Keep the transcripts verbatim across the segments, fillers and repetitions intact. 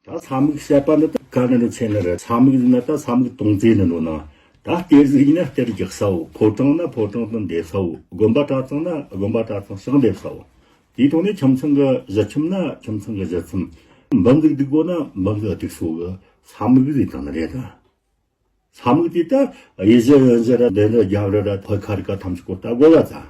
ད་ས་མིག་བཤད་པ་འདི་ད་ག་ནས་འགྲོ་ཆེ་ནི་རེད། ས་མིག་ཡིན་ན་ད་ས་མིག་དོང་ཙེ་ནས་འགྲོ་ན། ད་གཏེར་ཟིག་ཡིན་ན་གཏེར་རྒྱག་ས་བོ། ཕོ་བྲང་ན་ཕོ་བྲང་དུ་འདེབས་ས་བོ། དགོན་པ་གྲྭ་ཚང་ན་དགོན་པ་གྲྭ་ཚང་ཕྱག་འདེབས་ས་བོ། དེའི་ཐོག་ནས་ཁྱིམ་ཚང་གི་གཞི་ཁྱིམ་ན་ཁྱིམ་ཚང་གི་གཞི་ཁྱིམ། འབུམ་ཟིག་སྡིག་དགོས་ན་འབུམ་ཟིག་སྡིག་ས་བོ་གི་ས་མིག་ཟིག་དང་ནི་རེད་ད། ས་མིག་དེ་ད་ཡེ་ཤེས་ཡོན་ཞུ་ར་འདི་འདྲ་རྒྱབ་ར་ར་ཕ་ཁ་རི་ཀ་ཐམས་ཅད་གོ་ད་དགོས་ལ་ད།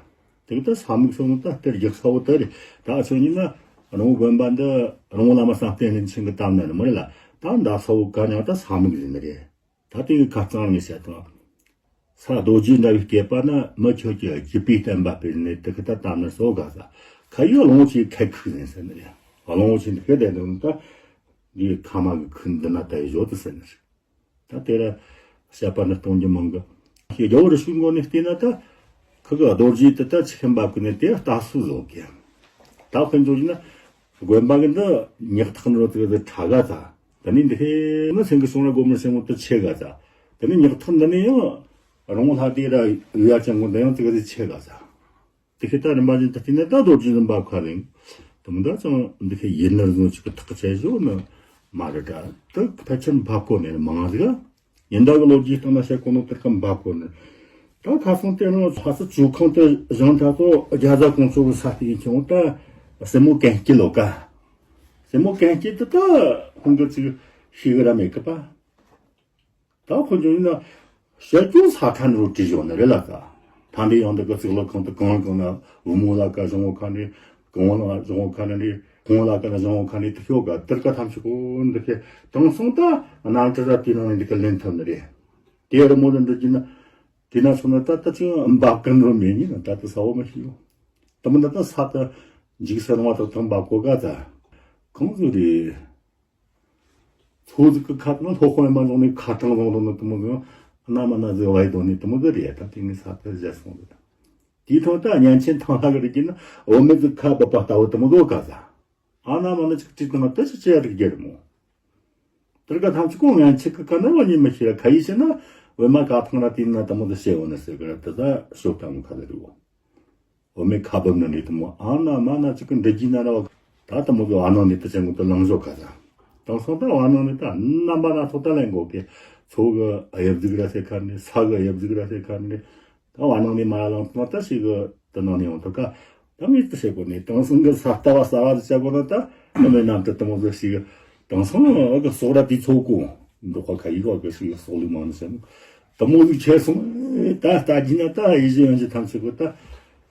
དེ་གི་ད་ས་མིག་སོང་ད་གཏེར་རྒྱག་ས་བོ་ད་རེད། ད་ཆོས་ཉིད་ན་རོང་བོ་དགོན་པ་འདི་རོང་བོ་བླ་མ་བསམ་གཏན་རིན་ཆེན་གི་གཏམ་ན་ནི་མ་རེད་ལ། ད་འདའ་ས་བོ་ག་ཉང་ད་ས་མིག་ཟིན་ནི་རེད། ད་དེ་གི་ཁ་རྩང་ངས་བཤད་དང་། ས་རྡོ་རྗེ་འདྲ་བའི་སྐྱེས་པ་ན་མི་ཁྱོད་ཀྱི་རྒྱུད་པའི་བསྟན་པ་སྤེལ་ནས་དེ་གི་ད་གཏམ་ན་སོ་ག་ས། ཁ་ཡོད་གླང་བོ་ཆེའི་ཁལ་ཁུག་ཟིན་ཟེར་ནི་རེད། གླང་བོ་ཆེ་འདི་གི་བསྡད་འདུག་ད་འདི་ཁ་མ་གི་ཁུག་འདི་ན་ད་ཡི་བཞོ་དུ་ཟེར་ནི་རེད། ད་དེ་ར་བཤད་པ་ནི་གཏོང་རྒྱུ་མང་གི། ཞེས་རྒྱལ་བོ་རི་ཤུ་མགོ་ནས་བལྟས་ན་ད་ཁུ་གི་རྡོ་རྗེ་དེ་ད་ཆི་ཁན་འབབ་གི་ནས་དེ་ལྟ་སུ་བཟོ་གི། ད་དཔེ་འཇོག་ཡིན་ན་དགོན་པ་གི་འདི་ཉག་ཐག་འགྲོ་དེ་གི་ཁྲ་ག་ཚ། དེ་ནས་འདི་ཧེ་ནི་སེང་གི་སོང་ར་སྒོ་མོ་སེང་མོ་དེ་ཆེ་ག་ཚ། དེ་ནས་ཉག་ཐག་འདི་ནས་ཡང་རོང་ལྷ་དེ་ར་ཡ་ཅང་གོ་འདི་ཡང་དེ་གི་ཆེ་ག་ཚ། དེ་ཁེ་ད་རིམ་པ་བཞིན་དུ་བལྟས་ནས་ད་རྡོ་རྗེ་འཛིན་པ་ཁ་རིང་། དུ་མི་ད་ཙང་འདི་ཁེ་ཡིན་ནར་བཟུང་ཅིག་གི་ཐག་བཅད་བཞོ་ནི་མ་རེད་ད། དུ་ཕལ་ཆེར་འབབ་གོ་ནས་མང་ཟིག་ཡིན་ད་གི་ལོ་རྒྱུས་སྟེང་ན་བཤད་གོ་ནོ་དེར་ཁ་འབབ་གོ་ནི། ད་ཁ་སང་དེ་རིང་ལྷ་ས་ཇོ་ཁང་དུ་བཞེངས་ད་ཚོ་རྒྱ་བཟའ་ཀོང་ཚོ་གི་ས་སྟེང་ཁྱོང་ད་སྲས་མོ་གན་སྐྱིད་ལོ་ཀ། སྲས་མོ་གན་སྐྱིད་དུ་ད་ཁོང་གི་ཅིག་ཤེས་གི་ར་མེད་གི་པ། ད་ཁོ་ཚོ་ཡིན་ན་བཤད་རྒྱུ་ས་ཁ་འགྲོ་བྲིས་བཞག་ནི་རེད་ལ་ད། ཐ་འདི་ཡང་འདི་གི་གཙུག་ལག་ཁང་དུ་གང་གང་ན་བུ་མོ་ལ་ཀ་བཟང་བོ་ཁ་ནས་གང་ལ་བཟང་བོ་ཁ་ནས་རེད། གང་ལ་ཀ་ན་བཟང་བོ་ཁ་ནས་དུ་ཤོག་ག་དེར་ཀ་ཐམས་ཅད་ཀོ་འདི་ཁེ་དང་སོང་ད་གནམ་གྲུ་ར་དེ་ནང་ནས་འདི་ཁེ་ལེན་ཐུབ་ནི་རེད། དེ་རི་མོ་རུ་འདི་གྱི་ན་དེ་ན་སོང་ན་ད་ད་ཅི་འབབ་ཀི་འགྲོ་མེད་ཉིན་ད་དུ་ས་བོ་མ་ཤི་ཡོ། ད་མི་ན་ད་ས་ད་འཇིག་ས་རང་བ་ད་ཐང་འབབ་གོ་ག་ད་གང་ཟུ་རེད། ཚོ་ཟིག་གི་ཁ་ན་ལྷོ་དཔོན་མ་ལོག་ནས་ཁ་ཐང་ལོང་ལོང་ནི་དུ་མོ་ཟིག་ཡང་སྣ་མ་སྣ་ཟིག་བའི་དོ་ནི་དུ་མོ་ཟིག་རེད། ད་དེ་ངས་ས་ཐལ་བཞག་སོང་ཟིག་དེའི་ཐོག་ད་བརྙན་ཆེན་ཐང་ལྷ་གི་རིགས་ཀྱི་ན་འོ་མེ་ཟིག་ཁ་བབས་པ་ལྟ་བུ་དུ་མོ་ཟིག་ག་ས། ཨ་ན་མ་ན་ཅིག་ཅིག་དང་ད་ཅིག་ཅི་ཡ་རིགས་རྒྱལ་མོ། དེར་ག་ཐམས་ཅད་ཀོ་ངན་ཆེ་གི་ཀ་ན་བ་ཉི་མི་ཤེས་ལ་ཁ་ཡི་ཤེ་ན་འོ་མ་ག་ཐང་ལ་དེ་ན་དུ་མོ་ཟིག་ཤེས་འོ་ན་ཟེར་གི་ར་དེ་ད་ཤོབ་དང་མོ་ཁ་ལ་རི་བོ། འོ་མའི་ཁ་བབ་ན་འདྲེ་དུ་མོ་ཨ་ན་མ་ན་ཅིག་གི་འདྲེ་རྒྱུ་ན་ར་བ། ད་དུ་མོ་གི་ཨ་ནང་འདི་དུ་ཅན་གོ་དུ་ལང་ཞོ་ག་ས། དང་སོང་ད་ཨ་ནང་འདི་ད་རྣམ་པ་སྣ་ཚོགས་ད་ལེན་གོ་གི། མཚོ་གི་དབྱིབས་གཟུགས་ར་ཟེར་ཁ་ནི་ས་གི་དབྱིབས་གཟུགས་ར་ཟེར་ཁ་ནི། ད་ཨ་ནང་འདི་མ་ར་ལང་ཚོ་ད་ཞིག་གི་དུ་ནང་ནས་ཡོང་ཐུབ་ཀ། ད་མི་དུ་བྱེད་གོ་ནི་དང་སོང་གི་ས་ལྟ་བ་ས་བ་དུ་བྱ་གོ་ན་ད་ཨ་མའི་ནང་དུ་དུ་མོ་གི་ཞིག་གི་དང་སོང་གི་སོག་ར་དུས་ཚོད་གོ། འབྲོག་པ་ཁ་ཡིག་བ་གི་ཞིག་གི་སོག་ལུག་མང་ནི་ཟེར། དུ་མོ་ཟིག་ཆེ་སོང་། ད་ལྟ་རྒྱུ་ན་ད་ཡིད་བཞིན་ཡོན་གྱི་ཐམས་ཅད་གོ་ད་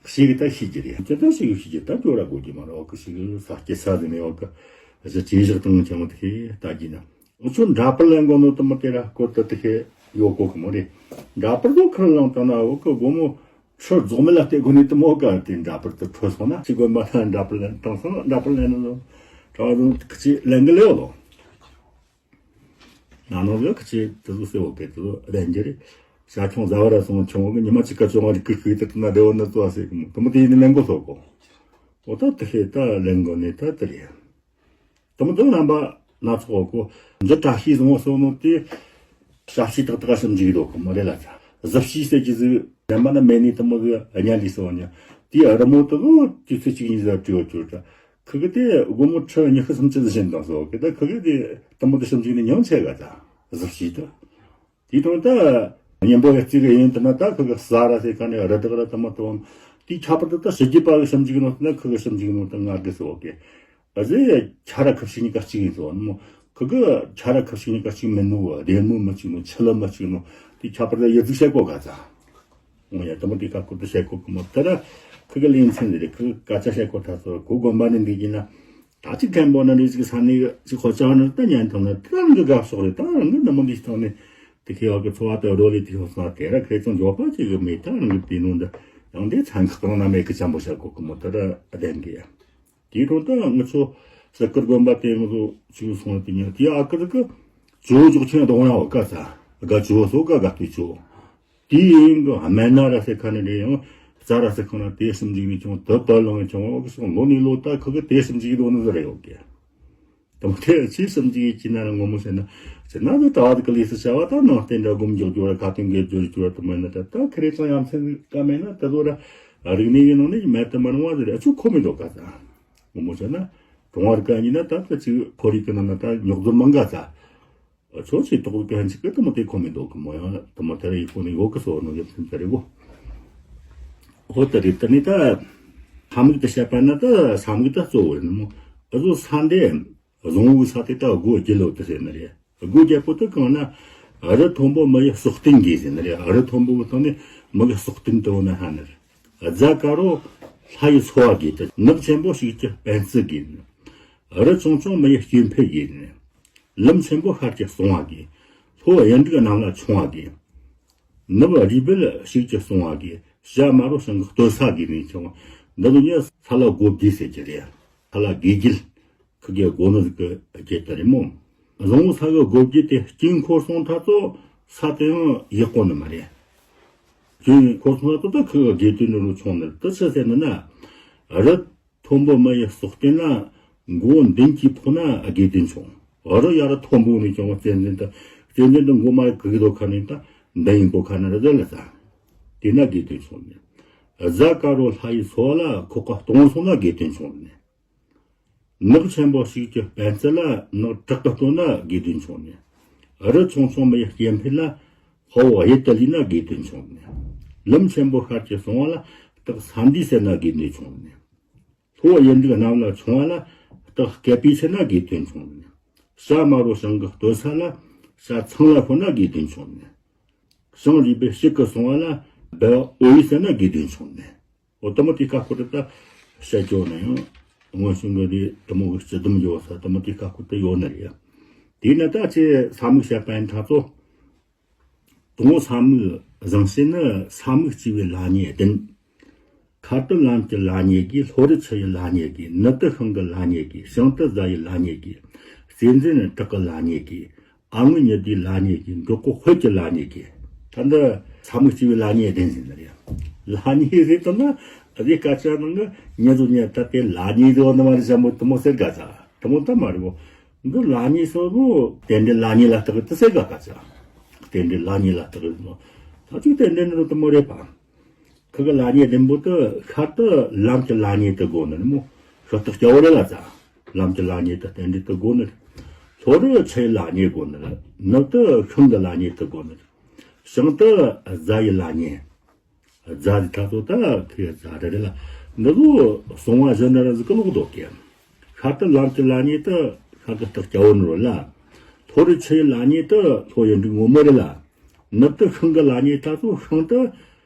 ཞིག་གི་ད་ཤེས་ཀྱི་རེད། ཅི་ད་ཞིག་གི་ཤེས་ཀྱི་ད་འགྲོ་ར་དགོས་ཀྱི་མ་རེད། བ་གི་ཞིག་གི་ས་སྐྱེ་ས་ཟིག་ནས་བ་གི་ཞིག་ཇེ་ཞིག་དང་ཆེན་མོ་དེ་ཤེས་ལྟ་རྒྱུ་ན། འུ་ཚོ་འདྲ་པར་ལེན་དགོས་ནོ་དུ་མོ་དེ་ར་སྐོར་དུ་དེ་ཤེས་ཡོད་གོ་གི་མོ་རེད། འདྲ་པར་དུ་ཁུར་ལང་དང་ན་འུ་གི་སྒོ་མོ་ཁྲི་རྫོགས་མེད་ལ་བལྟས་དགོས་ནི་དུ་མོ་ག་དེ་འདྲ་པར་དུ་ཁྲོ་སོང་ན་ཅི་དགོན་པ་ན་འདྲ་པར་ལེན་དང་སོང་ན་འདྲ་པར་ལེན་ནོ་གྲྭ་བ་དུ་ཁི་ཅི་ལེན་གི་ལེའོ་ལོ། ན་ནོ་གི་ཁི་ཅི་དུ་ཟུ་སེ་འོ་གེ་དུ་ལེན་གྱི་རེད། ཞྭ་ཆུང་ཟ་བ་ར་སོང་ཆུང་འོ་གི་ཉི་མ་གཅིག་ག་བཅོ་ལྔ་རིག་གི་ཁུག་དུ་ན་བདེ་བོ་ན་ཙོ་བ་སེ་གི་མོ་དུ་མོ་དེ་ཡིན་ནི་ལེན་དགོས་སོ་གོ། འོ་ད་དུ་ཤེས་ད་ལེན་དགོས་ནི་ད་དུ་རེད། དུ་མོ་དུ་རྣམ་པ་སྣ་ཚོགས་གོ། འདི་བཀྲ་ཤིས་བཟང་བོ་སོགས་ནོ་དེ་བཀྲ་ཤིས་ཏག་ཏག་ཞིབ་འཇུག་གི་འདུག་གི་མོ་རེད་ལ། གཟི་བྱིའུ་ཟེར་གྱི་ཟིག་རྣམ་པ་ན་མེད་ནི་དུ་མོ་གི་གཉའ་འདི་སོགས་ཉ་དེ་རི་མོ་དུ་གོ་དུས་ཚོད་གཅིག་གཉིས་ཟིག་བྲིས་བ་བཅུར་ད། ཁུ་གི་དེ་སྒོར་མོ་ཁྲི་ཉི་ཤུ་སུམ་ཅུ་ཟིག་བྱིན་དང་སོགས་གི་ད་ཁུ་གི་དེ་དུ་མོ་དུ་ཞིབ་འཇུག་ནི་ཉུང་ཆེ་ག་ད་གཟི་བྱིའུ་དུ། དེའི་དོན་དུ་གཉེན་པོ་ཡ་གཅིག་གི་ཡིན་དུ་ན་ད་ཁུ་གི་ཟ་ར་ཟེར་ག་ནས་རི་དྭགས་ར་དུ་མ་དོན་དེའི་ཁྱད་པར་དུ་ད་ཕྱི་རྒྱུད་པ་གི་ཞིབ་འཇུག་ནོ་དུ་ན་ཁུ་གི་ཞིབ་འཇུག་ནོ་དུ་ང་དགེ་སོ་གི་ཨ་ཟེ་ཁྱ་ར་ཁུ་ཕྱི་གཉིས་ཀ་གཅིག་ཡིན་སོ་མོ། ཁུ་གི་ཁྱ་ར་ཁུ་ཕྱི་གཉིས་ཀ་གཅིག་མིན་ནོ་བདེ་མོ་མི་གཅིག་ནོ་ཆི་ལ་མི་གཅིག་ནོ་དེའི་ཁྱད་པར་དུ་ཡི་གཟུགས་བཤད་གོ་ག་ཚ། འོ་ཡ་དུ་མོ་དེ་ཁ་ཁུ་དུ་བཤད་གོ་གི་མོ་དེ་ར་ཁུ་གི་ལེན་ཚན་ཟེར་རེ་ཁུ་གི་སྐད་ཆ་བཤད་གོ་ཐ་སོ་གོ་དགོན་པ་ནས་འདི་གི་ན། ད་ཅིག་མཁན་པོ་ན་རེ་ཅིག་ས་ནས་ཅིག་ཧོ་ཅག་ནི་ད་ཉན་ཐང་ན་ད་རང་གི་དགའ་ཕྱོགས་རེད། ད་རང་གི་ནུ་མོ་འདི་སྟེང་ནས་དེ་ཁེ་བ་གི་འཚོ་བ་དང་རོ་ལས་དེ་ཧོ་སོང་དེ་ར་ཁེ་ཚོང་འཇོག་པ་ཅིག་གི་མེད། ད་རང་གི་པི་ནུ་འདི་ཡང་དེ་ཚན་ཁག་རང་ན་མེད་གི་ཅམ་པོ་བྱ་གོ་གི་མོ་ད་ར་ཨ་བདེན་གི་ཡ། དེའི་དྲུང་ད་ང་ཚོ་སི་ཀིར་དགོན་པ་དེ་ང་ཚོ་ཅིག་སོང་དེ་ཉིན་དེ་ཨ་ཀིར་གི་ཇོ་འཇོག་ཆེན་གདོང་ཡང་བ་ཀ་ས་དགའ་ཇོ་སོ་ཀ་དགའ་སྟོད་ཇོ། དེའི་ཡིན་གི་སྨན་སྣ་ར་ཟེར་ཁ་ནས་རེད། ཡང་རྩ་ར་ཟེར་ཁ་ན་དེ་ཞིབ་འཇུག་ནས་ཀྱང་དུ་པ་ལང་ཀྱང་འོག་སོང་ལོ་ནས་ལོ་ད་ཁུ་གི་དེ་ཞིབ་འཇུག་ལོ་ནི་ཟེར་ཡོད་གི། དམ་ཐེ་ཆེ་ཞིབ་འཇུག་ཡིན་ན་ངོ་མོ་ཟེར་ན་ཟེར་ན་ནི་གྲྭ་བ་གི་ལས་སུ་བྱ་བ་ད་ནང་བསྟན་འདྲ་སྒོམ་རྒྱག་རྒྱུ་ར་ཁ་ཏོན་འགེལ་རྒྱུ་ར་དུ་མེད་ན་ད་ད་ཁི་རེ་ཚང་ཡ་མཚན་ཀ་མེད་ན་ད་དོ་ར་རིག་གནས་ཀྱི་ནང་ནས་མེད་དུ་མ་རུང་བ་ཟེར་ཨ་ཆུ་ཁོ་མི་འདུག་ག་ད་ངོ་མོ་ཟེར་ན། གྲོང་བར་ག་ཡིན་ན་ད་ད་ཅིག་ཁོར་ཡུག་གི་ནང་ན་ད་རྙོག་འཛིང་མང་ག་ས། ཆོས་ཅིག་ཐོག་གི་ཧན་ཅིག་གི་དུ་མ་དེ་ཁོ་མི་འདུག་གི་མོ་ཡང་དུ་མ་དེ་ར་ཡིག་པོ་ནི་ཡོད་གི་སོ་ནོ་ཡབ་སེམས་དེ་རེ་གོ། ཧོ་ད་རེད་ད་ནི་ད་ས་མིག་དེ་བཤད་པ་ན་ད་ས་མིག་ད་གཙོ་བོ་རེད་མོ། ཨ་ཟོ་ས་འདི་བཟང་བོའི་ས་དེ་ད་སྒོ་བརྒྱད་ལོ་དེ་ཟེར་ནི་རེད། སྒོ་བརྒྱད་པོ་དེ་གང་ན་རི་མཐོན་པོ་མི་ཡི་སྲོག་རྟེན་དགོས་ཟེར་ནི་རེད། རི་མཐོན་པོ་གི་སྟེང་ནས་མི་གི་སྲོག་རྟེན་དུ་བོ་ན་ཧ་ནི་རེད། རྫ་དཀར་རོ་ལྷ་ཡི་འཚོ་བ་དགོས་ཏེ། ནགས་ཆེན་པོ་ཞིག་གི་སྤེན་རྩི་དགོས་ནི། རི་ཆུང་ཆུང་མི་ཡི་སྐྱེ་འཕེལ་དགོས་ནི། ལམ་ཆེན་པོ་ཤར་གྱི་སྲུང་བ་དགོས། ལྷོ་གཡུ་འབྲུག་གནམ་ལ་མཆོང་བ་དགོས། ནུབ་རུས་སྦལ་ཞིག་གི་སྲུང་བ་དགོས། བྱ་དམར་རོ་ཞིང་གི་སྟོད་ས་དགོས་ནི་ཆུང་བ། འདི་ཚོ་ཉིད་ས་ལ་སྒོ་བརྒྱད་ཟེར་གྱི་རེད། ས་ལ་དགོས་རྒྱུ། ཁི་གེ་སྒོ་ནི་གི་རྒྱུ་དེ་རེད་མོ། བཟང་བོ་ས་གི་སྒོ་བརྒྱད་དེ་དཀྱིལ་འཁོར་སོང་ཐ་ཚོ་ས་དེ་ཡང་ཡག་པོ་ནི་མ་རེད། དཀྱིལ་འཁོར་སོང་ཐ་ཚོ་ད་ཁི་གེ་དགོས་དོན་ནི་རུ་ཆུང་ནི་དུ་ཆི་ཟེར་ནི་ན། རི་མཐོན་པོ་མི་ཡི་སྲོག་རྟེན་ན་མགོ་མདུན་གྱིས་ཕོག་ན་དགོས་དོན་ཆུང་། རི་ཡ་རི་མཐོན་པོ་ནི་ཀྱང་བཙན་འཛིན་དུ་བཙན་འཛིན་དུ་མགོ་མ་གི་གི་དོ་ཁ་ནི་ད་མདུན་ཡིན་གོ་ཁ་ནི་རི་ཟེར་ལ་ས། དེ་ན་དགོས་དོན་ཆུང་ནི། རྫ་དཀར་རོ་ལྷ་ཡི་འཚོ་བ་ལ་ཁོག་ག་སྟོང་སོང་ན་དགོས་དོན་ཆུང་ནི། ནགས་ཆེན་པོ་ཞིག་གི་སྤེན་རྩི་ལ་ནགས་དྲག་གི་སྟོན་ན་དགོས་དོན་ཆུང་ནི། རི་ཆུང་ཆུང་མི་ཡི་སྐྱེ་འཕེལ་ལ་དཔའ་བོ་གཡུལ་དུ་ལུས་ན་དགོས་དོན་ཆུང་ནི། ལམ་ཆེན་པོ་ཤར་གྱི་སྲུང་བ་ལ་སྟག་ས་འདུས་ཟེར་ན་དགོས་དོན་ཆུང་ནི། ལྷོ་གཡུ་འབྲུག་གནམ་ལ་མཆོང་བ་ལ་སྟག་སྐེད་པའི་ཟེར་ན་དགོས་དོན་ཆུང་ནི། བྱ་དམར་རོ་ཞིང་གི་སྟོད་ས་ལ་བྱ་ཚང་ལ་ཤོར་ན་དགོས་དོན་ཆུང་ནི། ཞིང་རུས་སྦལ་ཞིག་གི་སྲུང་བ་ལ་སྦལ་འོ་ཡི་ཟེར་ན་དགོས་དོན་ཆུང་ནི། འོ་དུ་མོ་དེ་ཀ་ཁོ་ད་བཤད་ཀྱོ་ན་ཡང་སྔོན་བྱུང་གི་རེད། དུ་མོ་གི་སྤྱི་སྡོམ་ཡོད་ས་དུ་མོ་དེ་ཀ་ཁོ་ད་ཡོད་ནི་རེད། དེས་ན་ད་ཅི་ས་མིག་བཤད་པ་ཡིན་ཐ་ཚོ། དང་པོ་ས་མིག་བཟང་ཤེས་ནི་ས་མིག་སྐྱེ་བའི་ལྷ་ཉེ་ལྡན། ཁ་ཏུ་ལམ་གྱི་ལྷ་ཉེ་གི། ལྷོ་རི་ཆུ་ཡི་ལྷ་ཉེ་གི། ནུབ་ཏུ་ཤིང་གི་ལྷ་ཉེ་གི། བྱང་དུ་རྫ་ཡི་ལྷ་ཉེ་གི། བསྟན་འཛིན་བྲག་གི་ལྷ་ཉེ་གི། ཨ་སྔོན་ཉི་ཟླའི་ལྷ་ཉེ་གི། འབྲོག་གི་དཔལ་གྱི་ལྷ་ཉེ་གི། ད་འདི་ས་མིག་སྐྱེ་བའི་ལྷ་ཉེ་ལྡན་ཟིན་ནི་རེད། ལྷ་ཉེ་རེད་དོ་ན་རེད་སྐད་ཆ་ནང་གི་ཉེ་དུ་ཉེ་ད་དེ་ལྷ་ཉེ་རེད་བ་ནི་མ་རེད་ཟེར་མོ་དུ་མོ་ཟེར་ག་ཚ་དུ་མོ་ད་མ་རེད་བོ། འདི་ལྷ་ཉེ་སོ་བོ་རྟེན་འབྲེལ་ལྷ་ཉེ་ལ་བརྟག་དུ་ཟེར་ག་སྐད་ཆ། རྟེན་འབྲེལ་ལྷ་ཉེ་ལ་བརྟག་དུ་མོ། ད་ཅིག་རྟེན་འབྲེལ་ནི་རུ་དུ་མོ་རེད་པ། ཁི་གི་ལྷ་ཉེ་ལྡན་པོ་དུ་ཤར་དུ་ལམ་གྱི་ལྷ་ཉེ་དུ་དགོ་ནི་མོ། ཤར་དུ་སྐྱ་བོ་རེད་ལ་ཚ། ལམ་གྱི་ལྷ་ཉེ་དུ་རྟེན་འབྲེལ་དུ་དགོ་ནི། ལྷོ་རུ་ཆུ་ཡི་ལྷ་ཉེ་དགོ་ནི། ནུབ་ཏུ་ཤིང་གི་ལྷ་ཉེ་དུ་དགོ་ནི། བྱང་དུ་རྫ་ཡི་ལྷ་ཉེ། རྫ་རི་ད་ཚོ་ད་ཁི་རྫ་རི་རེད་ལ། འདི་ཚོ་སོང་བ་གཞི་ནི་ར་ཟིག་གི་ལོག་རྡོ་སྐྱེ། ཤར་དུ་ལམ་གྱི་ལྷ་ཉེ་དུ་ཤར་གི་སྟག་སྐྱ་བོ་ནོར་ལ། ལྷོ་རུ་ཆུ་ཡི་ལྷ་ཉེ་དུ་ལྷོ་གཡུ་འབྲུག་སྔོན་མོ་རེད་ལ། ནུབ་ཏུ་ཤིང་གི་ལྷ་ཉེ་ད་ཚོ་ཤིང་དུ།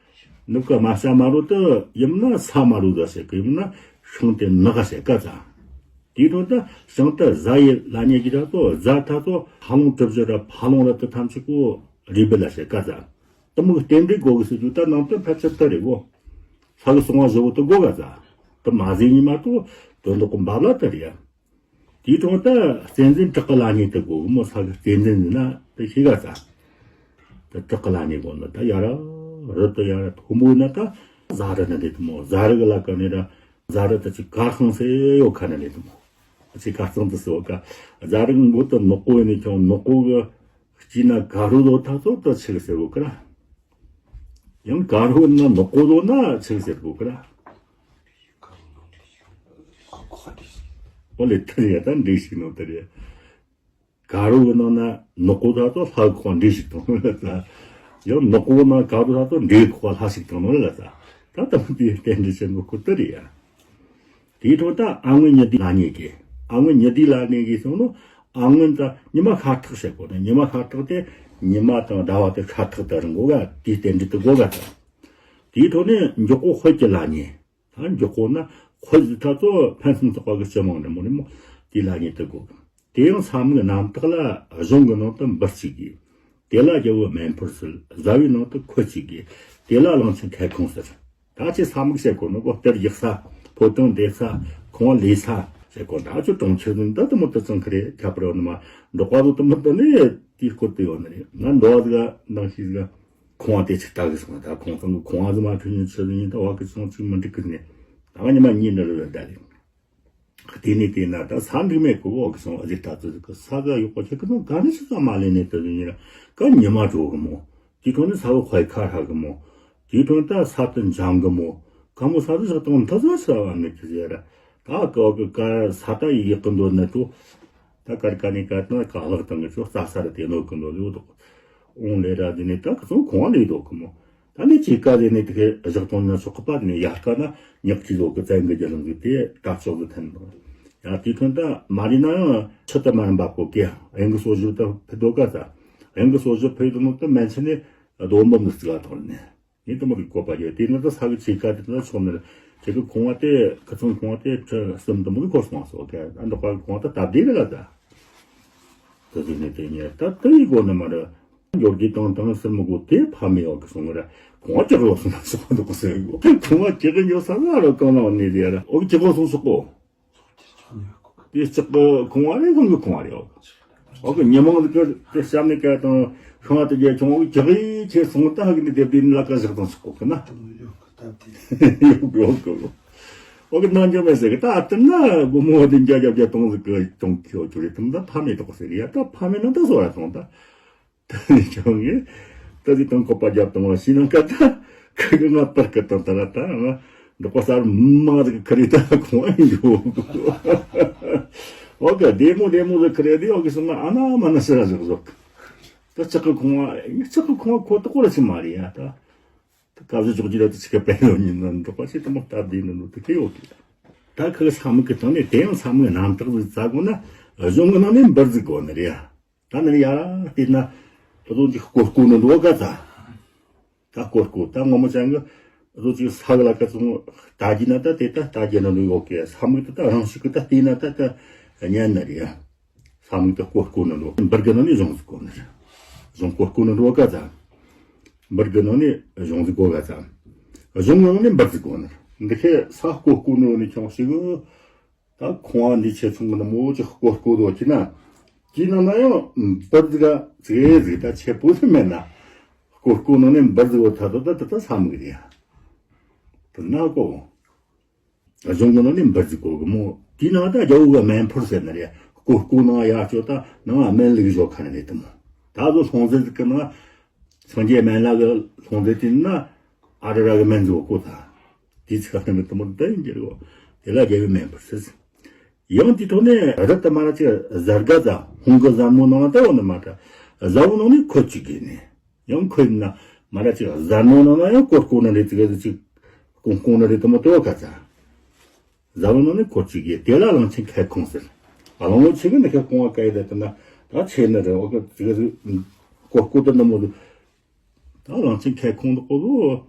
ནུབ་ཀ་མ་ཤ་མ་རོ་དུ་ཡིན་ན་ས་མ་རོ་ཟ་ཟེར་གི་ཡིན་ན་ཤིང་དེ་ནག་ག་ཟེར་ག་ཚ། དེའི་དོན་དུ་ཤིང་དུ་རྫ་ཡི་ལྷ་ཉེ་གི་ད་ཚོ་རྫ་ད་ཚོ་ཧ་ལོང་གྲུ་བཞི་ར་ཕ་ལོང་ར་དུ་ཐམས་ཅད་གོ་རུས་སྦལ་ལ་ཟེར་ག་ཚ། དུ་མོ་གི་རྟེན་འབྲེལ་དགོ་གི་ཟེར་རྒྱུ་ད་ནང་དོན་ཕལ་ཆེར་དུ་རེད་བོ། ས་གི་སོང་བ་བཟོ་བོ་དུ་དགོ་ག་ཚ། དུ་མ་ཟིན་ཉི་མ་དུ་དོན་དུ་གོ་འབབ་ལ་དུ་རེད་ཡ། དེའི་དྲུང་དུ་བསྟན་འཛིན་བྲག་གི་ལྷ་ཉེ་དུ་དགོ་གི་མོ། ས་གི་བསྟན་འཛིན་ཟེར་ན་དུ་ཤེས་ག་ཚ། དུ་བྲག་གི་ལྷ་ཉེ་དགོ་ན་དུ་ཡ་ར་རི་དུ་ཡ་ར་མཐོན་པོ་ན་དུ་རྫ་རི་ན་འདི་དུ་མོ། རྫ་རི་གི་ལ་ཀ་ནི་ར་རྫ་རི་དུ་ཅིག་ག་ཤང་སེ་ཡོ་ཁ་ན་འདི་དུ་མོ། ཅིག་ག་གཙང་དུ་སེ་ཡོ་ཁ། རྫ་རི་གི་མགོ་དུ་ནག་པོ་ཡིན་ནི་ཀྱང་ནག་པོ་གི། སྐྱིད་ན་དགའ་རོ་དོ་ཐག་ཚོད་དུ་ཆིག་ཟེར་བོ་ཀ་ར། ཡང་དགའ་རོ་ན་ནག་པོ་དོ་ན་ཆིག་ཟེར་བོ་ཀ་ར། ཨོ་ལེ་ཐར་ཡ་ད་འདྲེ་ཞིག་ནོ་དེ་རེད། དགའ་རོ་ནང་ན་ནག་པོ་ཐག་ཚོད་ལྷ་ཁོག་འདྲེ་ཞིག་དང་ལ་ད། ཡང་ནག་པོ་ན་དགའ་རོ་ཐག་ཚོད་འདྲེ་ཁོག་ལྷ་ཞིག་དང་ལ་ད། ད་ད་དེ་རྟེན་འབྲེལ་ཆེན་པོ་ཁོ་དེ་རེད་ཡ། དེའི་ཐོག་ད་ཨ་སྔོན་ཉི་ཟླའི་ལྷ་ཉེ་གི། ཨ་སྔོན་ཉི་ཟླའི་ལྷ་ཉེ་གི་སོང་ནོ། ཨ་སྔོན་ད་ཉི་མ་ཤར་ཐག་བྱེད་དགོ་ན་ཉི་མ་ཤར་ཐག་དེ་ཉི་མ་དང་ཟླ་བ་དེ་ཤར་ཐག་ད་རིང་གོ་ག་དེའི་རྟེན་འབྲེལ་དུ་དགོ་ག་ད། དེའི་ཐོག་ནས་མགྱོགས་པོ་དཔལ་གྱི་ལྷ་ཉེ། ད་མགྱོགས་པོ་ན་དཔལ་ཟིག་ད་ཚོ་ཕན་སུམ་ཚོགས་པ་གི་སྤྱི་མང་འདྲ་མོ་རེད་མོ། དེའི་ལྷ་ཉེ་དུ་དགོ་གི། དེ་ཡང་ས་མིག་རྣམ་དག་ལ་གཞུང་གི་ནང་དུ་འབུར་གཅིག་གི། དེ་ལ་རྒྱལ་པོ་མེ་འཕུར་ཟེར། བཟའ་བའི་ནང་དུ་ཁོལ་གཅིག་གི། དེ་ལ་གླང་ཆེན་ཁལ་ཁོང་ཟེར། ད་ཅི་ས་མིག་བཤད་གོ་ནོ་གོ་གཏེར་རྒྱག་ས། ཕོ་བྲང་འདེབས་ས། ཁང་བ་ལས་ས་བཤད་གོ། ད་ཅི་གྲོང་ཁྱེར་ནི་ད་དུ་མོ་དུ་ཙང་ཁི་རེད་ཁྱབ་པར་ནི་མ། འབྲོག་པ་ཚོ་དུ་མོ་དུ་ནི་དེའི་སྐོར་དུ་ཡོད་ནི་རེད། ང་འདོ་བ་ཟིག་འདང་ཤིག་ཟིག་ཁང་བ་དེ་ཆི་ལྟ་གི་སོང་། ད་ཁང་ཚང་གི་ཁང་བ་ཟིག་མ་ཁྲུ་ཉིན་ཆུ་ཉིན་ད་བ་གི་སོང་ཅིག་མི་འགྲིག་གི་ནི། ད་ང་ཉི་མ་གཉིས་འདྲ་རེད་ད་རེད། དེ་ནས་བལྟས་ན་ད་ས་འགྲིག་མེད་གི་འོག་གི་སོང་ཨ་ཟེར། ད་ཚོད་གི་ས་ག་ཡོག་པ་ཆེ་གི་ནོ་ག་ནས་ཆི་ས་མ་ལེན་ནས་ད་ཟིན་ཡིན་ར་ག་ཉི་མ་འགྲོ་གི་མོ། དེའི་ཐོག་ནས་ས་བོ་ཁོའི་ཁ་ཧྲ་གི་མོ། དེའི་ཐོག་ནས་ད་ས་དུ་འཇམ་གི་མོ། ག་མོ་ས་དུ་ཞག་དང་མཐའ་ས་ས་བ་མེད་གི་ཟེར་ར། ད་ཀ་བ་ཀི་ཀ་ས་ད་ཡི་གི་ཀི་འདོད་ནི་ཏོ། ད་ཀར་ཀ་ནི་ཀ་ཏི་ན་ཀ་ལག་དང་གི་ཆོ་རྩ་ས་ར་དེ་ནོ་ཀི་འདོད་ཡོད་དོ། ཨོང་ལེ་ར་དེ་ནི་ད་ཁི་ཚོ་ཁོང་ལེ་དོ་ཀི་མོ། ད་ནི་ཅི་ཀ་དེ་ནི་དེ་གི་བཞག་ཐོང་ན་ཆོག་གི་པ་དེ་ནི་ཡར་ཀ་ན་ཉག་ཅི་ལོ་གི་བཙན་གི་རྒྱ་རང་གི་དེ་ད་ཆོག་གི་ཐན་དོ། ཡ་དེ་ཐོན་ད་མ་རི་ན་ཡང་ཆུ་ད་མ་རིམ་པ་ཀོ་ཀེ་ཨེང་གི་སོ་བཞི་ད་ཕི་དོ་ཀ་ད་ཨེང་གི་སོ་བཞི་ཕི་དོ་ནོ་ད་མན་ཆི་ནི་རྡོ་འབུམ་ནི་རྩི་ག་ཐོར་ནི། ངས་དེ་མོ་གི་བཀོད་པ་ཡོད། དེ་ནི་ད་ས་གི་ཆེ་ཁ་དེ་ད་ཆོག་ནི་རེད། ཁྱེད་ཀྱི་ཁོང་བ་དེ་ཁི་ཚང་ཁོང་བ་དེ་ཁྲི་གསུམ་དུ་མོ་གི་འཁོར་སོང་སོ་ཀ་ཨ་འདྲ་པ་གི་ཁོང་བ་ད་སྟབས་བདེ་རེད་ལ་ད། ད་དེ་ནི་དེ་ཉེ་ད་དེ་ཡི་སྒོ་ནི་མ་རེད། འབྱོར་གི་དང་དང་སེར་མོ་གོ་དེ་ཕ་མེ་ཡོད་གི་སོང་ར། ཁོང་བ་ཅི་རོ་སོང་སོང་འདུག་གོ་སེ་གོ། ཁོང་བ་ཅི་གི་ཉོ་ས་ང་རོ་གང་ལ་ནི་རེད་ར། ཨོ་ཅི་གོ་སོང་སོག་གོ། དེ་ལྕགས་ཀྱི་ཁང་བ་རེད། ཁང་གི་ཁང་བ་རེད། ཨོ་གི་ཉི་མ་གི་དེ་ཤམ་ནི་ཀ་དང་ཤང་བ་དེ་རྒྱ་ཁྱོང་ཨོ་གི་ཅི་གི་ཆེ་སོང་ད་ཧ་གི་ནི་དེབ་དེ་ནི་ལ་ཀ་ཞག་དང་ཞག་གོ་གི་ན། ཡོག་ཡོག་གི་ལོ། ཨོ་གི་ནང་འཇོག་མེད་ཟེར་གི་ད་ཨ་ཏི་ན་སྒོ་མོ་དེ་འཇའ་རྒྱབ་རྒྱ་གཏོང་ཟིག་གི་གཏོང་ཁྱོ་ཁྱོ་རེད་དམ་ད་ཕ་མེ་ཏོག་ཟེར་ཡ་ད་ཕ་མེ་ན་ད་བཟོ་ར་སོང་ད། ད་ནི་ཁྱོད་ངས་ད་ཅི་དང་ཁོ་པ་རྒྱབ་དང་བ་ཤི་ནང་ཀ་ད་ཁ་གི་ང་པར་ཀ་དང་ད་ལ་ད་ང་འདི་པ་སར་མ་ཟིག་ཁ་རི་ད་ཁོང་ཨ་ཡོ། ཨོ་ག་བདེ་མོ་བདེ་མོ་ཟིག་ཁ་རི་དེ་ཨོ་གི་སོང་ང་ཨ་ན་མ་ན་ཤི་ར་ཟིག་ཟོག་ད་ཅག་གི་ཁོང་ཨ་ཅག་གི་ཁོང་ཨ་ཁོ་ད་ཁོ་ར་ཆི་མ་རེད་ཡ་ད། ད་ཀ་བཟོ་ཅོག་ཅི་ད་ད་ཅི་ཀ་པན་ཡོ་ཉིན་ན་འདི་པ་ཤི་ད་མོ་སྟབས་བདེ་ནི་ནོ་ད་ཁེ་ཡོ་གི། ད་ཁ་གི་ས་མིག་གི་སྟེང་ནས་དེ་ཡང་ས་མིག་རྣམ་དག་ཟིག་བཙལ་དགོས་ན་གཞུང་གི་ནང་ནས་འབུར་ཟིག་དགོས་ནི་རེད་ཡ། ད་ནི་ཡར་བལྟས་ན་ད་དུང་ཅིག་སྐོར་སྐོར་ནི་འགྲོ་ག་ཚ། ད་སྐོར་སྐོར་ད་ངོ་མ་ཅང་གི་ད་དུང་ཅིག་ས་གི་ལ་ཀ་ཚོང་ལྟ་རྒྱུ་ན་ད་དེ་ད་ལྟ་རྒྱུ་ན་ནི་ཡོད་གི། ས་མིག་ད་ད་རང་ཤུགས་གི་ད་བལྟས་ན་ད་ད་ཉན་ནི་རེད། ས་མིག་ད་སྐོར་སྐོར་ནི་འགྲོ་འབུར་གི་ནང་ནས་གཞུང་ཟིག་སྐོར་ནི་རེད། གཞུང་སྐོར་སྐོར་ནི་འགྲོ་ག་ཚ། འབུར་གི་ནང་ནས་གཞུང་ཟིག་སྐོར་ག་ཚ། གཞུང་ནང་ནས་འབུར་ཟིག་སྐོར་ནི་རེད། འདི་ཁའི་ས་སྐོར་སྐོར་ནི་འགྲོ་ནི་ཁྱོད་ཤི་གི། ད་ཁོང་བ་འདི་ཆེ་ཆུང་གི་ནི་མོ་ཅིག་སྐོར་སྐོར་དོ་ཅི་ན། ཅི་ན་ན་ཡང་འབུར་ཟིག་ག་ཙིག་ཟིག་ད་ཆེ་པོ་ཟིག་མེད་ན། སྐོར་སྐོར་ནང་ནས་འབུར་ཟིག་བོ་ད་དོ་ད་ད་ད་ས་མིག་རེད་ཡ། དེ་ན་གོ། གཞུང་གི་ནང་ནས་འབུར་ཟིག་གོ་གི་མོ། དེའི་ནང་ད་རྒྱ་བོ་གི་སྨན་ཕུར་ཟེར་ནི་རེད། སྐོར་སྐོར་ནང་ཡར་ཅོ་ད་ནང་སྨན་ལུགས་བཞོ་ཁ་ནི་རེད་དེ་མོ། ད་གཟོད་སློང་རྫས་ཟིག་གི་ནང་སངས་རྒྱས་སྨན་བླ་གི་སློང་རྫས་དེ་ན་ཨ་ར་ར་གི་སྨན་ཟིག་གོ་ད། དེའི་ཚིག་ལ་བརྟེན་ནས་དེ་མོ་འདི་ཡིན་གྱི་རེད། དེ་ལ་རྒྱལ་བའི་སྨན་ཕུར་ཟེར། ཡང་དེའི་ཐོག་ནས་རི་ལྟ་མ་ར་ཅིག་གཟར་ག་ཟ་ཧུང་གི་གཟར་མོ་ནང་ལ་ལྟ་བ་ནི་མ་ད་གཟར་བོ་ནང་ནས་ཁོལ་ཅིག་གི་ནས་ཡང་ཁོལ་ན་མ་ར་ཅིག་གཟར་མོ་ནང་ན་ཡང་སྐོར་སྐོར་ན་རེད་ཅིག་ག་ཟི་ཅིག་སྐོང་སྐོང་ན་རེད་དེ་མོ་ལྟ་བ་ག་ཟ། གཟར་བོ་ནང་ནས་ཁོལ་ཅིག་གི་དེ་ལ་གླང་ཆེན་ཁལ་ཁོང་ཟེར། གླང་བོ་ཆེ་གི་ནི་ཁལ་ཁོང་བ་ག་ཡི་ད་ལྟ་ན་ད་ཆེ་ན་རེད་འོ་ག་ཅིག་ག་ཟི་སྐོར་སྐོར་ད་ནི་མོ་ཟི། ད་གླང་ཆེན་ཁལ་ཁོང་དུ་ཀོ་ལོ།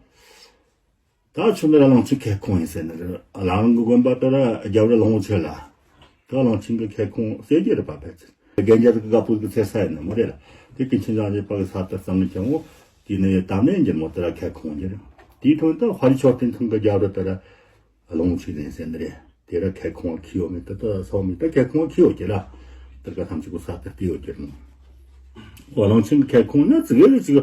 ད་ཆུ་ནི་ར་གླང་ཆེན་ཁལ་ཁོང་ཡིན་ཟེར་ནི་རེད། གླང་གི་དགོན་པ་ད་ར་རྒྱབ་ར་གླང་བོ་ཆེ་ལ། ད་གླང་ཆེན་གི་ཁལ་ཁོང་ཟེར་རྒྱུ་རེད་པ་ཕལ་ཆེར། རྒན་རྒྱ་གི་དགའ་པོ་གི་ཚེ་ས་ཡིན་ནི་མོ་རེད་ལ། དེ་ཀུན་མཁྱེན་བཟང་རྗེ་པ་གི་ས་ལྟར་གཙང་ངི་ཀྱང་འོ། དེ་ནི་དམ་ནས་འགྱུར་མོ་ད་ར་ཁལ་ཁོང་གི་རེད། དེའི་ཐོག་ད་དཔའ་རིས་མཆོད་རྟེན་ཐང་གི་རྒྱབ་ར་ད་ར། ལོང་ཆི་ལེན་ཟེར་ནི་རེད། དེ་ར་ཁལ་ཁོང་ཁི་ཡོད་མེད་ད་ད་སོ་མི་ད་ཁལ་ཁོང་ཁི་ཡོད་ཀྱི་ར། དེར་ག་ཐམས་ཅད་ཀོ་ས་དེར་ཏི་ཡོད་ཀྱི་ར། འོ་གླང་ཆེན་ཁལ་ཁོང་ན་ཙི་གེ་ལ་ཅིག་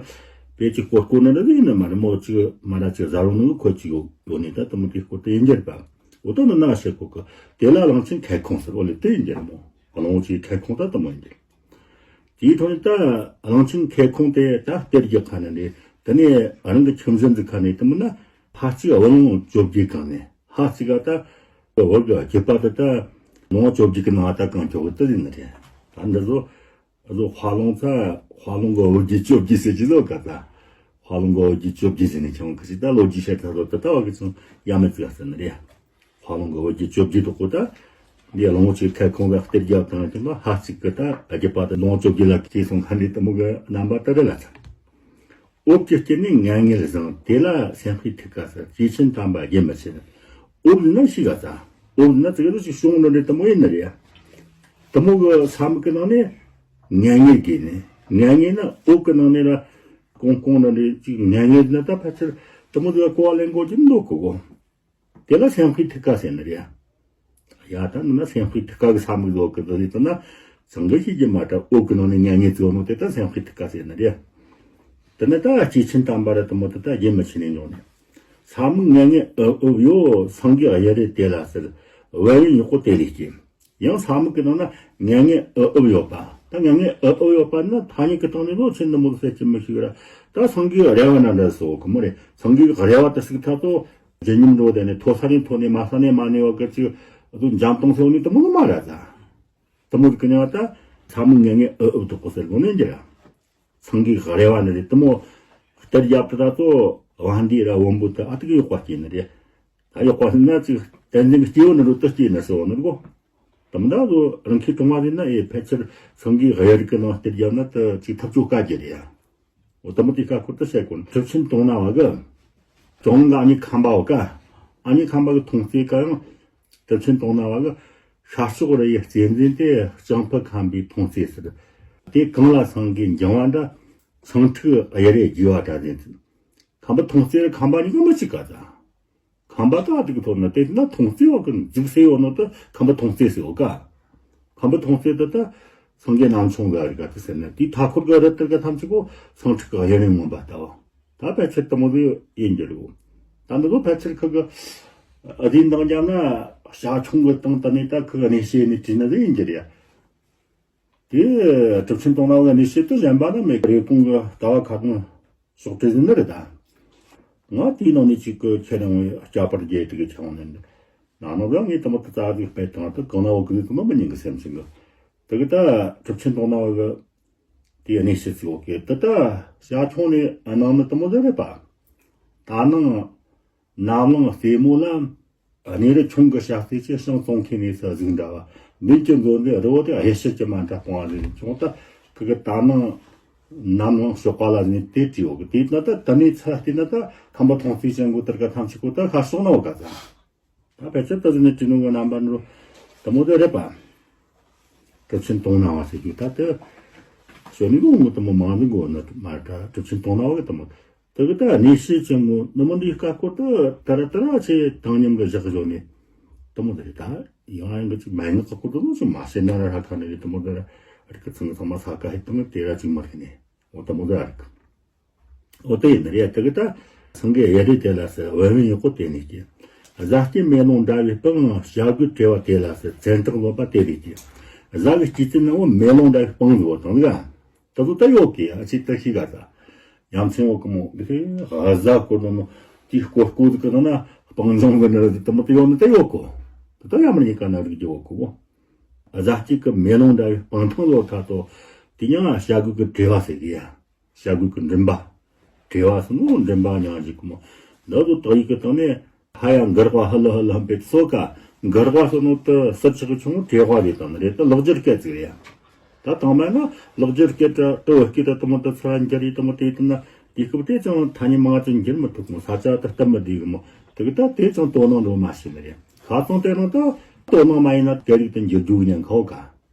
པེ་ཅིག་སྐོར་སྐོར་ན་ར་ཡིན་ན་མ་རེད་མོ་ཅིག་མ་ར་ཅིག་ཟ་རུང་ནི་ཁོ་ཅིག་ཡོད་ནི་ད་དུ་མོ་དེ་སྐོར་དེ་ཡིན་རྒྱུ་རེད་པ། འོ་ད་ནི་ན་ཤེས་ཁོ་གི། དེ་ལ་གླང་ཆེན་ཁལ་ཁོང་ཟེར་འོ་ལེ་དེ་ཡིན་རྒྱུ་རེད་མོ། གླང་ཆེན་ཁལ་ཁོང་ད་དུ་མོ་ཡིན་རྒྱུ་རེད། དེའི་ཐོག་ནས་ད་གླང་ཆེན་ཁལ་ཁོང་དེ་ད་གཏེར་གྱི་ཁ་ནས་ནི་དེ་ནས་རང་གི་ཁྱིམ་གཞི་འཛུགས་ཁ་ནས་དེ་མིན་ན་ཕ་གཅིག་བུ་ལོང་བཅོ་བརྒྱད་གང་ནས་ཕ་གཅིག་ག་ད་བུ་གི་རྒྱུད་པ་དེ་ད་ལོང་བཅོ་བརྒྱད་ཀྱི་ནང་ད་གང་བཅོ་གི་དེ་ཡིན་ནི་རེད། ད་འདི་ཚོ་བཟོ་ཧྭ་ལོང་ཚ་ཧྭ་ལོང་གི་བུ་རྒྱུད་བཅོ་བརྒྱད་ཟེར་གྱི་ལོ་ག་ད་ཧྭ་ལོང་གི་བུ་རྒྱུད་བཅོ་བརྒྱད་ཟེར་ནས་ཁྱོད་གི་ཅིག་ད་ལོ་རྒྱུས་བཤད་ཐ་ཚོ་དེ་ད་བ་གི་ཚོ་ཡ་མི་བརྩི་བ་ཟེར་ནི་རེད། ཧྭ་ལོང་གི་བུ་རྒྱུད་བཅོ་བརྒྱད་དུ་གོ་ད། འདི་གླང་བོ་ཆེ་ཁལ་ཁོང་གི་གཏེར་རྒྱབ་དང་དེ་མ་ཧ་གཅིག་གི་ད་རྒྱུད་པ་དེ་ལོང་བཅོ་བརྒྱད་ལ་སྐྱེས་སོང་ཁ་འདི་དེ་མོ་གི་རྣམ་པ་ད་རེ་ལ་ཚ། འོབས་ཀྱི་སྐྱེ་ནི་ངན་ངེར་བཟང་དེ་ལ་སེམས་ཤིང་ཐིག་ཁ་ཟེར། སྐྱེས་ཆེན་དམ་པ་རྒྱུན་མི་ཆད། འོབས་ན་ཤི་ག་ཚ། འོབས་ན་ཙི་གེ་ཟིག་ཤོང་འགྲོ་འདྲེ་དེ་མོ་ཡིན་ནི་རེད། དེ་མོ་གི་ས་མིག་གི་ནང་ནས་ངན་ངེར་གྱེས་ནས་ངན་ངེར་ན་འོབས་གི་ནང་ནས་ར་གོང་གོང་འདྲ་འདྲེ་ཅིག་ངན་ངེར་ན་ད་ཕལ་ཆེར་དེ་མོ་ཟིག་ག་གོ་བ་ལེན་དགོས་ཀྱི་འདུག་གོ་གོ། དེ་ལ་སེམས་ཤིང་ཐིག་ཁ་ཟེར་ནི་རེད། ཡ་ད་ནི་ན་སེམས་ཤིང་ཐིག་ཁ་གི་ས་མིག་བཟོ་གི་ཟེར་ནི་ད་ན་ཚང་གི་ཤེས་ཀྱི་མ་ད་འོབས་གི་ནང་ནས་ངན་ངེར་བཙོ་ནོ་དེ་ད་སེམས་ཤིང་ཐིག་ཁ་ཟེར་ནི་རེད། དེ་ནས་ད་སྐྱེས་ཆེན་དམ་པ་ར་དེ་མོ་དེ་ད་རྒྱུན་མི་ཆད་ནས་འབྱུང་ནས། ས་མིག་ངན་ངེར་ཨུ་འོབས་ཡོད། སངས་རྒྱས་གཡུལ་རེ་དེ་ལ་ཟེར། བལ་ཡུལ་ཉོག་པོ་དེ་ལས་སྐྱེས། ཡང་ས་མིག་གི་ནང་ན་ངན་ངེར་ཨུ་འོབས་ཡོད་པ། ད་ངན་ངེར་ཨུ་འོབས་ཡོད་པ་ནི་ཐ་སྙད་ཀྱི་སྟེང་ནས་ལོ་ཆེན་ནི་མོ་ཟེར་གྱི་མི་ཤེས་ར། ད་སངས་རྒྱས་རེ་བ་ན་འདྲ་སོ་གི་མོ་རེད། སངས་རྒྱས་རེ་བ་དེ་སྲིད་ཐ་ཚོ་ཇི་ཉིན་འགྲོ་དེ་ནས་མཐོ་ས་ནས་མཐོ་ནས་དམའ་ས་ནས་དམའ་ནས་བ་གི་ཅིག་ ཨ་དུ་འཇམ་ཏོང་སེ་འོ་ནི་དུ་མོ་ནི་མ་ར་ད། དུ་མོ་གི་ཉང་ད་ཚ་མོ་ངེ་ངེ་ཨུ་ཨུ་དུ་གོ་སེར་གོ་ནི་འཇི་ར། སང་གི་ག་རེ་བ་ནི་རེད་དུ་མོ། སྟེར་རྒྱབ་ཏུ་ད་ཚོ་བ་འདི་ར་བོན་པོ་ད་ཨ་ཏི་གི་ཡོག་པ་སྐྱེས་ནི་རེད། ད་ཡོག་པ་ན་ཅིག་བསྟན་འཛིན་གྱི་སྐྱེ་བོ་ནི་རུ་ཏི་སྐྱེས་ནི་སོ་ནི་རུ་གོ། དམ་ད་ལོ་རང་ཁའི་གྲོང་བ་རེད་ན་ཨེ་ཕལ་ཆེར་སང་གི་གཡུ་རིགས་ཀྱི་ནང་སྟེར་རྒྱབ་ན་ད་ཅིག་ཐབས་ཇུས་དཀའ་རྒྱུ་རེད་ཡ། འོ་དམ་དེ་ཀ་ཁུར་ད་བཤད་གོ་ནི་གྲུབ་ཆེན་དོང་ན་བ་གི། ཅོང་ལ་ཨ་ནི་ཁམས་པ་བ་ཀ། ཨ་ནི་ཁམས་པ་གི་མཐོང་ཚེ་ཀ་ཡང་། གྲུབ་ཆེན་དོང་ན་བ་གི་ཤར་ཕྱོགས་རི་ཡི་རྩེ་འཛིན་ཏེ་ལྕང་ཕུ་ཁམས་པའི་མཐོང་ཚེ་ཟེར། དེ་གང་ལ་སང་གི་འགྱིང་བ་འདྲ། སང་ཁྲིག་གཡུ་རེ་རྒྱས་པ་འདྲ་ཟེར། ཁམས་པ་མཐོང་ཚེ་རེ་ཁམས་པ་གཉིས་ཀ་མི་གཅིག་ག་ད། ཁམས་པ་ད་དེ་གི་ཐོག་ན་དེ་ན་མཐོང་ཚེ་བ་གི་འཇུག་སེ་ཡོད་ནོ་ད་ཁམས་པ་མཐོང་ཚེ་ཟེར་བ་ཀ། ཁམས་པ་མཐོང་ཚེ་ད་ད་སངས་རྒྱས་རྣམ་འཕྱོང་ག་རི་ག་དེ་ཟེར་ན་དེ་མཐའ་འཁོར་ག་རི་ལྟར་ག་ཐམས་ཅད་པོ་སང་ཁྲིག་ག་གཡུ་རེ་མངོན་པ་ལྟ་བུ། ད་ཕལ་ཆེར་དུ་མོ་དེ་ཡིན་རྒྱུ་རེད། ད་འདི་ཚོ་ཕལ་ཆེར་ཁ་གི་ཨ་དེ་འདང་རྒྱབ་ན་ཞ་ཆུང་གི་སྟེང་ད་ནི་ད་ཁ་གི་གནས་བཤད་ནི་བྲིས་ན་དེ་ཡིན་རྒྱུ་རེད། དེ་གྲུབ་ཆེན་དོང་ན་བ་གནས་བཤད་དུ་གཞན་པ་ན་མེད་རེ་ཀུང་གི་ལྟ་བ་ཁ་སྟོང་ཕྱོགས་བྲིས་ཟིན་ནི་རེད་ད། ང་དེའི་ནང་ནས་གཅིག་གི་ཁྱེད་རང་བའི་སྐྱ་པར་རྒྱལ་དེ་གི་ཆང་ནས་ནང་ནང་ལ་ངས་དུ་མ་དུ་རྩ་དུ་སྤེལ་དང་དུ་གང་ན་བ་གི་དུ་མ་མི་ཉན་གི་སེམས་ཅན་གི་དེ་གི་ད་གྲུབ་ཆེན་དོང་ན་བ་གི་དེའི་གནས་བཤད་ཚིག་འོ་གི་དུ་ད་བྱ་ཁྱོང་ནས་ནང་ནི་དུ་མ་ཟེར་རེད་པ། ད་ནང་ནམ་ལངས་རྩེ་མོ་ལ། གནས་རི་ཁྱུང་གི་བྱ་རྩེ་ཆེ་ཤིང་ཙོང་ཁའི་གནས་སུ་གཟིགས་འདྲ་བ། མདུན་གྱི་མཛོད་འདི་རི་བོ་དེ་གཡུ་ཕྱིར་གྱི་མ་འདྲ་སྤུངས་པ་ཟིག་བྱུང་ད། ཁི་གི་ད་ནང་ནམ་ལངས་ཞོགས་པ་ལ་ནི་དེ་བྲིས་ཡོད་གི་དེ་ན་ད་ད་ནས་ཚ་དེ་ན་ད་ཁམས་པ་མཐོང་ཚེ་ཅན་གོ་དར་ག་ཐམས་ཅད་གོ་ད་ཤར་སོང་ན་འོ་ག་ད། ད་ཕལ་ཆེར་ད་ཟིག་ནས་བྲིས་ནོ་གི་རྣམ་པ་འགྲོ་དུ་མོ་དེ་རེད་པ། གྲུབ་ཆེན་དོང་ན་བ་ཟེར་རྒྱུ་ད་དེ། ཞོ་ནི་གོ་ངོ་དུ་མོ་མང་ནི་གོ་ན་མ་ད་གྲུབ་ཆེན་དོང་ན་བ་གི་དུ་མོ། དེ་གི་ད་གནས་བཤད་ཆེན་མོ་ནུ་མོ་འདིའི་སྐད་སྐོར་དུ་དར་དར་ཆེ་དང་མཉམ་གི་བཞག་བཞག་ནས་དུ་མོ་དེ་རེད་ད། ཡང་ཡང་གི་ཅིག་མན་ངག་གི་སྐོར་དུ་ནོ་ཅིག་མ་བཤད་ན་ར་ཧ་ཁ་ནི་རེད་དུ་མོ་དེ་ར་རིག་གི་ཚང་ཚང་མ་ས་ཀ་ཧེ་དུ་མོ་དེ་ར་ཅིག་མ་རེད་ནས་འོ་དུ་མོ་དེ་ར་རིག་གི། འོ་དེ་ཡིན་ནི་རེད་དེ་གི་ད་སངས་རྒྱས་ཡེ་རེ་དེ་ལ་ཟེར་བན་བན་ཡག་པོ་དེ་ནས་ཀྱི། གཟའ་སྐྱེས་མེ་ལོང་འདྲ་བའི་སྤང་བྱ་རྒོད་བྲེ་བ་དེ་ལ་ཟེར་བཙན་ཐག་ལོ་པ་དེ་རེད་ཀྱི། གཟའ་གི་སྐྱེས་ཚེ་ན་འོ་མེ་ལོང་འདྲ་བའི་སྤང་ཟེར་བ་དང་ག་དེ་ཚོ་ད་ཡོད་ཀི་ཨ་ཅིག་ད་ཤི་ག་ད། ཡ་མཚན་འོག་གི་མོ་འདི་ཧེ་ཧ་ཟ་སྐོར་ནོ་ནོ་དེའི་སྐོར་སྐོར་དུ་ཀི་ན་ན་སྤང་ལྗོངས་གི་ནི་ར་དེ་དུ་མོ་དེ་ཡོད་ནི་ད་ཡོད་གོ། དེ་ད་ཡ་མར་ཉི་ཀ་ན་རིག་རྒྱུ་ཡོད་གོ། གཟའ་གཅིག་གི་མེ་ལོང་འདྲ་བའི་སྤང་ཐང་ལོ་ཐ་ཏོ། དེ་ཡང་བྱ་རྒོད་ཀྱི་བྲེ་བ་ཟེར་གི་ཡ། བྱ་རྒོད་ཀྱི་མགྲིན་པ། བྲེ་བ་སོ་ནོ་མགྲིན་པ་ཉང་ཞིག་གི་མོ། འདི་ཚོ་དག་ཡིག་གི་སྟེང་ནས། ཧ་ཡང་གར་བ་ཧ་ལ་ཧ་ལ་ཧམ་པའི་སོ་ཀ། གར་བ་སོ་ནོ་ཏི་སི་ཆག་ཆུང་བྲེ་བ་རེད་དང་རེད་ཏི་ལག་སྒྱུར་སྐད་ཅིག་རེད་ཡ། ད་དང་མ་ན་ལག་སྒྱུར་སྐད་ཏི་ཏི་བ་སྐད་ཏི་ཏི་མོ་ཏི་ཚ་འགྱུར་རེད་ཏི་མོ་ཏི་ཏི་ན་དེ་སྐབས་དེ་ཅང་ཐ་སྙད་མང་ཅན་འགྱུར་མི་ཐུབ་མོ་ས་ཆ་ཏི་སྟབས་མི་བདེ་གི་མོ་དེ་གི་ད་དེ་ཅང་དོ་སྣང་འགྲོ་མ་ཤེས་ནི་རེད། ཁ་སང་དེ་རིང་ད་དོ་སྣང་མ་ཡིན་ན་སྐད་རིགས་དེ་འགྱུར་རྒྱུ་ཉེན་ཁ་བོ་ཀ།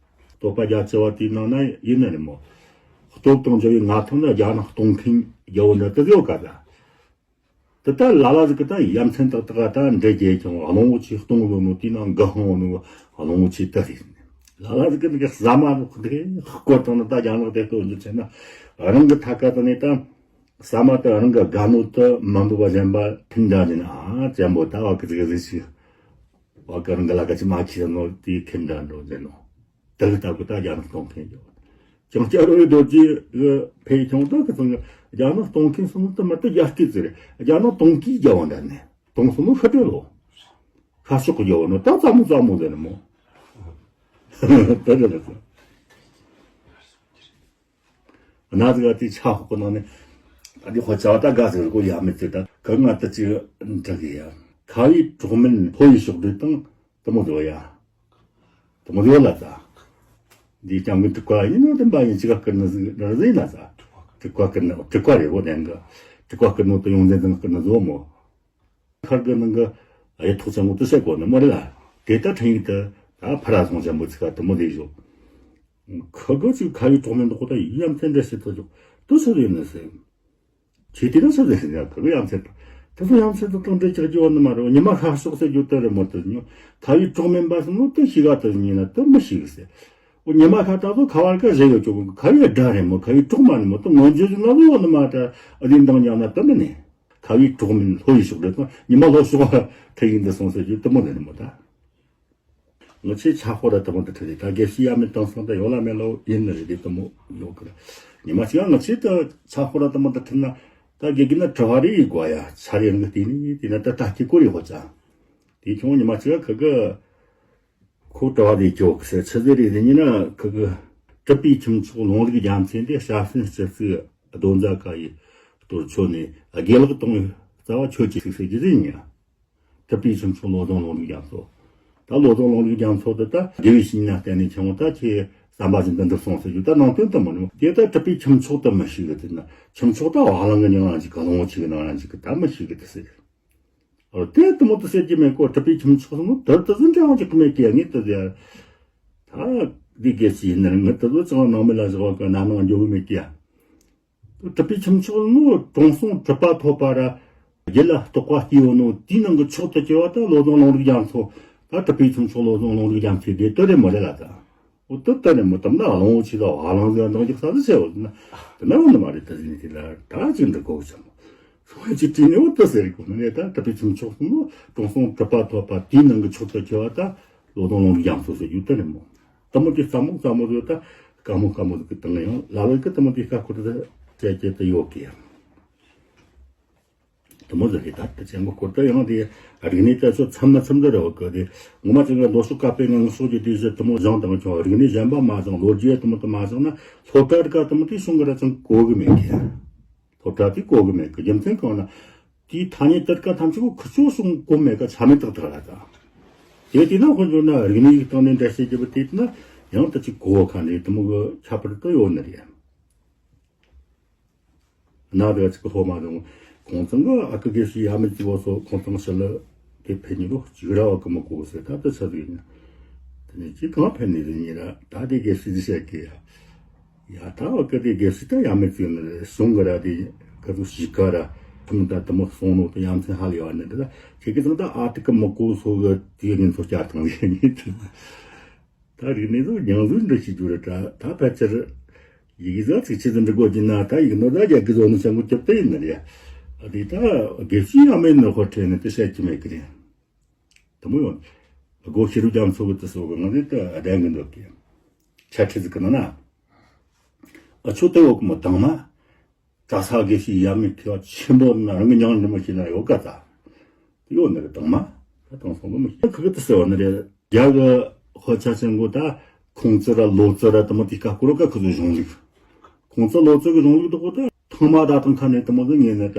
སྟོད་པ་རྒྱ་ཆེ་བ་དེའི་ནང་ན་ཡིན་ནི་རེད་མོ། སྟོབས་དང་འབྱོར་བའི་མངའ་ཐང་ནི་རྒྱ་ནག་སྟོང་ཁེངས་རྒྱལ་བོ་འདྲ་དེ་ཡོད་ཀ་ད། དེ་ལྟར་ལ་ལ་ཟིག་གི་ད་ཡ་མཚན་ཏག་ཏག་ད་འདྲེ་རྒྱལ་ཀྱང་གླང་པོ་ཆེ་སྟོང་ལོ་ནོ་དེའི་ནང་འགག་ཧང་ནོ་གླང་པོ་ཆེ་ད་རེད། ལ་ལ་ཟིག་གི་འདི་གི་ཟ་མ་ནོ་འདི་གི་སྐོར་དང་ནི་ད་རྒྱ་ནག་དེ་ལྟོ་འཇུ་ཆེ་ན་རང་གི་ཐ་ཀ་དང་ནི་ད་ཟ་མ་དེ་རང་གི་དགའ་ནོ་དུ་མ་འབུ་བ་གཞན་པ་ཐིན་འདྲ་ནི་ན་ཨ་ཅན་པོ་ད་བ་གི་ཟིག་གི་ཟིག་ཤི་བ་གི་རང་གི་ལ་ག་ཅི་མ་ཁྱི་ནོ་དེའི་ཁིན་འདྲ་འགྲོ་ཟེར་ནོ། དེ་ལྟ་བུ་ད་རྒྱ་ནག་སྟོང་ཁེངས་ཡོད། ཀྱང་སྐྱ་རོའི་རྡོ་རྗེ་གི་ཕེ་ཁྱོང་ད་གི་ཚང་གི་རྒྱ་ནག་སྟོང་ཁེངས་སོང་དུ་མ་ད་རྒྱ་སྐད་ཟེར། རྒྱ་ནག་སྟོང་གིས་རྒྱ་བ་འདྲ་ནས་སྟོང་སོང་ནོ་ཤི་བྲོས་ལོ། ཤ་ཤོག་གི་རྒྱ་བ་ནོ་ད་ཙམ་མོ་ཙམ་མོ་ཟེར་ནི་མོ། ད་ད་ད་ད། གནའ་ཟིག་ག་དེ་ཆ་ཧོག་གི་ནང་ནས་ད་དེ་ཧོ་ཅ་བ་ད་དགའ་ཟེར་གོ་ཡ་མེད་ཚེ་ད་ག་ང་ད་ཅི་འདྲ་གི་ཡ། ཁ་བའི་གྲོགས་མིན་ལྷོ་ཡི་ཕྱོགས་བྲོས་དང་དུ་མོ་ཟོ་ཡ། དུ་མོ་ཟོ་ལ་ད། འདི་ཀྱང་གི་དྲུག་པ་ཡིན་ནོ་དེ་འབའ་ཡིན་ཅི་ག་ཀིར་ནི་ཟིག་ར་ཟིག་ན་ད། དྲུག་པ་ཀིར་ནི་དྲུག་པ་རེད་བོ་དེང་གི། དྲུག་པ་ཀིར་ནོ་དུ་ཡོང་ཟེ་ཟིག་ཀིར་ནི་ཟོ་མོ། ཁར་གི་ནང་གི་ཨེ་ཐོག་ཚང་གོ་དུ་བཤད་གོ་ནི་མོ་རེད་ལ། དེ་ལྟར་འཕྲིན་ཡིག་དུ་ད་ཕ་ར་སོང་ཅན་པོ་ཚིག་ག་དུ་མོ་ཟིག་ཞོག་ཁ་གི་ཅིག་ཁ་བའི་གྲོགས་མིན་འདུག་གོ་ད་ཡུལ་ཡ་མཚན་འདྲ་ཞིག་ཐོ་ཅོག་དུ་སུ་ཡིན་ནི་ཟེར། ཁྱེད་དེ་ར་ས་ཟེར་ཡ་ཁ་གི་ཡ་མཚན་དུ་སུ་ཡ་མཚན་དུ་གཏོང་འདྲེ་ཅག་རྒྱུ་བ་ནི་མ་རེད། ཉི་མ་ཤར་ཕྱོགས་ཟེར་རྒྱུ་དེ་རེད་མོ་དུ་ཉོ། ཁ་བའི་གྲོགས་མིན་པ་སོང་ནོ་དུ་ཤི་ག་དུ་ཉིན་ན་དུ་མི་ཤི་གི་ཟེར། འོ་ཉི་མ་ཤར་ད་དུ་ཁ་བར་ཀ་བཞད་ཡོད་ཅོག་ཁ་བའི་དགྲ་རེད་མོ། ཁ་བའི་གྲོགས་མ་རེད་མོ། དུ་ངོ་འཇུ་ཟིན་ན་ལོ་ཡོད་ནི་མ་ད་ཨ་དེ་འདང་ཉམས་ན་དུ་མི་ནི། ཁ་བའི་གྲོགས་མིན་ལྷོ་ཡི་ཕྱོགས་རེད་དང་ཉི་མ་ལྷོ་ཕྱོགས་ཁ་ཡིན་འདི་སོང་ཟེར་རྒྱུ་དུ་མོ་རེད་མོ་ད། ང་ཆེ་ཆ་ཧོ་ར་དུ་མོ་དུ་ཁྲིད་དེ་ད་དགེ་བཤེས་ཡ་མེད་དང་སང་ད་ཡོ་ལ་མེ་ལོ་ཡིན་ནི་རེད་དེ་དུ་མོ་ཡོད་ཀི་ར། ཉི་མ་ཅིག་ང་ཆེ་ད་ཆ་ཧོ་ར་དུ་མོ་དུ་ཁྲིད་ན་ད་དགེ་རྒན་ན་དྲི་བ་རེ་ཡི་དགོ་ཡ་ཆ་རེ་རང་གི་དེ་ནི་དེ་ན་ད་ད་ཁྱི་ཀོ་རེ་ཧོ་ཅང་དེ་ཁྱོང་ཉི་མ་ཅིག་ཁ་གི། ཁོ་གྲྭ་བ་དེ་ཅོག་ཟེར་ཆི་ཟེར་རེད་ཟེར་ཉིན་ན་ཁི་གི་གྲུབ་པའི་ཁྱུ་མཆོག་ལུང་རིགས་རྒྱལ་མཚན་དེ་ཞྭ་སེན་སྤྱི་གཙུག་རྡོ་རྫ་ཁ་ཡི་གཏོར་ཆོས་ནས་དགེ་ལེགས་གཏོང་བའི་རྩ་བ་ཁྱོད་ཀྱིས་ཟིག་ཟེར་རྒྱུ་ཟེར་ཉིན། གྲུབ་པའི་ཁྱུ་མཆོག་བློ་བཟང་ལུང་རིགས་རྒྱལ་མཚན། ད་བློ་བཟང་ལུང་རིགས་རྒྱལ་མཚན་དེ་ད་དགེ་བའི་བཤེས་གཉེན་བསྟེན་ནས་ཁྱེད་ད་ཁྱེད་བསམ་པ་བཞིན་དུ་འགྲུབ་སོང་ཟེར་རྒྱུ་ད་ནང་དོན་དུ་མི་ནུས། དེ་ད་གྲུབ་པའི་ཁྱུ་མཆོག་ད་མི་ཤེས་གི་དེ་ན་ཁྱུ་མཆོག་ད་བ་ལང་གི་ཉང་ལ་འཇིག་གི་ལོང་བོ་ཆེ་གི་ནང་ལ་འཇིག་གི་ད་མི་ཤེས་གི་དེ་ཟེར། ཨོ། དེ་དུ་མོ་དུ་ཟེར་གྱི་མེད་གོ། གྲུབ་པའི་ཁྱུ་མཆོག་སོང་དུ་དུ་ཟིན་ཀྲང་གཅིག་མེད་ཀྱི་ངེས་དུ་ཟེར། ད་འདི་སྐད་ཅིག་ཡིན་ན་ངི་དུ་ཟོ་ཚང་ནང་མི་ལ་བཞག་གི་ན་ནང་འགྱོ་གི་མེད་ཀྱི། གྲུབ་པའི་ཁྱུ་མཆོག་ནོ་དྲང་སྲོང་གྲུབ་པ་ཐོབ་པ་ར་རྒྱུད་ལ་རྟོགས་པ་སྐྱེས་ཡོད་ནོ་དེའི་ནང་གི་མཆོག་ཏུ་གྱུར་པ་ད་བློ་བཟང་ལུང་རིགས་རྒྱལ་མཚན། ད་གྲུབ་པའི་ཁྱུ་མཆོག་བློ་བཟང་ལུང་རིགས་རྒྱལ་མཚན་དེ་དུ་རེ་མོ་རེ་ལ་ད། འོ་དེ་ལྟར་ནས་མོ་དམ་ན་གླང་བོ་ཆེ་ལ་བ་ལང་ཟེར་འདང་རྒྱག་ས་དུ་བྱས་འོ་ན། དེ་ན་འོ་ན་མ་རེད་ད་ཟིན་ནས་དེ་ལ་ད་ཅིག་འདྲི་གོ་བྱ་མོ། སོང་ཅིག་དྲིས་ནས་འོ་ད་ཟེར་གོ་ནས་ད་གྲུབ་པའི་ཁྱུ་མཆོག་གསུམ་ནོ་དྲང་སྲོང་གྲུབ་པ་ཐོབ་པ་དེའི་ནང་གི་མཆོག་ཏུ་གྱུར་པ་ད་བློ་བཟང་ལུང་རྒྱལ་མཚན་ཟེར་རྒྱུ་དེ་རེད་མོ། དེ་མོ་དེ་ཙམ་མོ་ཙམ་མོ་ཟེར་ད་དཀའ་མོ་དཀའ་མོ་ཟིག་གི་དང་ཡང་ལ་ལོ་གི་དེ་མོ་དེ་དཀའ་ཁུར་ད་བྱས་བྱས་ད་ཡོད་གི་ཡ། དེ་མོ་ཟིག་གི་ད་ལྟ་ཅན་གོ་སྐོར་ད་ཡང་དེ་རིག་གནས་ད་ཚོ་མཚམས་མ་མཚམས་ད་རེ་བ་གི་དེ་ངོ་མ་ཅན་ག་མདོ་ཕྱོགས་བཀའ་པོད་ལྔ་ངོ་སོགས་ཀྱི་དུས་སུ་དེ་མོ་བཞེངས་དང་ཀྱང་རིག་གནས་གཞན་པ་མ་བཞེངས། ལོ་རྒྱུས་དེ་མོ་དེ་མ་བཞེངས་ན་སློབ་གྲྭ་དཀའ་དེ་མོ་དེ་གསུང་གི་ར་ཅང་གོ་གི་མེད་གི། སློབ་གྲྭ་དེ་གོ་གི་མེད་གི། རྒྱུ་མཚན་གང་ན་དེའི་ཐ་སྙད་དེ་དཀའ་ཐམས་ཅད་ཁོ་ཁུ་ཆོ་གསུང་གོ་མེད་གི། ཆ་མེད་ཏག་ཏག་ར་ད། དེ་དེ་ན་ཁོ་འཇོག་ན་རིག་གནས་ཀྱི་སྟེང་ནས་འགྲེལ་བཤད་རྒྱབ་པ་དེ་ན་ཡང་ད་ཅིག་གོ་ཁ་འདྲེ་དེ་མོ་གི་ཁྱད་པར་དུ་ཡོད་ནི་རེད། ན་དེ་ཅིག་སློབ་མ་དང་ཁོང་ཚང་གི་ཨ་ཁུ་དགེ་བཤེས་ཡ་མི་ཙི་བོ་སོགས་ཁོང་ཚང་ཞི་ལི་དེ་ཕེབས་ཉིན་ལོ་གཅིག་ར་བ་ཀི་མི་གོ་ཟེར། ད་དེ་ཚ་དུས་ཡིན་དེ་ནས་ཅིག་གང་ཕེབས་ནས་རེད་ཉིན་ར་ད་དེ་དགེ་བཤེས་ཟིག་བཤད་ཀི་ཡ། ཡ་ད་བ་ཀི་དེ་དགེ་བཤེས་ད་ཡ་མི་ཙི་ནི་གཞུང་གི་ར་དེ་ཀི་ཚོ་ཞིག་ག་ར་ཐུམ་ད་དེ་མོ་སོང་ནོ་དེ་ཡ་མཚན་ཧ་ལས་བ་ནི་འདི་ད་ཁྱེད་ཀི་ཚང་ད་ཨ་ཏི་ཀི་མི་གོ་སོ་གི་དེ་ངན་ཚོ་བསྐྱར་བཏང་ཟེར་ཉིན་དེ། ད་རིག་གནས་ཚོ་མྱང་ཚོ་འདྲི་ཞིག་རྒྱུ་རེད་ད། ད་ཕལ་ཆེར་ཡིག་ཟ་ཚིག་ཆེ་ཚོ་འདྲི་དགོས་ཀྱི་ན་ད་ཡིག་ནོར་ད་རྒྱ་གི་བཟོ་ནོ་ཆེན་པོ་ཁྱབ་ཏེ་ཡིན་ནི་རེད། ཨ་དེ་ད་དགེ་བཤེས་ཡ་མེད་ནོ་ཧོ་ཁྲེ་ནི་དེ་བཤད་ཀྱི་མེད་གི་རེད། དེ་མོ་ཡོང་སྒོ་ཤེས་རུ་རྒྱ་མཚོ་གི་དེ་སོ་གི་ང་ཚོས་ད་གདན་གི་འདུག་གི་ཆ་ཁྲི་ཟིག་གི་ནང་ན་ཨ་ཆོ་དེ་འོག་མོ་དང་མ། གྲྭ་ས་དགེ་བཤེས་ཡ་མེད་མཁས་པ་ཆེན་པོ་ན་རང་གི་མྱང་འདྲི་མོ་ཞིག་ན་ཡོད་ག་ད། ཡོད་ནི་རེད་དང་མ། ད་དང་སོང་གི་མི་ཤེས་ཁི་གི་དུ་ཟེར་བ་ནི་རེད། རྒྱ་གི་དཔེ་ཆ་ཆེན་པོ་ད་ཁུང་ཙི་ར་ལོ་ཙི་ར་དུ་མ་དེ་ཀ་ཀུ་རོ་ཀ་ཁི་ཚོ་གཞུང་ལུགས། ཁུང་ཙི་ལོ་ཙི་གི་གཞུང་ལུགས་དུ་གོ་ད་ཐང་མ་ད་དང་ཁ་ནས་དུ་མ་དུ་ངེས་ནས་ད་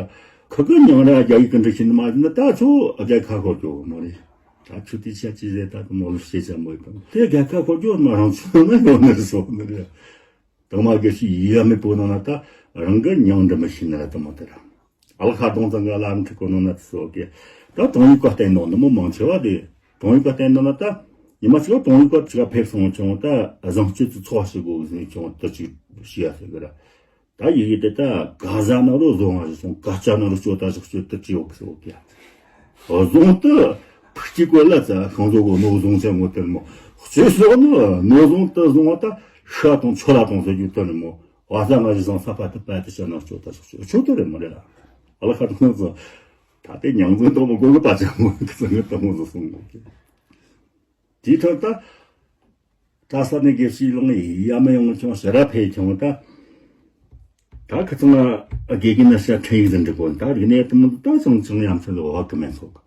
ཁི་གི་མྱང་ར་རྒྱ་ཡིག་གི་འདྲི་ཤེས་ནི་མ་ཡིན་ན་ད་ཚོ་རྒྱ་ཁ་ཁོ་སྐྱོ་གི་མོ་རེད། ད་ཆུ་དེ་ཆ་ཅི་ཟེར་ད་དུ་མོ་ལུགས་ཤེས་ཆ་མོ་ཡིན་དང་དེ་རྒྱ་ཁ་ཁོ་སྐྱོ་མ་རང་ཚོ་ན་ཡོད་ནི་རེད་སོ་ནི་རེད། དང་མ་དགེ་བཤེས་ཡ་མེད་པོ་ནང་ན་ད་རང་གི་མྱང་འདྲི་མི་ཤེས་ན་ར་དུ་མོ་དེ་ར། ཨ་ལ་ཁ་གདོང་ཚང་གི་ལམ་ཁྲིད་གོ་ནང་ན་དུ་སོ་གི། ད་དང་ཡིག་ག་བསྟན་ནོ་ནི་མོ་མང་ཆེ་བ་དེ། དང་ཡིག་ག་བསྟན་ནོ་ན་ད་ཉི་མ་ཞིག་དང་ཡིག་ག་ཅིག་ཕེབས་སོང་ཀྱང་ད་བཟང་སྤྱོད་དུ་འཚོ་བ་ཞིག་དགོས་ཟིན་ཀྱང་ད་ཅིག་ཤི་ཡ་ཟེར་གི་ར། ད་ཡི་གེ་དེ་ད་ག་ཟ་ན་རུ་བཟང་བ་ཞིག་སོང་། ག་ཅ་ན་རུ་སྤྱོད་ད་ཞིག་སྤྱོད་དུ་ཅི་ཡོད་གི་ཟེར་གི། བཟང་དུ་ཕུགས་ཀྱི་བཀོད་ལ་ཙ་ཤང་བཟོ་གོ་ནོ་བཟང་ཆེན་མོ་དེར་མོ། སྤྱོད་སོགས་ནི་ནོ་བཟང་དུ་བཟང་བ་ད་ཤ་དང་ཆོ་ལ་དང་ཟེར་རྒྱུ་དེ་ནི་མོ། བ་ས་ང་ཞིག་སང་ས་པ་དུ་པ་དུ་ཤ་ན་སྤྱོད་ད་ཞིག་སྤྱོད་ཆོ་དེ་རེད་མོ་རེད་ལ། ཨ་ལ་ཁ་དང་ཚོ་ད་དེ་མྱང་འཛིན་དང་མོ་གོ་གི་པ་ཅན་མོ་གི་ཚང་གི་དེ་མོ་བཟོ་སོང་གོ་གི། དེའི་ཁྲོད་ད། གྲྭ་ས་ནས་དགེ་བཤེས་ལངས་ཡ་མི་ཡོང་ཆུང་ཞེ་ར་ཕེ་ཆུང་ད། ད་ཁི་ཚང་དགེ་རྒན་ན་ཤ་ཁྲེ་ཡིག་ཟིན་འགྲིག་གོ་ད་རིག་གནས་དུ་མི་ད་ཆུང་ཆུང་ཡ་མཚན་ལ་བ་གི་མེད་ཚོགས།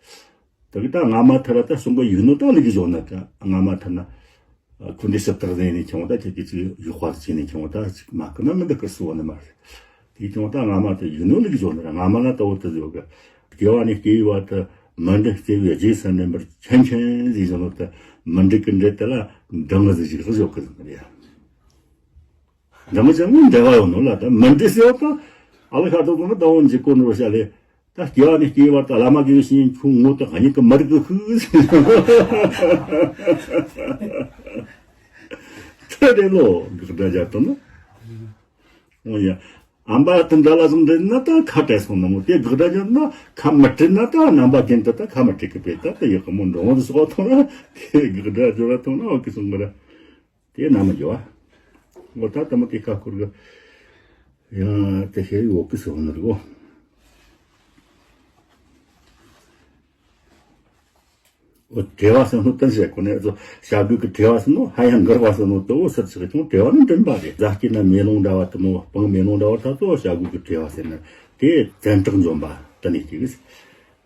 ད་གི་ད་ང་མ་ཐར་ད་གསུང་གི་ཡིག་ནོ་ད་ལི་གི་བཞོན་ན་ད་ང་མ་ཐར་ན། ཁུ་འདི་ཞིབ་ཐག་ཟིན་ནས་ཆུང་ད་ཁྱེད་ཀྱི་ཅིག་ཡུག་པ་ཟིག་བྱས་ནས་ཆུང་ད་ཅིག་མ་ཁི་ན་མི་འདི་ཁི་སུ་བ་ནི་མ་རེད། དེ་ཀྱང་ད་སྔ་མ་དེ་ཡིན་ནོ་ལུགས་བྱུང་ནི་ར་སྔ་མ་ན་ལྟ་བུ་དེ་ཡོད་གི། སྐྱེ་བ་ནས་སྐྱེ་བའི་བར་དུ་མི་འདྲི་སྐྱེ་བའི་རྗེས་སུ་འདྲེན་པར་ཆེན་ཆེན་ཟིག་བྱུང་ནོ་དེ་མི་འདྲི་གི་འདྲི་དེ་ལ་འདང་ཟིག་ཞིག་བཞག་གི་ཟིག་རེད། འདང་ཅན་མི་འདྲི་བ་ཡོད་ནོ་ལ་ད་མི་འདྲི་ཟེར་བ་དང་ཨ་ལ་ཤ་ཐོག་ཏུ་ནི་ད་འོན་ཅིག་གོ་ནོ་བཤད་ལེ། ད་སྐྱེ་བ་ནས་སྐྱེ་བའི་བར་དུ་བླ་མ་དགེ་བའི་བཤེས་གཉེན་ཁྱོད་ངོ་དང་གཉིས་ཀྱི་མི་རིགས་ཀྱི་ཤུགས་ཟིག་དེ་རེད་ལོ་དགག་སྒྲ་བརྒྱབ་དང་ནི། འོ་ཡ། ཨམ་པ་དེ་འདྲ་ལ་བཟུང་འདྲེན་ན་ད་ཁ་བྲལ་སོང་ན་མོ་དེ་དགག་སྒྲ་བརྒྱབ་ན་ཁ་མི་བྲལ་ན་ད་རྣམ་པ་ཀུན་ཏུ་ད་ཁ་མི་བྲལ་གི་པས་ད་ད་ཡག་གི་མོ་འགྲོ་འོང་དུ་སོགས་ཐོང་ན་དེ་དགག་སྒྲ་སྦྱོར་བ་ཐོང་ན་འོ་གི་སོང་གི་ར་དེ་ན་མི་འགྱོ་བ། འོ་ད་ད་མོ་དེ་ཁ་ཁུར་གི་ཡང་དེ་ཤེས་ཡོད་གི་སོང་ནི་རེད་གོ། འོ་བྲེལ་བ་ཟེར་ནོ་ཏན་ཞེས་གོ་ནས་བྱ་རྒོད་ཀྱི་བྲེལ་བ་ཟེར་ནོ་ཧ་ཡང་འགུར་བ་ཟེར་ནོ་དུ་འོ་ཟེར་ཅིག་ཀྱང་བྲེལ་བ་ནི་འདྲེན་པ་རེད། རྫ་སྐྱེས་ན་མེ་ལོང་འདྲ་བ་དུ་མོ་སྤང་མེ་ལོང་འདྲ་བ་ད་ཚོ་བྱ་རྒོད་ཀྱི་བྲེལ་བ་ཟེར་ན་དེ་བཙན་དྲག་འཇོམས་པ་དུ་ནས་ཅིག་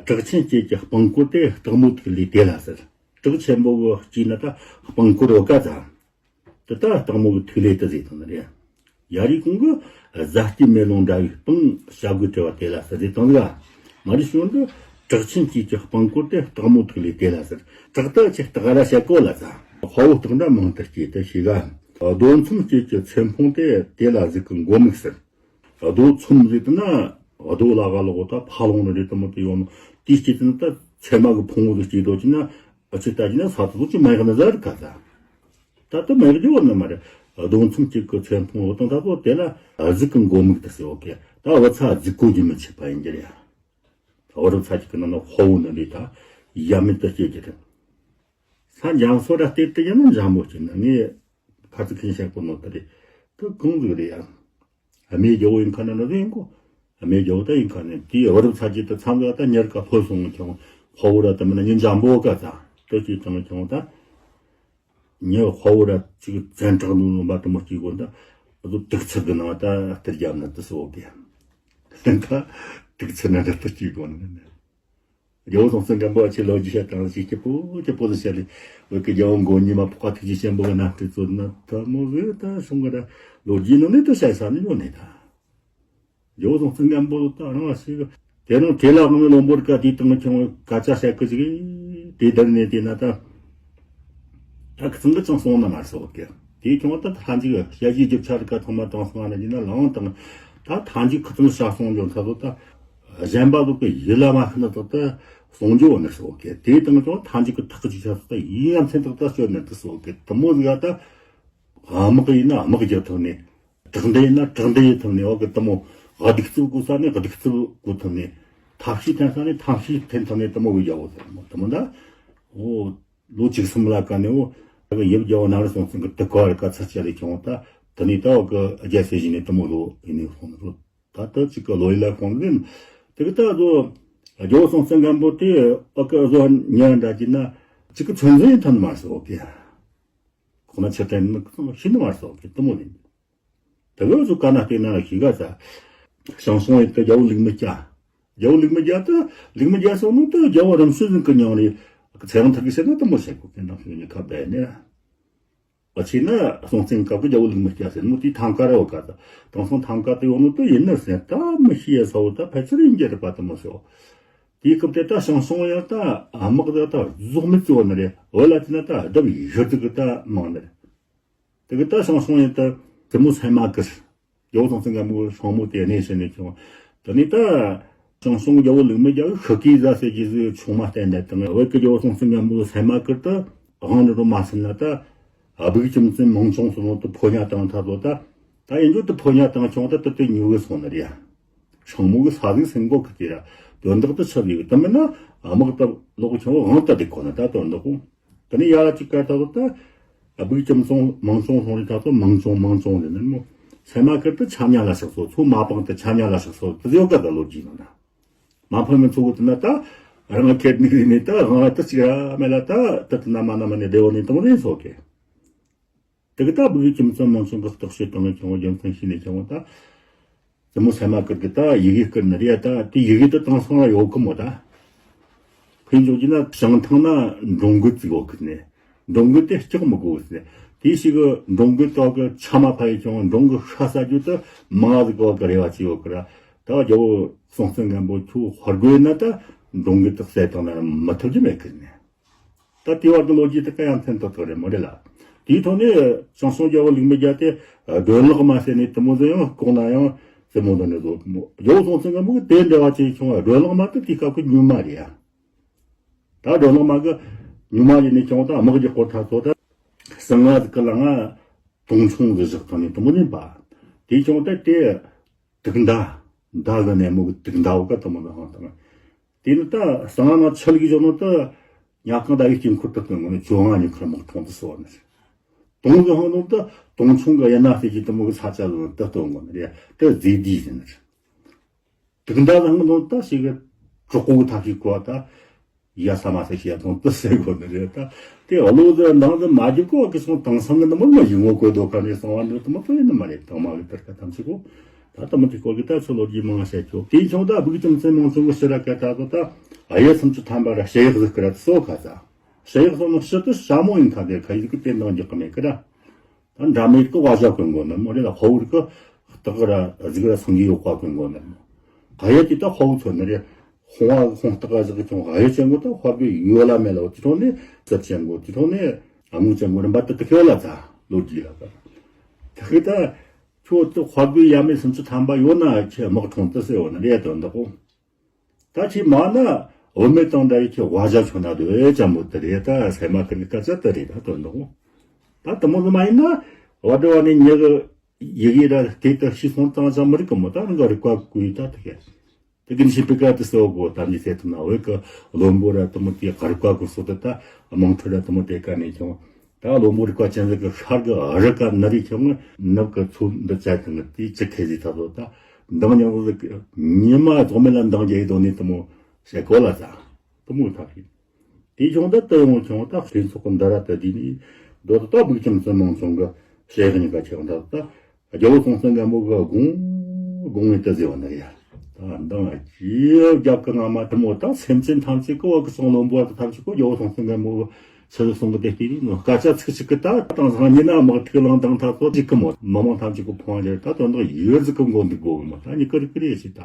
གྲགས་ཆེན་སྐྱེས་ཀྱི་སྤང་ཀོ་དེ་སྟག་མོ་ཐིག་ལེ་དེ་ལ་ཟེར། བྲག་ཆེན་པོ་གི་དཀྱིལ་ན་ད་སྤང་སྐོར་ཡོད་ཀ་ཙ། དེ་ད་སྟག་མོ་གི་ཐིག་ལེ་དེ་ཟེར་དང་ནི་རེད། ཡ་རི་གུང་གི་ཟ་སྐྱེས་མེ་ལོང་འདྲ་བའི་སྤང་བྱ་རྒོད་བྲེ་བ་དེ་ལ་ཟེར་ཟེར་དང་ཟིག་མ་རེད་བྱུང་དུ་བྲག་ཆེན་དཀྱིལ་གྱི་སྤང་སྐོར་དེ་སྟག་མོ་ཐིག་ལེ་དེ་ལ་ཟེར། བྲག་ད་ཆེ་སྟག་ར་བྱ་གོ་ལ་ཟ། དཔའ་བོ་སྟག་འདྲ་མང་དུ་སྐྱེས་ཏེ་ཤི་ག་རྡོ་མཚམས་དཀྱིལ་གྱི་ཚེར་འཕོང་དེ་དེ་ལ་གཟིག་གི་མགོ་མིག་ཟེར། རྡོ་མཚམས་ཟིག་དེ་ན་རྡོ་ལ་ག་ལོག་ད་ཕ་ལོང་ནི་རེད་དུ་མོ་དེ་ཡོང་ནོ་དེའི་དཀྱིལ་དེ་ན་ད་ཚེར་མ་གི་ཕུང་བོ་ཟིག་སྐྱེས་དོ་ཅི་ན་ཨ་ཆི་ད་ཅི་ན་ས་དུ་ཅི་མ་ཡག་ན་ཟ་རི་ཁ་ད། ད་ལྟ་མ་ཡག་རྒྱུ་བ་ནི་མ་རེད། རྡོ་མཚམས་གཅིག་གི་ཚེར་འཕོང་འོ་དང་ད་གོ་དེ་ལ་གཟིག་གི་མགོ་མིག་ཏུ་ཟེར་བ་གི་ད་འུ་ཚ་གཟིག་གོ་རྒྱུ་མི་ཆད་པ་ཡིན་གྱི་རེད། འུ་རུ་ཚ་གཅིག་གི་ནང་ན་དཔའ་བོ་ནི་རེད་ད་ཡ་མེད་དུ་སྐྱེ་གི་རེད། ས་འཇམ་སོ་ར་སྟེར་དུ་ཡིན་ན་འཇམ་པོ་ཅིག་ན་ངས་ཁ་ཚིག་ཁྱིན་བཤད་གོ་ནོ་དེ་རེད། དུ་གང་ཟིག་རེད་ཡ། རྨེའི་རྒྱལ་པོ་ཡིན་ཁ་ན་ན་ཟིག་ཡིན་གོ། རྨེའི་རྒྱལ་པོ་ད་ཡིན་ཁ་ནས་དེའི་བུ་རབས་ཚ་རྒྱུད་དུ་མཚམས་འགག་ད་ཉེར་ཀ་ཕོ་སོང་ངི་ཁྱོང་ཕོ་བོ་ར་དུ་མིན་ན་ཉིན་འཇམ་པོ་ཀ་ཙ་དུ་ཅིག་ཀྱང་ཁྱོང་ད། ཉེ་ཕོ་བོ་ར་ཅིག་བཙན་དྲག་ནུ་ནུ་མ་དུ་མོ་སྐྱེ་གོ་ད་བཟོ་དུག་ཚིར་གི་ནང་ད་སྟེར་རྒྱབ་ན་དུ་སོ་གེ། ད་དུག་ཚིར་ན་ད་དུ་སྐྱེ་གོ་ནི་ནི། རྒྱལ་པོ་སྲོང་བཙན་སྒམ་པོ་ཆེ་ལོ་རྒྱུས་བཤད་དང་ཞིག་སྐྱིད་པོ་སྐྱིད་པོ་ལ་བཤད་ལེ། བོད་ཀྱི་རྒྱལ་པོ་མགོ་གཉིས་མ་ཕོག་ཁ་ཐུགས་རྗེ་ཆེན་པོ་གི་རྣམ་སྤྲུལ་ཚོ་ན་ད་མོ་བོད་ད་སོང་གི་ར་ལོ་རྒྱུས་ནང་ནས་ད་བཤད་ས་ནི་ཡོད་ནས་ད། རྒྱལ་པོ་སྲོང་བཙན་སྒམ་པོ་ད་རང་ལ་ཞིག་དེ་རིང་དེ་ལ་དངོས་ལོ་འབོར་ཀ་དེའི་སྟེང་ཁྱོང་སྐད་ཆ་བཤད་གི་ཅིག་དེ་ལྡན་ནས་དེ་ན་ད། ད་ཁི་ཚང་གི་ཅང་སོང་ན་མ་སོགས་ཀྱི། དེའི་ཁྱོང་ད་ཐ་མཇུག་བཤད་རྒྱུའི་རྒྱུ་ཆ་རིག་ག་ཐོག་མ་དྲང་སོང་ན་ཡིན་ན་ལའང་དང་། ད་ཐ་མཇུག་ཁི་ཚང་བཤད་སོང་འཇོན་ཁ་ཚོ་ད། གཞན་པ་ཚོ་གི་ཡིད་ལ་མ་ཤི་ན་ཚོ་ད་གསུང་རྒྱུ་བོ་ནི་སོགས་ཀྱི་དེའི་སྟེང་ཁྱོང་ཐ་མཇུག་གི་ཐག་གཅིག་ཆ་ཚོ་ད་ཡིད་ཡ་མཚན་ཐག་ད་སྤྱོད་ནི་དུ་སོགས་ཀྱི་དུ་མོ་ཟིག་ད། དམག་ཡིན་ན་དམག་རྒྱག་ཐུབ་ནས། དྲག་འདེད་ཡིན་ན་དྲག་འདེད་ཡིན་ཐུབ་ནས་འོག་གི་དུ་མོ། གདུག་རྩུབ་དགོས་ས་ནས་གདུག་རྩུབ་དགོས་ཐུབ་ནས། ཐབས་ཤེས་འཐེན་ས་ནས་ཐབས་ཤེས་འཐེན་ཐུབ་ནས་དུ་མོ་གི་རྒྱལ་པོ་ཟེར་མོ་དུ་མོ་ད། འོ། ལོ་བཅུ་གསུམ་ལ་ཀ་ནས་འོ། ད་གི་ཡབ་རྒྱལ་པོ་རྣམ་རྒྱལ་སྲོང་བཙན་གི་དུ་ཀ་བར་ཀ་ཚར་བཅད་ལས་ཀྱང་ད། དེ་ནས་ད་འོག་གི་རྒྱལ་སྲས་བཞི་ནས་དུ་མོ་ལོ་ཡིན་ནས་སོང་ནས་རོ། ད་ལྟ་གཅིག་གི་ལོ་ཡིན་ལ་ཁོང་ལེན། དེ་གི་ད་གཟོ། རྒྱལ་པོ་སྲོང་བཙན་སྒམ་པོ་དེ་འོག་གི་གཟོ་ཉེ་འདྲ་གྱིས་ན། གཅིག་གི་ཚོད་འཛིན་ཡིན་ཐུབ་ནི་མ་སོང་གི། ཁོ་ན་ཆེ་དྲན་ནི་ཤི་ནི་མ་སོང་གི་དུ་མོ་ཡིན། དེ་ག་ཚོ་ཀ་ན་བལྟས་ན་ཤི་ག་ས། ཞང་ཞུང་ཡིན་དུ་རྒྱལ་པོ་ལུག་མི་སྐྱ། རྒྱལ་པོ་ལུག་མི་སྐྱ་དུ་ལུག་མི་སྐྱ་སོང་ནོ་དུ་རྒྱལ་པོ་རིམ་བྱོན་ཟིན་གི་མྱང་རེ། ཚེ་རིང་ཐུར་གི་ཟེར་ན་དུ་མོ་ཟེར་གོ་གི་ནང་ཤི་ཉི་ཁ་བས་ནི། བ་ཆེ་ན་སྲོང་བཙན་སྐབས་ཀྱི་རྒྱལ་པོ་ལུག་མི་སྐྱ་ཟེར་ནོ་དེ་ཐང་ཀ་རེ་བ་ཀ་ད། དང་སང་ཐང་ཀ་དུ་ཡོང་ནོ་དུ་ཡིན་ནི་ཟེར་ད་མི་ཤི་ཡ་ས་བོ་ད་ཕལ་ཆེར་ཡིན་རྒྱུ་རེད་པ་དུ་མོ་ཟེར། དེའི་སྐབས་དེ་ད་ཞང་ཞུང་ཡང་ད་དམག་ད་ད་རྫོགས་མི་གཙོ་བོ་ནི་རེད། འོ་ལ་དེ་ན་ད་ལྡབ་ཡུར་དུ་གི་ད་མང་ནི་རེད། དེ་གི་ད་ཞང་ཞུང་ཡིན་ད་བཙུན་མོ་སེམས་མ་ཀིར། རྒྱལ་པོ་སྲོང་བཙན་སྒམ་པོ་སྲུང་མོ་དེ་གནས་ཟེར་ནས་ཁྱོང་། དེ་ནས་ད་ཞང་ཞུང་རྒྱལ་པོ་ལུག་མི་རྒྱལ་ཤི་ཀི་ཟ་ཟེར་གྱི་ཟིག་ཆུང་མ་བསྟན་ནས་དང་བོད་ཀྱི་རྒྱལ་པོ་སྲོང་བཙན་སྒམ་པོ་སེམས་མ་ཀིར་ད་དབང་ནི་རུ་མ་སེམས་ན་ད་སྦུག་གྱི་མཚན་མང་ཆུང་སོང་ནོ་ད་ཕོ་ཉ་དང་ཐ་དོ་ད། ད་ཡིན་རྒྱུ་དུ་ཕོ་ཉ་དང་ཁྱོང་ད་དུ་དུ་ཉུ་གི་སོང་ནི་རེད། ཤང་མོ་གི་ས་ཟིག་སེང་གོ་གི་དེ་ར། དོན་དག་ཏུ་ཆགས་ཡོད་དུ་མིན་ན་དམག་ཏུ་ལོག་ཁྱོང་དབང་ད་དེ་ཁོ་ན་ད་དོན་དག་གོ། དེ་ནས་ཡ་ལ་ཅིག་ཀ་ད་དོ་ད། སྦུག་ཅམ་སོང་མང་སོང་སོང་རེ་ད་དོ་མང་སོང་མང་སོང་རེ་ནི་མོ། སེ་མ་ཁར་དུ་ཆ་ཉ་ལ་ཤག་སོ་ཚོ་མ་པང་དུ་ཆ་ཉ་ལ་ཤག་སོ་དུ་ཡོད་ཀ་ད་ལོ་རྒྱུས་ནང་ན། མ་ཕམ་མི་ཚོ་གི་དུ་ན་ད། རང་ཁེར་ནི་རེ་ནི་ད་དབང་ད་ཅིག་ར་མེ་ལ་ད་ད་དུ་ན་མ་ན་མ་ནི་བདེ་བོ་ནི་དུ་མོ་རེ་སོ་གེ། དེ་གི་ད་བུ་གི་ཁྱིམ་ཚང་མང་ཚོགས་གི་བརྟག་དཔྱད་དང་ཁྱོང་རྒྱུ་མཚན་ཤེས་ནས་ཁྱོང་ད། བཙུན་མོ་སེ་མ་ཀིར་གི་ད་ཡི་གེ་བསྐུར་ནི་རེད་ད་དེ་ཡི་གེ་དེ་དེང་སང་ལ་ཡོད་གི་མོ་ད། ཕན་འཇོག་གྱི་ན་བྱང་ཐང་ན་འབྲོང་རྒོད་ཅིག་ཡོད་གི་ནས། འབྲོང་རྒོད་དེ་སྐྲག་མི་དགོས་གི་ནས། དེ་ཞིག་གི་འབྲོང་རྒོད་དག་གི་ཆ་མ་ཕ་ཡི་ཁྱོང་འབྲོང་གི་ཤ་ཟ་རྒྱུ་དེ་མ་ཟིག་གི་བ་གི་རེ་བ་ཅིག་ཡོད་གི་ར། ད་རྒྱལ་པོ་སྲོང་བཙན་སྒམ་པོ་ཁྱོད་ཧོར་རྒོད་ན་ད་འབྲོང་རྒོད་དེ་བསད་བཏང་ན་མི་ཐུབ་རྒྱུ་མེད་གི་ནས། ད་དེ་བར་དུ་ལོ་རྒྱུས་དེ་ག་ཡང་ཕན་ཐོགས་ཐོགས་རེད་མོ་རེད་ལ། དེའི་ཐོག་ནས་ཞང་ཞུང་རྒྱལ་པོ་ལུག་མི་རྒྱལ་དེ་སྒྲོན་ལག་མ་ཟེར་ནས་དུ་མོ་ཟེར་ཡང་ལྐོག་ན་ཡང་ཟེར་མོ་འདི་ནས་བཟོ་མོ། རྒྱལ་པོ་སྲོང་བཙན་སྒམ་པོ་གི་དེ་འདྲ་བ་ཅིག་བྱུང་བ་སྒྲོན་ལག་མ་དེ་དེའི་སྐབས་ཀྱི་ཉུལ་མ་རེད་ཡ། ད་སྒྲོན་ལག་མ་གི་ཉུལ་མ་ཡིན་ནས་བྱུང་ད་དམག་གི་སྐོར་ཐག་ཚོ་ད་ཟང་ང་ཟིག་གི་ལ་ང་དུང་ཆུང་ཟིག་བཞག་ཐང་ནས་དུ་མོ་ནས་པ། དེ་བྱུང་ད་དེ། དུག་མདའ། མདའ་གི་ནས་མོ་གི་དུག་མདའ་བོ་ཀ་དུ་མོ་ན་ཧང་དང་། དེ་ནི་ད་གསང་སྔགས་ཆ་ལུགས་བཞག་ནོ་ད་ཉ་རྐང་ཟླ་བའི་དཀྱིལ་འཁོར་དུ་སྟོན་གོ་ནི་བཅོ་ལྔ་ཉི་ཁར་དམག་ཐོང་དུ་གསོལ་བ་ནི། དུང་གི་ཧང་ནོ་ད་དུང་ཆུང་གི་ཡ་ན་ཟེར་གྱི་དུ་མོ་གི་ས་ཆ་ལ་ད་སྟོན་གོ་ནི་རེད་ད་རྫས་འདི་ཟེར་ནི། དུག་མདའ་ལ་ཧང་ནོ་ད་ཞིག་གི་གྲོགས་པོ་གི་ཐབས་ཤེས་གོ་བ་ད། ཡ་ས་མ་ས་ཤི་ཡ་དང་དུ་ཟེར་གོ་ནི་རེད་ད། དེ་བློ་དེ་འདང་དེ་མ་རྒྱུག་གོ་གི་སོང་དང་སང་གི་ནི་མོ་མ་ཡིན་ངོ་གོ་དོ་ཁ་ནས་སོང་བ་འདི་དུ་མ་ཕུ་ཡིན་ནི་མ་རེད་དང་མ་གི་དར་ཁ་ཐམས་ཅད་གོ། ད་ལྟ་མི་དེ་སྐོར་གི་ད་ཚོ་ལོ་རྒྱུས་མང་བཤད་ཆོག་དེ་བྱུང་ད་བུ་གི་ཅུམ་ཚན་མང་ཚོགས་གི་ཕྱི་ར་ཀ་ད་གོ་ད་ཨ་ཡེ་སུམ་ཅུ་ཐམ་པ་ར་ཞེ་ཡག་ཟིག་གི་ར་སོ་ཁ་ས། ཞེས་གསུངས་ནོ་ཕྱི་དུ་ཞྭ་མོ་ཡིན་ཁ་དེ་ཁ་ཡིག་གི་བསྟན་དང་འཇོག་གི་མེད་ཀི་ར། ད་འདྲ་མེད་ཀི་བ་ཞྭ་གོན་དགོ་ནི་མོ་རེད་ལ། དཔའ་བོར་གི་སྟག་ར་གཟིག་ར་སེང་གེ་ཡོག་པ་གོན་དགོ་ནི་མོ། ག་ཡ་དེ་ད་དཔའ་བོ་ཚོ་ནི་རེད། ཧོང་བ་ཧོང་སྟག་ག་ཟིག་ཀྱང་ག་ཡ་ཅན་གོ། ད་དཔའ་བོའི་ཡོ་ལ་མེ་ལ་འོ་དེ་ཐོག་ནས་རྩིབ་ཅན་གོ། དེ་ཐོག་ནས་ཨ་མུ་ཅན་གོ་རིམ་པ་དུ་དུ་ཁེ་བ་ལ་ཚ་ལོ་རྒྱུས་ལ་ད། དེ་ཁི་ད་ཁྱོད་དུ་དཔའ་བོའི་ཡ་མེད་སུམ་ཅུ་ཐམ་པ་ཡོད་ན་ཁྱེད་དམག་འཁྲུངས་དུ་ཟེར་བ་ནི་རེད་དོན་དག་གོ། ད་ཁྱེད་མ་ན་བུད་མེད་དང་འདྲ་བའི་ཁྱེད་བ་ཞྭ་ཆོ་ན་དུ་ཨེ་ཅམ་མོ་དུ་རེད། ད་སེ་མ་དུ་གི་སྐད་ཆ་དུ་རེད། ད་དོན་དག་ད་དུ་མོ་ནི་མ་ཡིན་ན་བ་དྲི་བ་ནི་ཉི་གི་ཡི་གེ་ར་དེ་ལྟར་ཤི་སོང་ཙང་ཙང་མི་རིག་གི་མོ། ད་རང་གི་རིག་པ་ཀུ་ཡི་ད་དུ་གས་དུ་གི་ནི་ཤི་པི་ཀ་དུ་སོ་གོ། ད་མི་ཚེ་དུ་ན་འོས་ཀི་བློན་པོ་ར་དུ་མོ་དེ་ག་རིག་པ་ཀུ་སོ་དུ་ད་དམངས་ཁྲོད་ར་དུ་མོ་དེ་ཀ་ནས་ཀྱང་། ད་བློན་པོ་རིག་པ་ཅན་ཟིག་གི་ཤར་གི་རི་ཀ་ནི་རིག་ཀྱང་ནུབ་གི་ཚོ་འདི་བཅད་དང་དེ་ཅི་ཁེ་ཟིག་ཐ་ཚོ་ད་འདང་ཉང་ཟིག་ཉི་མ་རྫོགས་མེད་ལ་འདང་རྒྱག་གི་དོན་ནི་དུ་མོ་བཤད་གོ་ལ་ད་དུ་མོ་ཐག་གི་དེ་བྱུང་ད་དུ་ཡོང་བྱུང་ད་ཕྲན་ཚོགས་གི་འདི་ར་ད་དེ་ནི་མདོ་ད་ད་བུག་ཅམ་ཙི་མང་ཚོང་གི་བཤད་གི་ཉི་ག་ཆེ་ད་ད། རྒྱལ་པོ་སྲོང་བཙན་སྒམ་པོ་གི་དགུང་དགུང་ངེ་ཏི་ཟེར་བ་ནི་ཡ། ད་འདང་ཅི་རྒྱབ་ཀི་ང་མ་དུ་མོ་ད་སེམས་ཅན་ཐམས་ཅད་ཀི་བ་ཀི་སོང་བློན་པོ་བ་དུ་ཐམས་ཅད་ཀི་རྒྱལ་པོ་སྲོང་བཙན་སྒམ་པོ་གི་ཆི་ཟིག་སོང་གི་དེ་སྐད་ནི་སྐད་ཆ་ཚིག་གཅིག་གི་ད་དང་སང་ཉིན་ན་དམག་ཐིག་ལང་དང་ཐག་ཚོ་གཅིག་གི་མོ་མི་མང་ཐམས་ཅད་ཀི་ཕོང་རེ་ད་དོན་དག་ཡོད་ཟིག་གི་མགོ་འདུག་གོ་གི་མོ། ད་ཉི་ཀི་རི་ཀི་རི་ཞིག་ད་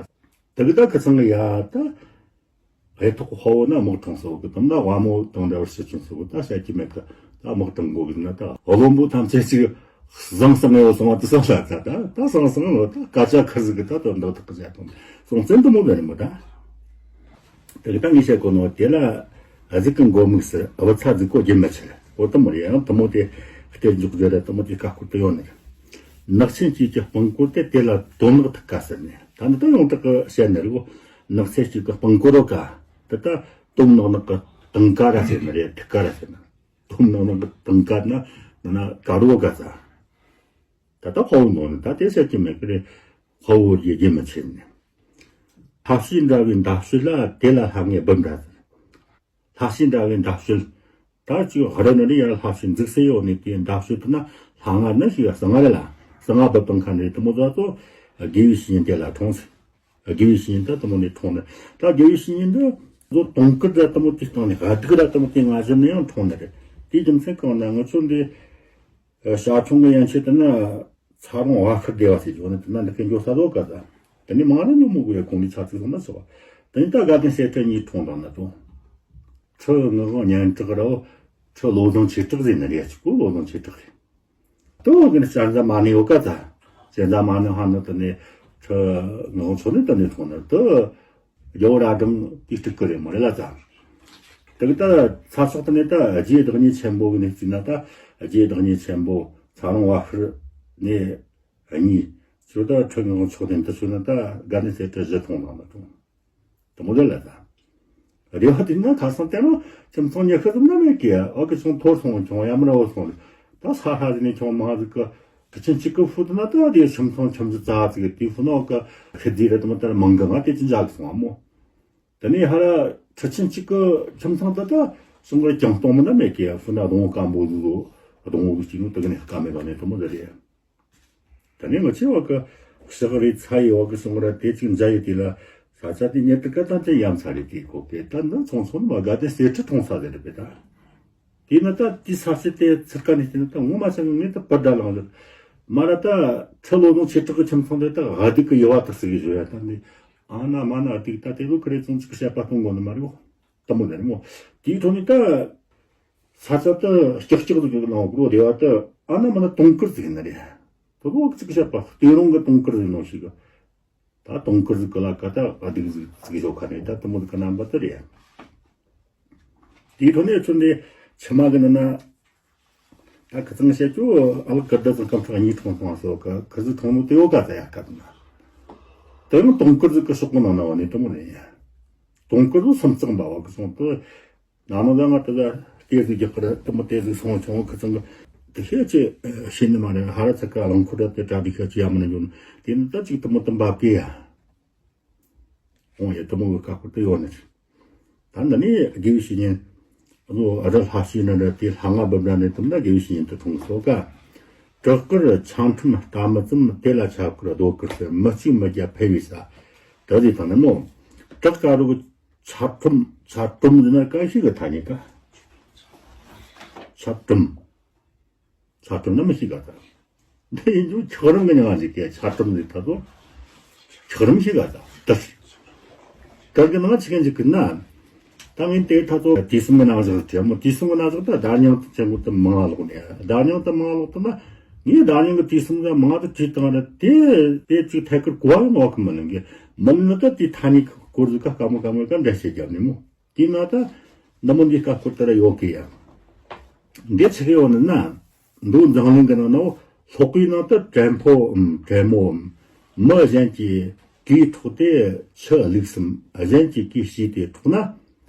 དུ་གི་ད་ཁི་ཚང་གི་ཡ་ད། ཧེ་ཐོག་དཔའ་བོ་ན་དམག་འཁྲུངས་སོ་གི་དམ་ན་དབའ་མོ་དང་འདྲ་བར་ཕྱི་ཆུང་སོ་གི་ད་བཤད་ཀྱི་མེད་གི། ད་དམག་འཁྲུངས་གོ་གི་ན་ད་བློན་པོ་ཐམས་ཅད་ཅིག་ཟང་ཟང་ངེ་བ་སོང་བ་དུ་སང་ལ་ད་ད་ད་ཟང་ཟང་ལོ་ད་སྐད་ཆ་ཁར་ཟིག་གི་ད་དོན་དག་ཐག་གི་བྱ་དང་སོང་བཙན་དུ་མོ་བས་ནི་མོ་ད། དེ་གི་ད་ངས་བཤད་གོ་ནོ་དེ་ལ་ཨ་ཟིག་གི་མགོ་མིག་སི་ཨ་བུ་ཚ་ཟིག་གོ་རྒྱུ་མི་ཆེ་ལ་གོ་དུ་མོ་རེ་ཡང་དུ་མོ་དེ་གཏེར་འཇོག་རྒྱུ་ར་དུ་མོ་དེ་ཀ་ཁུར་དུ་ཡོང་ནི་རེད། ནག་ཆེན་གཅིག་གི་སྤང་སྐོར་དེ་དེ་ལ་དོན་དག་ཐུག་ག་ཟེར་ནས་ད་ནི་ད་ཡོངས་གྲགས་གི་བཤད་ནི་རེད་གོ། ནག་ཚལ་གཅིག་གི་སྤང་སྐོར་རོ་ཀ། དེ་ད་དོམ་ནག་ནག་གི་དང་ཀ་ར་ཟེར་ནི་རེད། ཐིག་ཀ་ར་ཟེར་ནི། དོམ་ནག་ནག་གི་དང་ཀ་ན་ན་ན་ཀ་རོ་ཀ་ཟ། ད་ད་ཕ་བོ་ནོ་ནི་ད་དེ་ཟེར་གྱི་མེད་གི་རེད། ཕ་བོ་རྒྱལ་རྒྱལ་མི་ཆེ་ནི། ལྷ་བཤེས་འདྲ་བའི་མདའ་བཤོལ་ལ་དེ་ལ་ལྷ་ངའི་སྦུབ་འདྲ་ཟེར། ལྷ་བཤེས་འདྲ་བའི་མདའ་བཤོལ། ད་ཅིག་ཧ་ར་ནི་རི་ཡར་ལྷ་བཤེས་འཛུགས་སེ་ཡོད་ནི་དེའི་མདའ་བཤོལ་དུ་ན་ལྷ་ང་ནི་ཞིག་གསང་ང་རེ་ལ་གསང་ང་བབ་དང་ཁ་ནི་དུ་མོ་ཛ་ཙོ་དགེ་བའི་བཤེས་གཉེན་དེ་ལ་འཁྲུངས་སེ། དགེ་བའི་བཤེས་གཉེན་ད་དུ་མོ་ནི་འཁྲུངས་ནི་ད་དགེ་བའི་བཤེས་གཉེན་འདི་ཛོ་དུང་དཀར་ད་དུ་མོ་དེ་སྟེང་ནས་ཧ་དུག་ར་དུ་མོ་དེ་ང་བཞིན་ནི་ཡང་འཁྲུངས་ནི་རེད། དེའི་རྒྱུ་མཚན་གང་ན་ང་ཚོ་འདི། ཨ། ཞ་ཁྲུང་གི་ཡན་ཆད་དེ་ན་ཚ་རོང་བ་ཤུར་སྡེ་བ་ཟེར་གྱི་ཡོད་ནི་དེ་ན་འདི་གའི་འགྱོ་ས་ལོ་ག་ད། དེ་ནི་མང་ར་ཉོ་མོ་གུ་ཡ་གོང་ནས་ཚ་ཚིག་སོང་ན་ཆོག་པ། དེ་ནི་ད་དགའ་ལྡན་གསེར་ཁྲི་གཉིས་འཁྲུངས་དང་ན་དུང་། ཁྲི་ངག་དབང་སྙན་གྲགས་ར་བོ། ཁྲི་བློ་བཟང་ཆོས་གྲགས་ཟེར་ནི་རེད། ཅིག་པོ་བློ་བཟང་ཆོས་གྲགས་རེད། དུ་གི་ནི་བྱར་ཛ་མ་ཎི་ཡོད་ག་ད། བྱར་ཛ་མ་ཎི་ཧ་ནི་དེ་ནི་ཁྲི་ངག་དབང་མཚོ་ནི་དེ་ནི་འཁྲུངས་ནི་དུ། རྒྱལ་བོ་རྭ་སྒྲེང་དེའི་སྤྲུལ་སྐུ་རེད་མོ་རེད་ལ་ཙང་། དེ་གི་ད་ཚ་སོགས་དེ་ནས་ད་རྗེ་བདག་ཉིད་ཆེན་པོ་གི་ནས་བརྩིས་ན་ད་རྗེ་བདག་ཉིད་ཆེན་པོ་ཚ་རོང་བ་ཤུར་ནས་གཉིས། ཚུར་ད་ཁྲི་ངག་མཚོ་ལྡན་དུ་ཚུར་ན་ད་དགའ་ལྡན་གསེར་ཁྲི་བཞི་ཐོང་ལ་མ་ཐོང་། དུ་མོ་རེད་ལ་ད། རེ་བ་དེ་ན་ཁ་སང་དེ་ནོ་ཁྱིམ་ཚང་ཉི་ཤུ་ཙམ་ན་མེད་ཀི་ཨོ་ཀི་སོང་ཐོར་སོང་ཁྱོང་ཡ་མི་ར་བོ་སོང་ད་ས་ཧ་དེ་ནས་ཁྱོང་མ་ཟིག་གི་ཁྲི་ཆེན་གཅིག་གི་ཧྥུ་དུ་ན་ད་དེ་ཁྱིམ་ཚང་ཁྱིམ་ཚང་ཙ་ཙིག་དེ་ཧྥུ་ན་ཨོ་ཀ་ཁི་དེ་རེད་དུ་མོ་ད་མང་གི་ང་དེ་ཅི་འཇག་གི་སོང་ཨ་མོ། དེ་ནས་ཧ་ར་ཁྲི་ཆེན་གཅིག་གི་ཁྱིམ་ཚང་ད་ད་སོང་གི་ཀྱང་སྟོང་མི་ན་མེད་ཀི་ཧྥུ་ན་སྡོང་བོ་སྐམ་པོ་ཟིག་སྡོང་བོ་གི་གཅིག་ནོ་དེ་གི་ནས་སྐམ་མེད་ལ་ནས་དུ་མོ་ཟེར་རེད། ད་ནི་ང་ཆེ་བ་གི་ཞག་རེ་ཚ་ཡི་བ་གི་སོང་ར་དེ་ཅིག་འཇའ་ཡི་དེ་ལ་ས་ཆ་དེ་ཉེ་དུ་ཀ་ད་དེ་ཡམ་ས་རེ་དེ་གོ་གི་ད་འདི་ཚོང་ཚོང་མ་དགའ་དེ་གསེར་ཁྲི་ཐོང་ས་དེ་རེད་པས་ད། དེ་ན་ད་དེ་ས་ཆ་དེ་ཚིར་ཀ་ནས་དེ་ན་ད་ངོ་མ་ཆ་ངེ་ད་པར་ད་ལང་ཟེར། མ་ར་ད་ཁྲི་ལོ་ནོ་ཆེ་དྲག་གི་ཁྱིམ་ཚང་དེ་ད་ཧ་དིག་གི་ཡི་བ་དག་ཟིག་གི་བཟོ་ཡ་ད་ནི་ཨ་ན་མ་ན་དིག་ད་དེ་ལོ་ཁ་རེ་ཚོང་ཅིག་གི་བཤད་པ་གཏོང་དགོ་ནི་མ་རེད་བོ། དུ་མོ་ནི་མོ། དེའི་ཐོག་ནས་ད། ས་ཆ་ད་ལྕགས་ལྕགས་ཟིག་གི་ནང་འགྲོ་བདེ་བ་ད་ཨ་ན་མ་ན་དུང་དཀར་ཟིག་ཡིན་ནི་རེད། དུ་མོ་གཅིག་བཤད་པ་སྟོད་རོང་གི་དུང་དཀར་ཟིག་ནང་ཞིག་གི་ད་དུང་དཀར་ཟིག་གི་ལ་ཀ་ད་ཨ་སྡིག་ཟིག་ཟིག་ཞོག་ཁ་ནས་ད་དུ་མོ་ཟིག་གི་རྣམ་པ་ད་རེད། དེའི་ཐོག་ནས་ཚུར་འདི་ཕྱི་མ་གི་ནི་ན། ད་ཁི་ཚང་བཤད་རྒྱུ་ཨ་ལག་གི་བདག་ཚང་སྐམ་ཕྲག་གཉིས་འཁྲུངས་སོང་སོ་གི་ཁི་ཟིག་འཁྲུངས་ནོ་དེ་ཡོད་ག་ད་ཡ་སྐབས་ན། དེ་ཡང་དུང་དཀར་ཟིག་གི་ཤོག་གུ་ནང་ན་བ་ནི་དུ་མོ་ནི་ཡ། དུང་དཀར་ཟིག་སུམ་རྩེག་འབའ་བ་གི་སོང་དུ། ན་ནོ་ད་ང་ད་ལ་དེ་ཟིག་རྒྱག་གི་རེད་དུ་མོ་དེ་ཟིག་སོང་ཆུང་ཁི་ཚང་གི་དེ་ཤེས་ཅི་ཤེས་ནི་མ་རེད། ཧ་ར་ཚ་ཀ་རླངས་འཁོར་ར་དེ་གྲ་སྒྲིག་ཤ་ཅི་ཡ་མ་ནི་འཇོན་དེ་ནི་ད་ཅིག་དུ་མོ་དུ་འབབ་གི་ཡ། འོང་ཡ་དུ་མོ་གི་ཀ་ཁོ་དུ་ཡོད་ནི་རེད། ད་འདི་ནི་དགེ་བའི་བཤེས་གཉེན། ཨ་ནི་ཨ་ར་ལྷ་བཤེས་ན་ར་དེ་ལྷ་ང་བུམ་ར་ནས་དུམ་ན་དགེ་བའི་བཤེས་གཉེན་དུ་འཁྲུངས་སོ་ཀ། བྲག་དཀར་ཆང་ཁྲོམ་རྟ་མི་བཙུམ་དེ་ལ་ཆབ་དཀར་རྡོ་དཀར་ཟེར་མི་གཅིག་མི་བརྒྱ་ཕེབས་པའི་ས། ད་ཟེར་ཐང་ན་ནོ། བྲག་དཀར་རུ་ཆབ་ཁྲོམ་ཆབ་ཁྲོམ་ཟེར་ན་ཀ་ཤི་གི་ཐ་སྙད་ཀ། ཆ་གྲུམ། ཆ་གྲུམ་ན་མི་ཤེས་ག་ད། འདི་ཡིན་རྒྱུ་འཁྱགས་རོམ་གི་མྱིང་ང་ཞིག་གི་ཆ་གྲུམ་ཟེར་ད་དོ། འཁྱགས་རོམ་ཤེས་ག་ད། དར། དར་གི་ནང་ཆི་གན་ཅིག་གི་ན། ད་ངས་དེ་ད་དོ་དུས་གསུམ་གི་ནང་བཞག་དེ་མོ་དུས་གསུམ་གི་ནང་བཞག་ད་བརྡ་རྙིང་དུ་ཆེན་པོ་དུ་མང་ང་ལོག་ནས་བརྡ་རྙིང་དུ་མང་ང་ལོག་ཏུ་ན། ངས་བརྡ་རྙིང་གི་དུས་གསུམ་གི་མང་ང་དུ་བྲིས་བཏང་ར་དེ་དེ་ཅིག་ཐད་ཀར་གོ་བ་ནོག་གི་མི་ལ་གི་མི་ལ་ད་དེ་ཐ་སྙད་སྐོར་ཟིག་ག་སྐར་མ་སྐར་མ་ག་འདྲ་བྱེད་རྒྱབ་ནས་མོ། དེས་ན་ད་འདི་མོ་འདི་སྐབས་ཁུར་དེ་ར་ཡོད་གི་ཡ། འདི་ཆི་གི་ཡོད་ནི་ན། མདོ་མཛངས་བླུན་གི་ནང་ན་ལྷག་པའི་ནང་དུ་བྲན་ཕོ་བྲན་མོ་མི་གཞན་གྱི་གོས་ཐོགས་ཏེ་ཆུ་བླུགས་སམ་གཞན་གྱི་གོས་ཕྱིས་ཏེ་འཁྲུགས་ན།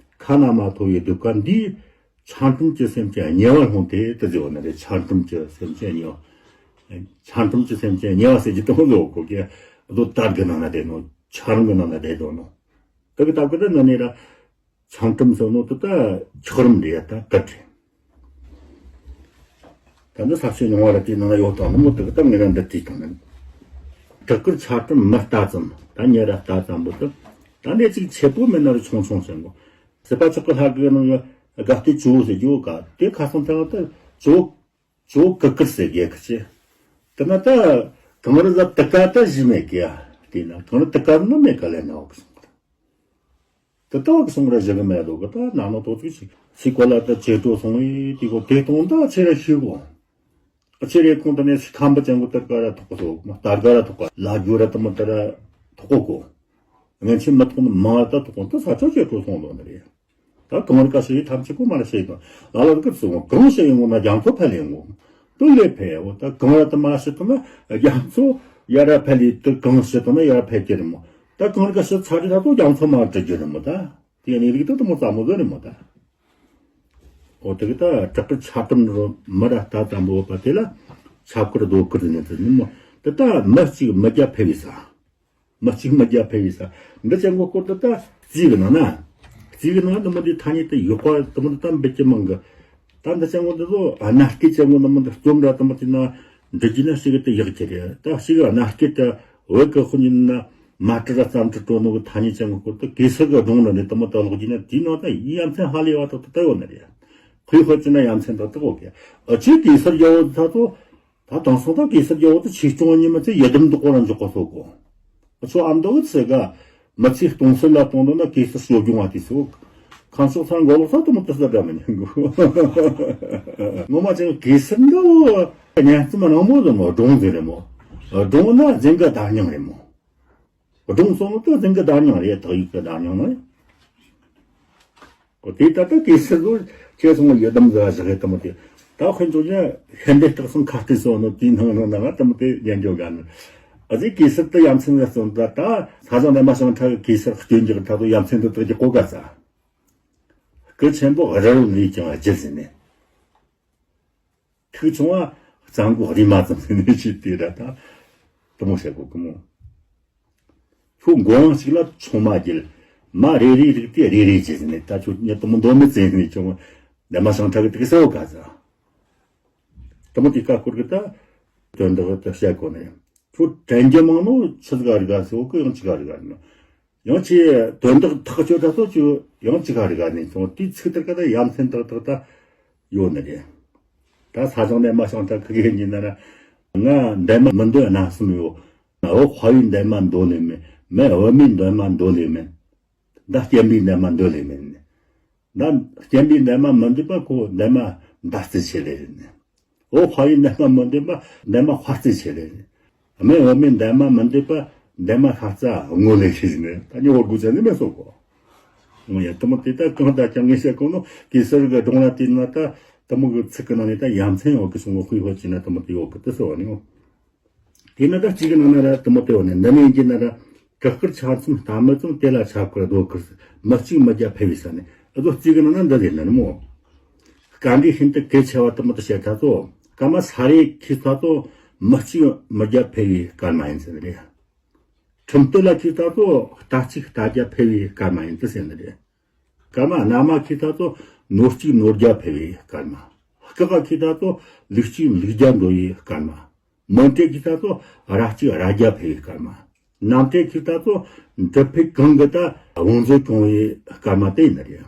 ཁ་ན་མ་ཐོ་བའི་གདུགས་དཀར་འདིས་ཆ་འགྲམ་གྱི་སེམས་ཅན་དམྱལ་བར་ལྷུང་སྟེ་དུ་ཟེར་བ་ནི་རེད། ཆ་འགྲམ་གྱི་སེམས་ཅན་དམྱལ་བ། ཆ་འགྲམ་གྱི་སེམས་ཅན་དམྱལ་བ་ཟེར་གྱི་དང་ཟོ་གོ་གི་རྡོ་དར་གི་ནང་ན་བསྡད་ནོ། ཆ་རམ་གི་ནང་ན་བསྡད་འདུག་ནོ། དེ་གི་སྟབས་ཀྱིས་ད་ན་ནི་ར། ཆང་གྲུམ་སོགས་ནོ་དུ་ད་འཁྱགས་རོམ་རེད་ད་ག་དྲི། ད་འདི་ས་ཆུ་མྱོང་བ་ར་དེའི་ནང་ན་ཡོད་དང་ནི་མོ་དུ་གི་ད་ངེད་རང་འདི་དྲིས་དང་ནི། བྲག་དཀར་ཆ་གྲུམ་མི་ལྟ་ཙམ་ད་ཉེ་ར་ལྟ་ཙམ་པོ་དུ། ད་འདི་ཅིག་ཆེ་པོ་མེད་ན་ར་ཆུང་ཆུང་ཟེར་གོ། སྲིད་པ་ཆགས་ཀྱི་ལྷ་གི་ནང་གི་དགའ་བདེ་ཇོ་བོ་ཟེར་རྒྱུ་ག་དེ་ཁ་སང་ཐང་ད་ཇོ་ཇོ་བོ་གུ་དཀར་ཟེར་རྒྱུ་གི་ཆེ། དེ་ན་ད་གངས་རི་ཟ་དུ་ཀ་ད་གཞི་མེད་གི་ཡ། དེ་ན་གངས་རི་དུ་ཀ་ནི་མེད་ག་ལས་ན་འོག་སོང་གི། དེ་ལྟ་བུ་གི་སོང་ར་བཞག་གི་མེད་དོ་གི་ད་ནང་ལོག་ཏོག་ཙིག་ཞིག་སི་ཀོ་ལ་ད་ཇེ་སྤྲོ་སོང་བས་དེ་གོ་དེ་གཏོང་ད་ཆེ་ར་ཤི་གོ། ཆེ་རེ་ཁོང་ད་ནས་ཁམས་པ་ཅན་གོ་ད་ག་ར་ཐོག་གོ་སོ་མ་ད་ག་ར་ཐོག་ག་ལ་རྒྱུ་ར་ད་མ་ད་ར་ཐོག་གོ་གོ། ངན་ཆེ་མ་ཐོག་ནི་མ་ད་ཐོག་གོ་ད་ས་ཆ་ཇེ་སྤྲོ་སོང་ལོ་ནི་རེད། ད་གངས་རི་ཀ་ཤི་ཡི་ཐམས་ཅད་པོ་མ་ལ་ཤི་ཡི་དང་ལ་ལ་ཀི་སོང་གངས་ཤི་ཡི་ངོ་ན་རྒྱ་མཚོ་ཕལ་ཡི་ངོ་། དུ་ལས་ཕལ་ཡི་ད་གངས་ར་ད་མ་ལ་ཤི་ཐུབ་ན་རྒྱ་མཚོ་ཡ་ར་ཕལ་ཡི་ད་གངས་ཤི་ཐུབ་ན་ཡ་ར་ཕལ་གྱི་རེད་མོ། ད་གངས་རི་ཀ་ཤི་ཚ་རི་ད་ཐོ་རྒྱ་མཚོ་མ་གྲི་རྒྱུ་རེད་མོ་ད། དེ་ནི་རིགས་ད་ད་མོ་ཙམ་མོ་ཟོ་རེད་མོ་ད། འོ་དེ་གི་ད་བྲག་དཀར་ཆ་གྲུམ་རོ་མི་ར་ལྟ་ཙམ་པོ་པ་དེ་ལ་ཆབ་དཀར་རྡོ་དཀར་ནི་དེ་ནི་མོ། དེ་ད་མི་གཅིག་མི་བརྒྱ་ཕེབས་ཡི་ས། མི་གཅིག་མི་བརྒྱ་ཕེབས་ཡི་ས། འདི་ཅན་གོ་སྐོར་དུ་ད་རྩིས་གི་ནང་ན། རྩིས་གི་ནང་ན་དུ་མོ་འདི་ཐ་སྙད་དུ་ཡོད་པ་དུ་མོ་འདི་ད་འབད་ཀྱི་མང་གི། ད་འདི་ཅན་གོ་འདི་ཚོ་གནའ་སྐད་ཅན་གོ་དུ་མོ་འདི་རྩོམ་ར་དུ་མོ་དེ་ན་འབྲི་རྒྱུ་ན་ཞིག་གི་དུ་ཡག་གི་རེད། ད་ཞིག་གི་གནའ་སྐད་དུ་བོད་གི་དཔོན་ཡིན་ན་མ་ཏྲི་ར་རྩམ་ཏྲི་སྤྲོ་ནོ་གི་ཐ་སྙད་ཅན་གོ་སྐོར་དུ་གེ་སར་གི་སྒྲུང་ལ་ནི་དུ་མོ་ད་ལོག་རྒྱུ་ན་དེའི་ནང་ད་ཡ་མཚན་ཧ་ལས་བ་དག་ཏུ་ད་ཡོད་ནི་རེད། ཁོས་ཧོ་ཅི་ན་ཡ་མཚན་དག་ཏུ་གོ་གི། ཨ་ཅེ་གེ་སར་རྒྱལ་བོ་ད་ཚོ། ད་དེང་སང་ད་གེ་སར་རྒྱལ་བོ་དེ་ཆོས་སྐྱོང་ཉི་མ་ཚེ་ཡི་དམ་དུ་སྐོར་ར་འཇོག་གོ་སོ་གོ། ཨ་ཚོ་ཨ་མདོ་གི་ཚེ་ག་མི་ཚེ་སྟོང་ཟད་ལ་གཏོང་འདོད་ན་གེ་སར་ཞོ་སྦྱོང་བ་དེ་ཚོ། ཁམས་ཕྱོགས་ཚང་མགོ་ལོག་ས་དུ་མོ་དུ་ས་འདྲ་མི་ཉན་གོ། ངོ་མ་ཅན་གེ་སར་འདྲ་བོ་གཉན་རྩོམ་རང་མོ་དུ་མོ་སྒྲུང་ཟེར་རེ་མོ། སྒྲུང་ན་རྫུན་གི་བརྡ་རྙིང་རེ་མོ། སྒྲུང་སོང་ལོ་ད་རྫུན་གི་བརྡ་རྙིང་རེད། དག་ཡིག་གི་བརྡ་རྙིང་ནི། ཨོ་དེ་ད་ལྟ་གེ་སར་ལོ་ཁྱེད་ཚོ་ཡི་དམ་ཟ་བཞག་གི་དམ་དེ་ད་དཔེ་འཇོག་ཡ་ཤན་དེ་སྟག་སང་ཁ་སྟེ་སོང་ནོ་དེའི་ནང་ནང་ནང་དམ་དེ་ཉན་འཇོག་ག་ནི། ཨ་ཙི་གེ་སར་དུ་ཡ་མཚན་ལ་སོང་ད་ད་ས་ཟང་ནས་མ་ཤང་ཁྲ་གི་གེ་སར་སྐྱོན་འཇོག་ད་དུ་ཡ་མཚན་དུ་དག་གི་གོ་ག་ས། སྐུ་ཆེན་པོ་ར་རུ་ལས་ཀྱང་བརྒྱུད་ཟིན་ནས། ཐུགས་ཆུང་བ་གཙང་པོ་རིས་མ་ཙམ་ཟིན་ནས་ཅི་དེ་ར་ད་དུ་མོ་བཤད་གོ་གི་མོ། ཁྱོད་མགོ་ཡང་གཅིག་ལ་ཆུང་མ་རྒྱལ། མ་རེ་རེ་རིགས་ཏེ་རེ་རེ་བྱས་ནས་ད་ཁྱོད་ཉེ་དུ་མོ་མདོ་མི་བཙན་ནས་ཁྱོད་འདས་མ་ཤང་ཁྲ་གི་དེ་གི་སེའུ་ག་ཟ། དུ་མོ་དེ་ཀ་སྐོར་གི་ད་དོན་དག་ད་བཤད་གོ་ནས་ཁྱོད་དྲན་རྒྱུ་མང་ནོ་ཆི་ཟིག་ག་རི་ག་སེའུ་གི་ཡང་ཆི་ག་རི་ག་རི་ནོ། ཡང་ཆི་དོན་དག་ཐག་ཆོད་ད་སོ་ཆུ་ཡང་ཆི་ག་རི་ག་ནས་ཁྱོད་དེ་ཚིག་ལྟར་ག་ད་ཡ་མཚན་ཏག་ཏག་ད་ཡོད་ནི་རེད། ད་ས་ཞིང་ནས་མ་ཞིང་ཁྲ་ཁི་གེ་ཉིན་ན་ང་འདས་མ་མི་འདོད་རྣམ་གསུམ་ཡོད། འོ་དཔའ་བོའི་འདས་མ་འདོད་ལེ་མེད། མི་འོ་མའི་འདས་མ་འདོད་ལེ་མེད། ད་སྐྱེན་པའི་འདས་མ་འདོད་ལེ་མེད། ད་སྐྱེན་པའི་འདས་མ་མི་འདོད་པ་ཁོ་འདས་མ་ད་རྩི་ཆེ་ལེ་ཡིན། འོ་དཔའ་བོའི་འདས་མ་མི་འདོད་པ་འདས་མ་དཔའ་རྩི་ཆེ་ལེ་ཡིན། མི་འོ་མའི་འདས་མ་མི་འདོད་པ་འདས་མ་ཤ་ཚ་ངོ་ལེ་ཡིན། ད་ཉོ་བར་དགོས་ཆ་ནི་མེད་སོ་གོ། ངོ་ཡ་དུ་མོ་དེ་ད་གང་ད་ཀྱང་ངས་བཤད་གོ་ནོ་གེ་སར་གི་སྒྲུང་ལ་བལྟས་ན་ད་དུ་མོ་གི་ཚིག་གི་ནང་ནས་ད་ཡ་མཚན་ཡོད་གི་སོང་ངོ་ཁུལ་ཧོ་ཅི་ན་དུ་མོ་དེ་ཡོད་གི་དུ་སོ་བ་ནི་ངོ་། དེ་ནི་ད་གཅིག་གི་ནང་ན་ར་དུ་མོ་དེ་བ་ནི་འདི་ནི་ཡིན་གྱི་ན་ར་བྲག་དཀར་ཆ་ཚུམ་རྟ་མི་ཚུམ་དེ་ལ་ཆབ་དཀར་རྡོ་དཀར་མི་གཅིག་མི་བརྒྱ་ཕེབས་པའི་ས་ནས་ཨ་དོ་གཅིག་གི་ནང་ན་འདི་ལས་ནི་མོ། སྐད་འདི་ཤིན་ཏུ་གལ་ཆེ་བ་དུ་མོ་དུ་བཤད་ཐ་ཚོ་སྐར་མ་ས་རེ་ཁྱི་ཚ་ཚོ་མི་གཅིག་མི་བརྒྱ་ཕེབས་པའི་སྐར་མ་ཡིན་ཟེར་རེད། ཁྲིམས་གཏོད་ལ་ཁྱི་ཚ་ཚོ་རྟ་གཅིག་རྟ་བརྒྱ་ཕེབས་པའི་སྐར་མ་ཡིན་དུ་ཟེར་ནི་རེད། སྐར་མ་གནའ་མ་ཁྱི་ཚ་ཚོ་ནོར་གཅིག་ནོར་བརྒྱ་ཕེབས་པའི་སྐར་མ། སྐེག་ཁྱི་ཚ་ཚོ་ལུག་གཅིག་ལུག་བརྒྱ་འགྲོ་བའི་སྐར་མ། མོན་ཏྲེ་ཁྱི་ཚ་ཚོ་ར་གཅིག་ར་བརྒྱ་ཕེབས་པའི་སྐར་མ། གནམ་ཏྲེ་ཁྱི་ཚ་ཚོ་འབྲི་ཕེ་གང་གི་ད་བང་མཛོད་སྐྱོང་བའི་སྐར་མ་དེ་ཡིན་ནི་རེད།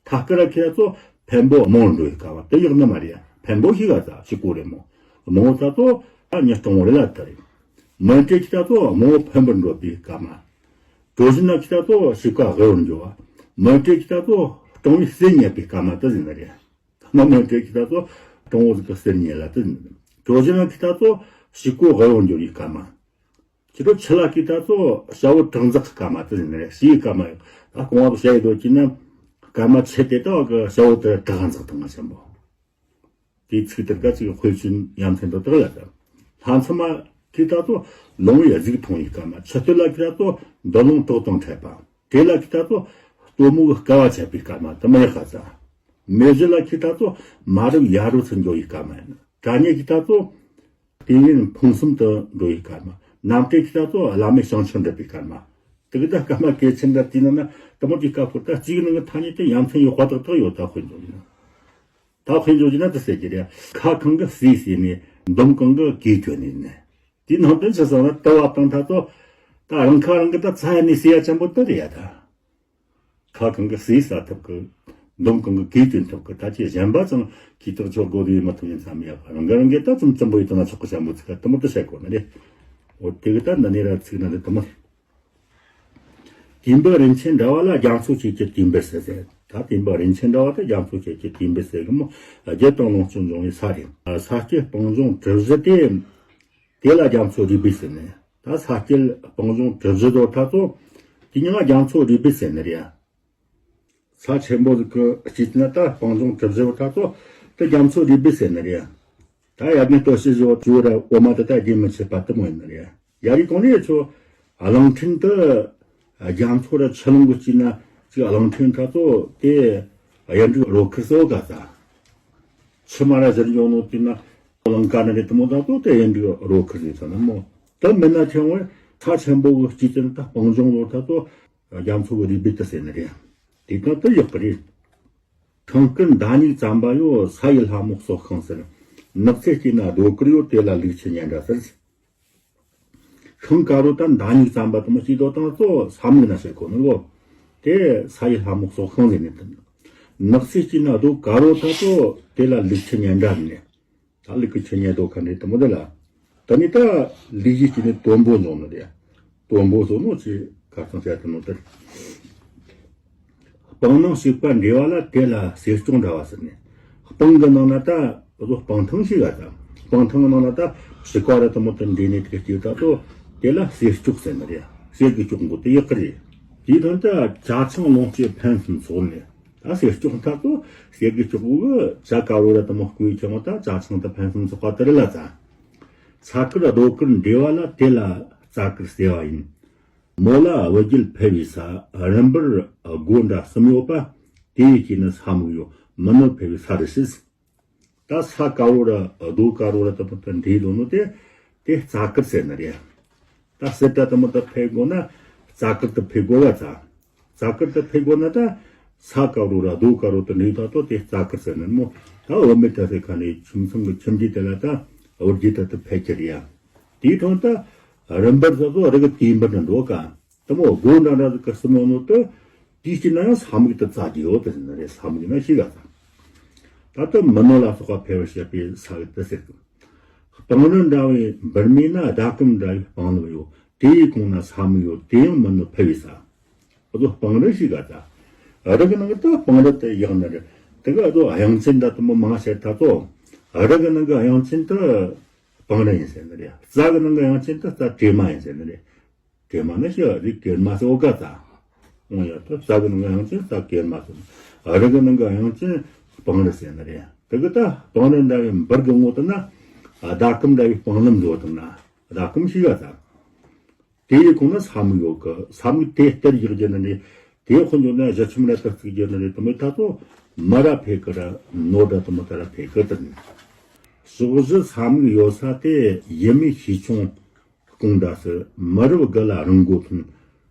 ཐ་སྐར་ཁྱི་ཚ་ཚོ་ འཕན་པོ་རྨོངས་འགྲོ་བའི་སྐར་མ་དེ་ཡག་ནི་མ་རེད་ཡ། འཕན་པོ་ཞིག་ག་ད་ཕྱི་སྐོར་རེད་མོ། རྨོངས་ད་ཚོ་ཨ་ཉི་སྟོང་རེད་ལ་ད་རེད། མི་འབྲལ་གྱི་ད་ཚོ་རྨོངས་འཕེན་པར་འགྲོ་བའི་སྐར་མ། གྲོ་བཞིན་ན་གྱི་ད་ཚོ་ཕྱི་ཀ་དབུལ་བར་འགྱུར་བ། མི་འབྲལ་གྱི་ད་ཚོ་སྤྲང་བོའི་གསེར་རྙེད་པའི་སྐར་མ་དེ་ཟིན་ནི་རེད། མི་མི་འབྲལ་གྱི་ད་ཚོ་སྤྲང་བོ་ཟིག་གི་གསེར་རྙེད་ལ་དེ་ཟིན་ནི་རེད། གྲོ་བཞིན་ན་གྱི་ད་ཚོ་ཕྱི་ཀོ་དབུལ་བར་འགྱུར་བའི་སྐར་མ། ཁྱེད་ཚོ་ཆུ་ལ་ཁི་ད་ཚོ་ཤ་བོ་གྲང་འཛག་གི་སྐར་མ་དེ་ཟིན་རེད། ཤི་ཡི་སྐར་མ་ཡོད། ད་རྐང་བ་དུ་ཤ་ཡི་དོ་ཅི་ན་སྐར་མ་ཆེ་དེ་ད་གི་ཤ་བོ་དེ་གྲང་འཛག་དང་ང་ཆེན་པོ། དེའི་ཚིག་དེར་ག་ཚིག་དཔེ་ཅན་ཡ་མཚན་དུ་དག་ལ་དང་། ལྷ་མཚམས་མ་ཁི་ད་ཚོ་ལོང་བའི་གཟུགས་མཐོང་ཡི་སྐར་མ། ཆུ་སྟོད་ལ་ཁི་ད་ཚོ་འདུ་ལོང་གྲོགས་དང་འཕྲད་པ། དེ་ལ་ཁི་ད་ཚོ་སྟོན་མོ་གི་སྐལ་བ་ཆད་པའི་སྐར་མ་དེ་མི་ཡག་ག་ཚ། མེ་བཞི་ལ་ཁི་ད་ཚོ་མ་རབས་ཡ་རབས་སུ་འགྱོ་ཡི་སྐར་མ་ཡིན། དྲ་ཉེ་ཁི་ད་ཚོ་དུས་ཡུན་ཕུང་གསུམ་དུ་འགྲོ་ཡི་སྐར་མ། ནམ་དྲེ་ཁི་ད་ཚོ་བླ་མའི་བྱང་ཆུབ་འགྲུབ་པའི་སྐར་མ། དེ་གི་ད་སྐར་མ་གལ་ཆེན་འདྲ་དེ་ནང་ན་དུ་མོ་དེའི་སྐབས་ཁོ་ད་གཅིག་ནང་གི་ཐ་སྙད་དེ་ཡ་མཚན་ཡོད་པ་དག་དག་ཡོད་ད་དཔེ་འཇོག་ཡིན། ད་དཔེ་འཇོག་གྱི་ན་དེ་ཟེར་གྱི་རེད། ཁ་གང་གི་ཟས་ཟོས་ནས་འདོམ་གང་གི་གོས་གྱོན་ནས་ནི། དེའི་ནང་དོན་ཆི་ཟེར་ན་དུ་བ་དང་ད་ཚོ་ད་རང་ཁ་རང་གི་ད་ཚ་ཡ་ནས་ཟས་ཡ་ཅན་པོ་དེ་རེད་ཡ་ད། ཁ་གང་གི་ཟས་ཟ་ཐུབ་གི། འདོམ་གང་གི་གོས་གྱོན་ཐུབ་གི། ད་ཅི་གཞན་པ་ཚང་གིས་ཐག་ཆོད་དགོས་དུས་མི་ཐུབ་ཡིན་བསམ་ཡ། རང་གི་རང་གི་ད་ཙུམ་ཙུམ་པོ་ཡི་དོན་ན་ཆོག་གི་ཅན་པོ་ཚིག་ད་དུ་མོ་དུ་བཤད་དགོས་ནི་རེད། འོ་དེ་གི་ད་འདི་ནས་ར་ཚིག་ན་འདི་དུ་མོ། དུས་འབུ་རིན་ཆེན་འདྲ་བ་ལ་རྒྱ་མཚོ་བཅས་ཀྱི་དུས་འབུ་ཟེར་ཟེར། ད་དུས་འབུ་རིན་ཆེན་འདྲ་བ་དེ་རྒྱ་མཚོ་བཅས་ཀྱི་དུས་འབུ་ཟེར་གི་མོ། རྒྱུ་དང་ལོངས་སྤྱོད་འབྱུང་བའི་ས་རེད། ས་སྐྱེས་སྤང་ལྗོངས་གྲུ་བཞི་དེ། དེ་ལ་རྒྱ་མཚོ་རུས་སྦལ་ཟེར་ནས། ད་ས་སྐྱེས་སྤང་ལྗོངས་གྲུ་བཞི་དོ་ད་ཚོ་དེ་ཉིད་ལ་རྒྱ་མཚོ་རུས་སྦལ་ཟེར་ནི་རེད། ས་ཆེན་པོ་ཟིག་གི་དཀྱིལ་ན་ད་སྤང་ལྗོངས་གྲུ་བཞི་བོ་ད་ཚོ་དེ་རྒྱ་མཚོ་རུས་སྦལ་ཟེར་ནི་རེད། ད་ཡར་ངོས་སྟོད་ཕྱོགས་བཞི་བོ་ཅུ་ར་འོ་མ་དེ་ད་རྒྱུན་མི་ཆད་པ་དུ་མོ་ཡིན་ནི་རེད། ཡ་རི་གོང་ལས་ཚོ་གླིང་ཕྲན་དུ་རྒྱ་མཚོ་ར་ཆུ་ཀླུང་གི་དཀྱིལ་ན་ཅིག་གླིང་ཕྲན་ད་ཚོ་དེ་གཡུ་འབྲུག་རོ་ཁུར་སོ་ག་ས། ཕྱི་མ་ར་ཟེར་འཇོག་ནོ་དེ་ན་གླིང་ཀ་ན་རེད་དུ་མོ་ད་ཚོ་དེ་གཡུ་འབྲུག་རོ་ཁུར་ཟེར་ས་ན་མོ། ད་མི་ན་ཆེན་བོ་ས་ཆེན་པོ་གི་དཀྱིལ་ན་ད་སྤང་ལྗོངས་ལོ་ད་ཚོ་རྒྱ་མཚོ་གི་རུས་སྦལ་དུ་ཟེར་ནི་རེད། དེ་ད་དུ་ཡག་གི་རེད། ཁང་དཀར་མདའ་སྨྱུག་བརྩམས་པ་ཡོད། ས་ཡི་ལྷ་མོ་གསོག་ཤིང་ཟེར། ནགས་ཚལ་དཀྱིལ་ན་རྡོ་དཀར་ཡོད། དེ་ལ་ལུག་ཁྱུ་སྙན་གྲགས་ཟེར། ཤིང་དཀར་རོ་དང་མདའ་སྨྱུག་བརྩམས་པ་དུ་མོ་ཅི་དོ་དང་གཙོ་བོ་ས་སྨུག་ན་ཟེར་གོ་ནོ་གོ། དེ་ས་ཡི་ལྷ་མོ་གསོག་ཤིང་ཟེར་ནས་དུ། ནགས་ཚལ་དཀྱིལ་ན་རྡོ་དཀར་རོ་ད་གཙོ་བོ་དེ་ལ་ལུག་ཁྱུ་སྙན་གྲགས་ནས། ད་ལུག་གི་ཁྱུ་སྙན་རྡོ་ཁ་ནས་དུ་མོ་དེ་ལ། ད་ནི་ད་ལུག་གཞི་དཀྱིལ་ནས་དོམ་པོ་འཛོམས་ནོ་རེད། དོམ་པོ་བཟོ་ནོ་ཅི་ཁ་སང་བཤད་དུ་ནོ་དེ། སྤང་ནང་ཞིག་པ་འབྲེལ་བ་ལ་དེ་ལ་གསེར་སྐྱོགས་འདྲ་བ་ཟེར་ནས། སྤང་གི་ནང་ན་ད་བཟོ་སྤང་ཐང་ཞིག་ག་ད། སྤང་ཐང་གི་ནང་ན་ད་ཞིག་པ་ར་དུ་མོ་དུ་འདྲེས་ནས་དེ་སྐྱེས་ད་ཚོ་དེ་ལ་གསེར་སྐྱོགས་ཟེར་ནི་རེད། གསེར་གི་སྐྱོགས་མགོ་དེ་ཡག་གི་རེད། དེའི་དོན་ད་ཇ་ཆང་ལོངས་སྤྱོད་ཕུན་སུམ་ཚོགས་ནས། ད་གསེར་སྐྱོགས་ད་ཚོ་གསེར་གི་སྐྱོགས་མགོ་གི་ཇ་དཀར་བོ་ར་དུ་མོ་བསྐོལ་ཁྱེར་མོ་ད་ཇ་ཆང་ད་ཕུན་སུམ་ཚོགས་པ་དེ་རེད་ལ་ད། ས་དཀར་རྡོ་དཀར་འབྲེལ་བ་ལ་དེ་ལ་རྩ་དཀར་ཟེར་བ་ཡིན། མོ་ལ་བུ་རྒྱུད་འཕེལ་བའི་ས། རིམ་པར་སྒོ་འདྲ་གསུམ་ཡོད་པ། དེའི་དཀྱིལ་ནི་ས་སྨུག་ཡོད། མི་ནོར་འཕེལ་བའི་ས་རེད་ཟེར། ད་ས་དཀར་བོ་ར་རྡོ་དཀར་བོ་ར་དུ་མོ་དུ་འདྲེས་ཡོད་ནོ་དེ་དེ་རྩ་དཀར་ཟེར་ནི་རེད། ད་གསེར་ར་དུ་མོ་དུ་འཕེལ་དགོས་ན་རྩ་དཀར་དུ་འཕེལ་དགོས་པ་ཚ། རྩ་དཀར་དུ་འཕེལ་དགོས་ན་ད་ས་དཀར་བོ་ར་རྡོ་དཀར་བོ་དུ་འདྲེས་ད་ཚོ་དེ་རྩ་དཀར་ཟེར་ནི་མོ། ད་འོ་མའི་ད་ཟེར་ཁ་ནས་ཁྱིམ་ཚང་གི་ཁྱིམ་རྒྱུད་དེ་ལ་ད་འོ་རྒྱུད་ད་དུ་འཕེལ་གྱི་རེད་ཡ། དེའི་དོན་ད་རིམ་པར་ཟེར་ཚོ་རི་གི་དུས་འབུ་འདྲ་འགྲོ་ག། དུ་མོ་སྒོ་འདྲ་འདྲ་ཟིག་གི་སྲུ་མོ་ནོ་དུ། དེའི་དཀྱིལ་ན་ཡང་ས་སྨུག་དུ་རྩ་རྒྱུ་ཡོད་དུ་ཟེར་ནི་རེད། ས་སྨུག་ན་ཤི་ག་ད། ད་དུ་མི་ནོར་ལ་སོགས་པ་འཕེལ་བར་བྱེད་པའི་ས་གི་དུ་ཟེར་གི། སྤང་རི་འདྲ་བའི་འབུར་མའི་ན་ཟླ་གམ་འདྲ་བའི་སྤང་ལེབ་ཡོད། དེའི་གོང་ན་ས་སྨུག་ཡོད། དེ་ཡང་མི་ནོར་འཕེལ་བའི་ས། ཨ་ཚོ་སྤང་རི་ཞིག་ག་ད། རི་གི་ནང་གི་ད་སྤང་རི་དེ་ཡག་ནི་རེད། དེ་ག་ཨ་ཚོ་དབྱངས་ཅན་ད་དུ་མོ་མང་བཤད་ད་ཚོ། རི་གི་ནང་གི་དབྱངས་ཅན་དེ་སྤང་རི་ཡིན་ཟེར་ནི་རེད། རྩྭ་གི་ནང་གི་དབྱངས་ཅན་དེ་རྩྭ་དྲེ་མ་ཡིན་ཟེར་ནི་རེད། དྲེ་མ་ནི་ཞི་རི་གེར་མ་ཟེར་འོ་ག་ད། འོ་ཡ་ད་རྩྭ་གི་ནང་གི་དབྱངས་ཅན་རྩྭ་གེར་མ་ཟེར། རི་གི་ནང་གི་དབྱངས་ཅན་སྤང་རི་ཟེར་ནི་རེད། དེ་གི་ད་སྤང་རི་འདྲ་བའི་འབུར་གི་ངོ་དེ་ན་ཟླ་གམ་འདྲ་བའི་སྤང་ལེབ་འགྲོ་དང་ན་ཟླ་གམ་ཞིག་ག་ད། དེའི་གོང་ན་ས་སྨུག་ཡོད་གི། ས་སྨུག་དེ་སྟེར་ཡག་རྒྱུ་ནི་ནི། དེའི་དཔོན་འཇོག་ན་གཞི་ཁྱིམ་ར་ལྟར་བརྩིགས་རྒྱུ་ནི་རེད་དུ་མོ་ད་ཚོ་མི་ར་འཕེལ་གི་ར་ནོར་ར་དུ་མོ་ད་ར་འཕེལ་གི་དུ་ནི། ཕྱོགས་བཞི་ས་སྨུག་ཡོད་ས་དེ་ཡུལ་མི་ཤིས་ཆུང་སྐོང་འདྲ་སི་མི་རབས་དགུ་ལ་རིང་སྒོ་ཐོན།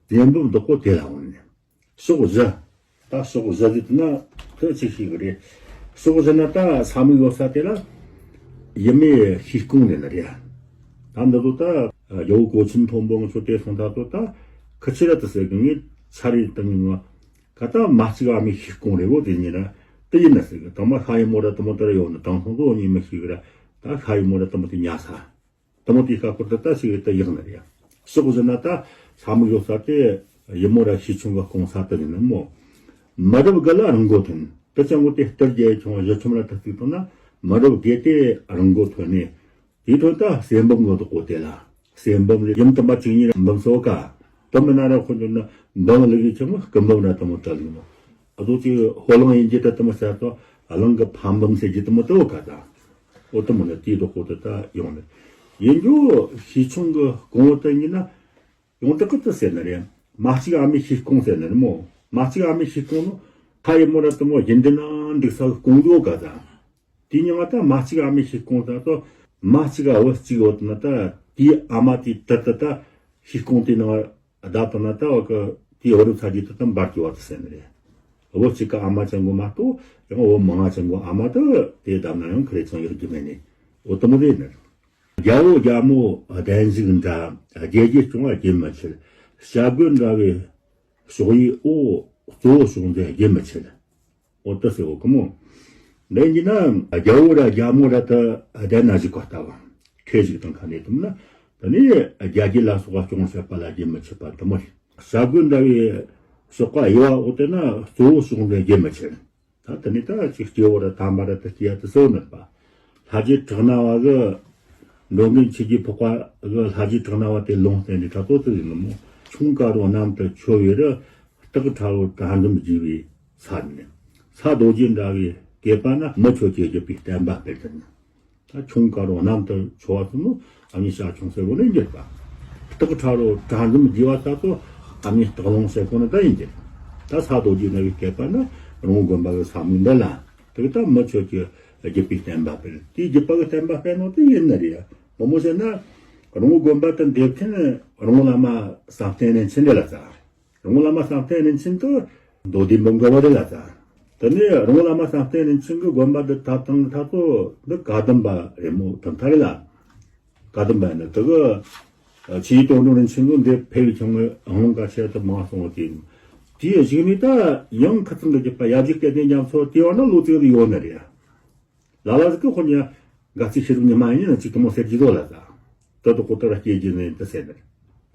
བཙན་པོ་བདག་པོ་དེ་ལ་འོང་ནི། ཕྱོགས་བཞི། ད་ཕྱོགས་བཞི་ཟེར་ན་ཁོས་ཅི་ཤེས་གི་རེད། ཕྱོགས་བཞི་ན་ད་ས་སྨུག་ཡོད་ས་དེ་ལ་ཡུལ་མི་ཤིས་སྐོང་ནས་ནི་རེད། ད་འདི་ཚོ་ད་རྒྱལ་བོ་གོ་ཆེན་མཐོན་པོ་ང་ཚོ་དེ་སོང་ད་ཚོ་ད་ཁི་ཆི་ར་དུ་ཟེར་གི་ངས་ཚ་རེ་ཏང་ངི་ང་ག་ད་མ་གཅིག་ཨ་མི་ཤིས་སྐོང་རེད་བོ། དེ་ཉིན་ར་ དེ་ཡིན་ན་ཟེར་གི། དང་མ་ཤ་ཡི་མོ་ར་དེ་མོ་དེ་ར་ཡོད་ནི། དེང་སང་དུ་ཉིན་མི་ཤེས་གི་ར། ད་ཤ་ཡི་མོ་ར་དེ་མོ་དེ་ཉལ་ས། དེ་མོ་དེ་ཤ་ཁུར་དེ་ད་ཞིག་དེ་ཡག་ནི་རེད། ཕྱོགས་བཞི་ན་ད་ས་མིག་ཡོད་ས་དེ་ཡི་མོ་ར་ཤི་ཆུང་གི་སྐུང་ས་དེ་ཡིན་ནི་མོ། མི་རབས་དགུ་ལ་རང་མགོ་ཐོན། དེ་ཅང་གོ་དེ་སྟར་རྒྱལ་ཆུང་བ་བཞི་ཆུང་ར་དེ་གཅིག་བཏང་ན་མི་རབས་དགུ་དེ་རང་མགོ་ཐོན་ནས། དེའི་ཐོག་ད་གསེར་འབུམ་ངོ་དུ་གོ་དེ་ལ། གསེར་འབུམ་རེ་ཡུམ་དུ་མ་བཅུ་གཉིས་རེ་འབུམ་སོ་ག། དུ་མི་ན་ར་ཁོ་འདུག་ན་འབུམ་ལུག་ཡི་ཆུང་མ་སྐུ་འབུམ་ར་དུ་མོ་བྲལ་ཡིན་ནོ། ཨ་ཚོ་ཅིག་ཧོ་ལང་ཡིན་གྱི་ད་དུ་མོ་ཟེར་ཏོ། ཨ་ལང་གི་ཕམ་འབུམ་ཟེར་གྱི་དུ་མོ་དུ་ག་ད། འོ་དུ་མོ་ནི་དེའི་དོ་ཁོ་དུ་ད་ཡོང་ནི། ཡིན་རྒྱུ་ཤི་ཆུང་གི་སྐུ་ངོ་དུ་ཡིན་ན། ཡོང་དུ་ཁུ་དུ་ཟེར་ནི་རེད། མ་གཅིག་ཨ་མའི་ཤི་སྐུང་ཟེར་ནི་རེད་མོ། མ་གཅིག་ཨ་མའི་ཤི་སྐུང་ནོ། ཁ་ཡི་མོ་ར་དུ་མོ་ཡིན་འདི་ན་འདུག་ས་སྐུང་དུ་ག་ད། དེའི་མྱིང་ང་ད་མ་གཅིག་ཨ་མའི་ཤི་སྐུང་ད་དོ། མ་གཅིག་ཨ་བུ་གཅིག་ཡོད་ན་ད་དེའི་ཨ་མ་དེའི་དུ་དུ་ད་ཤི་སྐུང་དེའི་ནང་བརྡབ་བཏང་ན་ད་བ་གི་དེའི་བུ་རུ་ཚ་རྒྱུ་དུ་ད་འབར་གྱི་བ་དུ་ཟེར་ནི་རེད། བུ་གཅིག་གི་ཨ་མ་ཅན་གོ་མ་གཏོགས་ཡང་བུ་མང་ང་ཅན་གོ་ཨ་མ་དུ་དེ་བརྡབ་ན་ཡང་ཁི་རེ་ཚང་ཡག་རྒྱུ་མེད་ནི། འོ་དུ་མོ་རེད་ནི། རྒྱལ་བོ་རྒྱལ་མོ་གདན་ཞིག་འདྲ། རྒྱལ་རྒྱུད་སྐྱོང་བ་རྒྱུན་མི་ཆད། བྱ་རྒོད་འདྲ་བའི་ཕྱོགས་ཡི་འོག་གཙོ་བོ་ཕྱོགས་འདི་རྒྱུན་མི་ཆད། འོ་དེ་ཟེར་བ་གི་མོ། འདི་ཡིན་ན་རྒྱལ་བོ་ར་རྒྱལ་མོ་ར་དུ་གདན་ན་བཞུགས་པ་ལྟ་བུ། ཁྲེ་ཞིག་དང་ཁ་ནས་དུམ་ན། དེ་ནས་རྒྱལ་རྒྱུད་ལ་སོགས་པ་སྐྱོང་བྱེད་པ་ལ་རྒྱུན་མི་ཆད་པ་དུ་མོ་རེད། བྱ་རྒོད་འདྲ་བའི་ཕྱོགས་ཀ་དབྱེ་བ་འོ་དེ་ན་གཙོ་བོ་ཕྱོགས་འདི་རྒྱུན་མི་ཆད། ད་དེ་ནས་ད་ཅིག་སྐྱེ་བོ་ར་དམ་པ་ར་དུ་སྐྱེ་ཡ་དུ་གསོལ་མེད་པ། ལྷ་རྗེ་བྲག་སྣ་བ་གི། འགྲོ་མགོན་ཆོས་ཀྱི་འཕགས་པ་གི་ལྷ་རྗེ་བྲག་སྣ་བ་དེ་ལུང་བསྟན་ནས་ད་ལྟོ་དུ་ཡིན་ནི་མོ། ཁྱུང་དཀར་པོ་གནམ་དུ་འཕྱོ་བའི་རི། སྟག་ཁྲ་བོ་གྲལ་འཛོམས་རྒྱས་པའི་ས་ནས། ས་རྡོ་རྗེ་འདྲ་བའི་སྐེད་པ་ན་མི་ཁྱོད་ཀྱི་བརྒྱུད་པའི་བསྟན་པ་སྤེལ་དུ་ནི། ད་ཁྱུང་དཀར་པོ་གནམ་དུ་འཕྱོ་བ་ཚོ་ནི་ཨ་མྱེས་ཞལ་ཆུང་ཟེར་བོ་ནི་འགྱུར་པ། སྟག་ཁྲ་རོ་གྲལ་འཛོམས་རྒྱས་པ་ས་ཚོ་ཨ་མྱེས་སྟག་ལུང་ཟེར་གོ་ནི་ད་ཡིན་གྱི། ད་ས་རྡོ་རྗེ་འདྲ་བའི་སྐེད་པ་ན་རོང་བོ་དགོན་པ་གི་ས་མིག་འདི་ལ་དེ་ད་མི་ཁྱོད་ཀྱི་བརྒྱུད་པའི་བསྟན་པ་སྤེལ། དེའི་བརྒྱུད་པ་གི་བསྟན་པ་སྤེལ་ནོ་དེ་ཡིན་ནི་རེད། མོ་མོ་ཟེར་ན་རོང་བོ་དགོན་པ་དུ་འདེབས་མཁན་རོང་བོ་བླ་མ་བསམ་གཏན་རིན་ཆེན་འདི་ལ་ཟེར། རོང་བོ་བླ་མ་བསམ་གཏན་རིན་ཆེན་དུ་མདོ་སྡེ་འབུམ་དགའ་བ་རེད་ལ་ཟེར། དེ་ནས་རོང་བོ་བླ་མ་བསམ་གཏན་རིན་ཆེན་གྱི་དགོན་པ་འདི་ཐབ་ཐང་ཐ་ཚོ་འདི་བཀའ་གདམས་པ་རེད་མོ། གྲུབ་མཐའ་རེད་ལ། བཀའ་གདམས་པ་ཡིན་ན་དེ་གི་ཆོས་ཀྱི་དོན་གྲུབ་རིན་ཆེན་གྱི་འདི་ཕེབས་ཀྱི་ཆུང་ངུ་ཧོང་ཀ་ཆེ་དུ་མང་སོང་བ་དེ་ཡིན། དེའི་གཞུག་ནས་ད་ཡང་ཁུ་ཚང་གི་རྒྱུད་པ་ཡབ་རྗེ་སྐལ་ལྡན་རྒྱ་མཚོ་དེ་བ་ན་ལོ་ཙིག་རེ་ཡོད་ནི་རེད། ལ་ལ་ཟིག་གི་ཁོ་ཉ་དགའ་ཚིག་ཤེས་རིག་ཉི་མ་ཡིན་ན་ཅིག་དུ་མོ་ཟེར་གྱི་རོ་ལ་ད། ད་དུ་ཁོ་ད་ར་སྐྱེ་རྒྱུ་ནི་ད་ཟེར་ནི།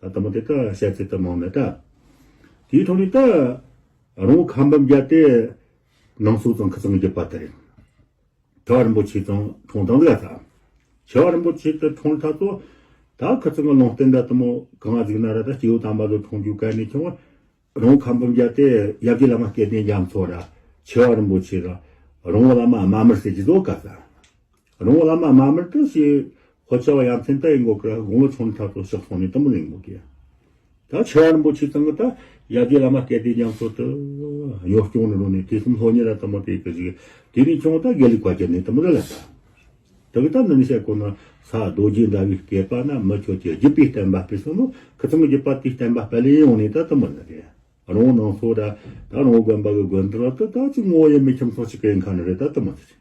ད་དུ་མོ་དེ་ད་བཤད་ཚེ་ད་མང་ནི་ད། དེའི་ཐོག་ནས་ད་རོང་ཁམས་པ་བརྒྱ་དེ་ནང་སོ་ཚང་ཁུ་ཚང་གི་རྒྱུད་པ་དེ་རེད། ཆེ་བ་རིན་པོ་ཆེ་ཚང་འཁྲུངས་དང་ལ་ད། ཆེ་བ་རིན་པོ་ཆེ་དུ་འཁྲུངས་ཐ་ཚོ་ད་ཁུ་ཚང་གི་ལུང་བསྟན་ད་དུ་མོ་གང་ང་ཟིག་ན་ར་ད་སྐྱེ་བོ་དམ་པ་ལོ་འཁྲུངས་རྒྱུ་ག་ནས་ཆུང་བ། རོང་ཁམས་པ་བརྒྱ་དེ་ཡབ་རྗེ་བླ་མ་སྐལ་ལྡན་རྒྱ་མཚོ་ར་ཆེ་བ་རིན་པོ་ཆེ་ར་རོང་བོ་བླ་མ་དམར་མེར་ཟེར་གྱི་བཟོ་དཀའ་ས། རོང་བོ་བླ་མ་དམར་མེར་དུ་ཞེས་ཧོ་ཆ་བ་ཡ་མཚན་ད་ཡིན་གོ་ཀ་དགུང་ལོ་ཆུང་ཐག་ཏུ་ཕྱག་སོང་ནས་དུ་མོ་ལེན་གོ་ཀྱི། ད་ཆེ་བ་རིན་པོ་ཆེ་ཚང་གི་ད་ཡབ་རྗེ་བླ་མ་སྐལ་ལྡན་རྒྱ་མཚོ་དུ་ཉོ་སྐྱོང་ནས་རོ་ནས་དེ་གསུམ་ལྷོ་ཉེ་ར་དུ་མོ་དེ་ཀི་ཞིག་དེ་ནས་ཆུང་ད་དགེ་ལུགས་པ་ཀྱ་ནས་དུ་མོ་ལ་ལ་ད། དེ་གི་ད་ནི་ནི་བཤད་གོ་ན་ས་རྡོ་རྗེ་འདྲ་བའི་སྐེད་པ་ན་མི་ཁྱོད་ཀྱི་བརྒྱུད་པའི་བསྟན་པ་སྤེལ་སོང་ནོ། ཁུ་ཚང་གི་བརྒྱུད་པ་དེའི་བསྟན་པ་སྤེལ་ལེ་ཡོང་ནས་ད་དུ་མི་ནི་རེད། རོང་ནང་སོ་ར་ད་རོང་དགོན་པ་གི་དགོན་དུ་ར་ད་ད་ཅི་ངོ་ཡེ་མི་ཁྱིམ་ཚང་ཅིག་གི་ཁ་ནི་རེད་ད་དུ་མི་ནི་རེད།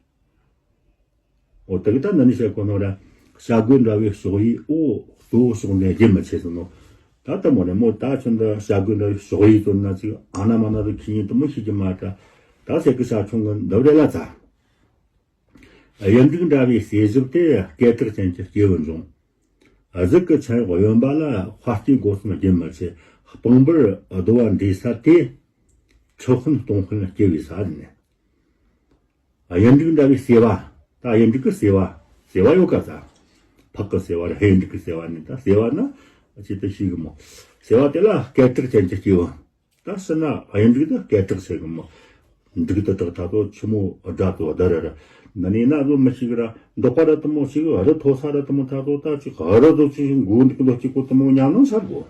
འོ་དེ་གི་ད་ནི་ནི་བཤད་གོ་ནོ་ར་བྱ་རྒོད་འདྲ་བའི་ཕྱོགས་ཡི་འོ་གཙོ་བོ་ཕྱོགས་འདི་རྒྱུན་མི་ཆད་སོང་ནོ། ད་དུ་མི་ནི་མོ་ད་ཁྱོད་འདི་བྱ་རྒོད་འདྲ་བའི་ཕྱོགས་ཡི་ཚོ་ན་ཅིག་ཨ་ན་མ་ན་དུ་ཁྱི་ཡིན་དུ་མི་ཤེས་ཀྱི་མ་ད། ད་སེ་ཀི་ཤ་ཆུང་གི་འདབ་རེ་ལ་ཚ། གཡུ་འབྲུག་འདྲ་བའི་གསེར་ཞབས་དེ་སྐད་གྲགས་ཅན་གྱི་སྐྱེས་བུ་འབྱུང་། གཟུགས་ཀྱི་མཆན་འོག་གཡོན་པ་ལ་དཔའ་རྟུལ་སྒོ་གསུམ་རྒྱུན་མི་ཆད། སྤང་འབུར་རྡོ་བ་འདྲེས་ས་དེ་ཁྲི་དཔོན་སྟོང་དཔོན་སྐྱེ་བའི་ས་ནས། གཡུ་འབྲུག་འདྲ་བའི་སེ་བ། ད་གཡུ་འབྲུག་གི་སེ་བ། སེ་བ་ཡོད་ཀ་ས། ཕག་གི་སེ་བ་ར་གཡུ་འབྲུག་གི་སེ་བ་ནི་ད་སེ་བ་ན་ཅི་ད་ཤེས་གི་མོ། སེ་བ་དེ་ལ་སྐད་གྲགས་ཅན་གྱི་སྐྱེས་བུ། ད་ཕྱི་ན་གཡུ་འབྲུག་ད་སྐད་གྲགས་ཆེ་གི་མོ། འབྲུག་ད་གྲགས་ད་ཚོ་ཆུ་མོ་སྒྲ་ཚོ་ད་ར་ར། ན་ནི་ན་ཚོ་མི་ཤེས་གི་ར་འདོག་པ་ར་དུ་མོ་ཤེས་གི་རི་མཐོ་ས་ར་དུ་མོ་ད་ཚོ་ད་ཅིག་རི་ཚོ་ཅིག་མགོ་འདུག་འདོག་ཅིག་གོ་དུ་མོ་ཉམས་སྣང་ཆགས་གོ།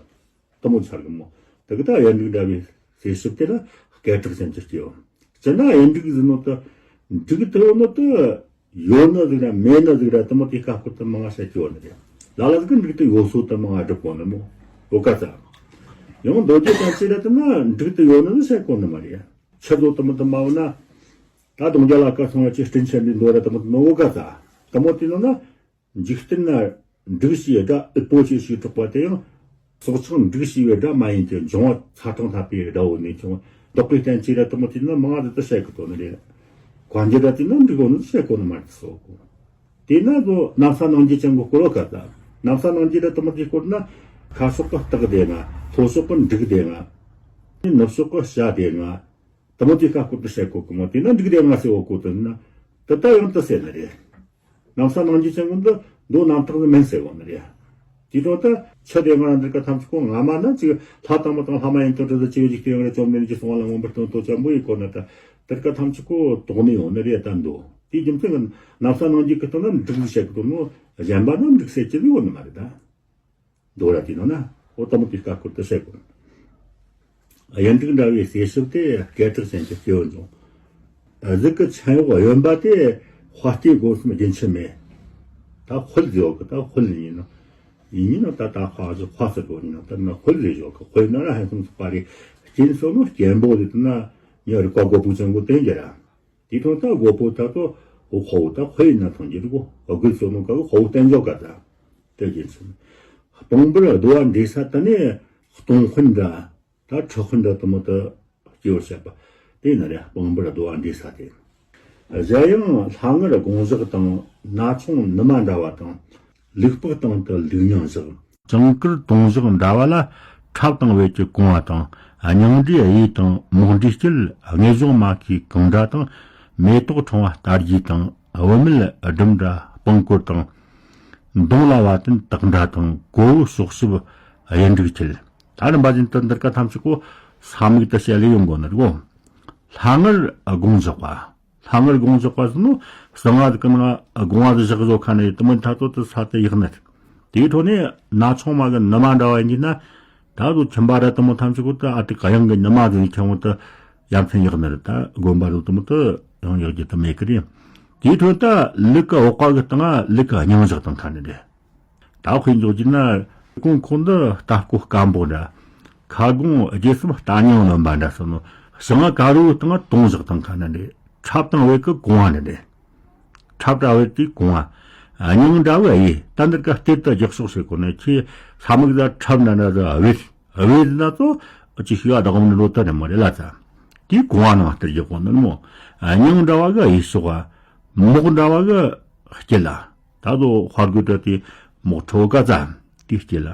དུ་མོ་ཆགས་གི་མོ། དེ་གི་ད་གཡུ་འབྲུག་འདྲ་བའི་གསེར་ཞབས་དེ་ལ་སྐད་གྲགས་ཅན་གྱི་སྐྱེས་བུ། སྤྱིར་ན་གཡུ་འབྲུག་ཟེར་ནོ་ད་འབྲུག་དུ་ཡོད་ནོ་ད། ཡོད་ནི་ཟིག་ར་མེད་ནི་ཟིག་ར་དུ་མོ་དེ་སྐབས་ཁོ་ད་མང་ང་བཤད་ཀྱི་ཡོད་ནི་རེད། ལ་ལ་ཟིག་གི་འབྲུག་ད་ཡོད་སོ་ད་མང་ང་སྒྲུབ་གོ་ནི་མོ། འོ་ཀ་ཙ། ཡང་མདོ་རྒྱུད་དང་ཅི་ར་དུ་ན་འབྲུག་ད་ཡོད་ནི་ཟིག་བཤད་གོ་ནི་མ་རེད། ཆི་ཟོ་དུ་མོ་དུ་མ་བོ་ན། ད་གདོང་རྒྱ་ལ་ཀ་སོང་ཡ་ཅི་སྤྲིན་ཆེན་པོའི་མདོ་ར་དུ་མོ་དུ་ནོ། འོ་ཀ་ཙ། དུ་མོ་དེ་ནོ་ན། འཇིག་རྟེན་ན་འབྲུག་ཞེས་སྒྲ་ཨུ་པོ་ཆེ་ཞིག་གྲགས་པ་དེ་ཡང་སྲོག་ཆགས་འབྲུག་ཞེས་པའི་སྒྲ་མ་ཡིན་གྱི་འབྱུང་བ་ཚ་གྲང་འཐབ་པའི་སྒྲ་བོ་ནས་བྱུང་བ་བདག་གི་བསྟན་བཅོས་ར་དུ་མོ་དེ་ན་མང་ང་དུ་དུ་བཤད་གི་དོ་ནི་རེད། བར་འགྱུར་ར་དེ་ནི་འགྲིག་གོ་ནི་བཤད་གོ་ནི་མ་རེད་སོ་གོ། དེས་ན་ལོ་ནམ་ས་ནང་རྒྱུ་ཅན་གོ་སྐོར་བ་ག་ད། ནམ་ས་ནང་རྒྱུ་ར་དུ་མ་དེ་སྐོར་ན་ཁ་ཕྱོགས་གི་སྟག་དེ་ང་། ལྷོ་ཕྱོགས་གི་འབྲུག་དེ་ང་། ནུབ་ཕྱོགས་གི་བྱ་དེ་ང་། དུ་མ་དེ་ཁ་སྐོར་དུ་བཤད་གོ་གི་མོ། དེས་ན་འབྲུག་དེ་ང་ཟེར་བ་གོ་དུ་ན། དེ་ད་ཡང་དུ་ཟེར་ནི་རེད། ནམ་ས་ནང་རྒྱུ་ཅན་གོ་འདི་མདོ་རྣམ་དག་ནི་མིན་ཟེར་བ་ནི་རེད། དེ་འཕྲོ་ད་ཆུ་དེ་ང་རང་འདིར་ཀ་ཐམས་ཅད་ཀོ་སྔ་མ་ན་ཅིག་ལྷ་དང་མི་དང་ལྷ་མ་ཡིན་དང་གྲུབ་ཏུ་ཅིག་འཇིག་རྟེན་ཡང་ར་བཅོམ་ལྡན་གྱི་གསུང་བ་ལ་མངོན་པར་སྟོན་ཏོ་ཅན་པོ་ཡི་སྐོར་ན་ད་འདིར་ཀ་ཐམས་ཅད་ཀོ་དོགས་ནས་ཡོང་ནི་རེད་ད་འདོད། དེའི་རྒྱུ་མཚན་གྱི་ནམ་ས་ནང་རྒྱུ་གི་སྟེང་ན་འབྲུག་བཤད་གི་འདུག་ནོ། གཞན་པ་ན་འབྲུག་ཟེར་གྱི་ཡོད་ནི་མ་རེད་ད། མདོ་ར་དེ་ནང་ན་འོ་དུ་མ་དེ་ཁ་སྐོར་དུ་བཤད་གོ། གཡུ་འབྲུག་འདྲ་བའི་གསེར་ཞབས་དེ་སྐད་གྲགས་ཅན་གྱི་སྐྱེ་བོ་འབྱུང་། གཟུགས་ཀྱི་མཆན་འོག་གཡོན་པ་དེ་དཔའ་རྟུལ་སྒོ་གསུམ་རྒྱུན་ཆད་མེད། ད་དཔལ་ཟེར་བ་གི་ད་དཔལ་ཡིན་ནོ། ཡིན་ནོ་ད་ད་དཔའ་ཟེར་དཔའ་ཟེར་གོ་ཡིན་ནོ། ད་ན་དཔལ་ཟེར་བ་གི་དཔལ་ན་ར་ཧན་སུམ་སུ་པ་རེ་སྐྱིན་སོ་ནོ་སྐྱེན་པོ་ཟེར་དུ་ན་ཉ་རི་ཀ་གོ་བུ་ཅན་གོ་བསྟན་རྒྱུ་ར། དེ་དང་ད་དགོ་པོ་ད་དོ་འོ་ཁོ་བོ་ད་དཔེ་ཡིན་ན་མཐོང་རྒྱུ་རེད་གོ། འོ་དགོས་ཚོ་ནོ་ཀ་གོ་ཁོ་བོ་བསྟན་འཇོག་ག་ད། དེ་རྒྱུ་མཚན། སྤང་འབུར་རྡོ་བ་འདྲེས་ས་ད་ནི་སྟོང་དཔོན་འདྲ། ད་ཁྲི་དཔོན་འདྲ་དུ་མོ་ད་སྐྱེ་བར་བྱེད་པ། དེ་ན་རེ་སྤང་འབུར་རྡོ་བ་འདྲེས་ས་དེ། གཞན་ཡང་ལྷ་ངར་དགོངས་ཞག་དང་ན་ཆུང་ནུ་མ་འདྲ་བ་དང་། ལུག་ལྤགས་སྟེང་དུ་ལུག་མྱང་བཞག། ཅང་ཀིར་དོང་བཞག་འདྲ་བ་ལ་ཁྲབ་དང་བད་ཀྱི་གོང་བ་དང་། སྙིང་འདྲའི་གཡས་དང་མོག་འདྲའི་དཀྱིལ། དངོས་གཞུང་མ་ཁའི་གང་འདྲ་དང་། མེ་ཏོག་ཕྲེང་བ་སྟར་གྱི་དང་། བུད་མེད་སྦྲུམ་འདྲ་སྤང་སྐོར་དང་། མདུང་ལ་བ་དན་དག་འདྲ་དང་། གོ་བོ་ཕྱོགས་བཞི་གཡུ་འབྲུག་འཁྱིལ། ད་རིམ་པ་བཞིན་དུ་འདིར་ཀ་ཐམས་ཅད་ཀོ་ས་མིག་ཏུ་བཤད་ལས་ཡོང་དགོས་ནི་རེད་གོ། ལྷ་ངར་དགོངས་བཞག་པ། ལྷ་ངར་དགོངས་བཞག་པ་ཟེར་ནོ། གསང་བ་ཟིག་གི་ནང་དགོངས་བ་ཟིག་བཞག་བཟོ་ཁ་ནས་དུ་མི་ཐ་ཏོ་དུ་ས་དུ་ཡག་ནི་རེད། དེའི་འཕྲོ་ནས་ན་ཆུང་མ་གི་ནུ་མ་འདྲ་བ་ཡིན་གྱི་ན། ད་དུ་ཁྱིམ་པ་ར་དུ་མོ་ཐམས་ཅད་ཀོ་དུ་ཨ་ཏི་ག་ཡང་གི་ནུ་མ་ཟིག་ཁྱེད་འོང་དུ་ཡ་མཚན་ཡག་ནི་རེད། ད་དགོན་པ་རུ་དུ་མོ་དུ་ཡང་ཡག་རྒྱུ་དུ་མེད་གི་རེད། དེའི་འཕྲོ་ད་ལུག་གི་འོག་པ་གི་སྟེང་ང་ལུག་གི་སྙིང་བཞག་དང་ཁ་ནི་རེད། ད་དཔེ་འཇོག་རྒྱུ་ན། ཀུན་ཁོང་འདི་རྟ་སྐོ་སྐམ་པོ་འདྲ། ཁ་སྒོང་རྗེས་གསུམ་རྟ་སྙིང་ལོན་པ་འདྲ་སོ་ནོ། ཞིང་ང་དཀར་བོའི་སྟེང་དོང་བཞག་དང་ཁ་ན་འདྲེ། ཁྲབ་དང་བད་ཀི་གོང་བ་ནི་འདྲེ། ཁྲབ་དང་བད་དེ་གོང་བ། སྙིང་འདྲ་བོ་ཨེ་ད་འདིར་ཀ་སྟེར་དུ་རྒྱག་ཤོག་ཟེར་གོ་ནི་ཁྱེད་ས་མིག་ཟ་ཁྲབ་འདྲ་འདྲ་ཟ་བད། བད་ན་ཚོ་ཅི་ཤི་ཡ་བདག་མི་འགྲོ་ད་ནི་མ་རེད་ལ་ཚ། དེ་གོང་བ་ནང་སྟེར་རྒྱག་གོ་ནི་མོ། སྙིང་འདྲ་བ་གི་ཨེ་ཤོག་བ། མོག་འདྲ་བ་གི་སྐྱིད་ལ། ད་དོ་དཔའ་རྒོད་དྲ་དེ་མོག་ཁྲོ་ག་ཙ་དེ་སྐྱེ་ལ།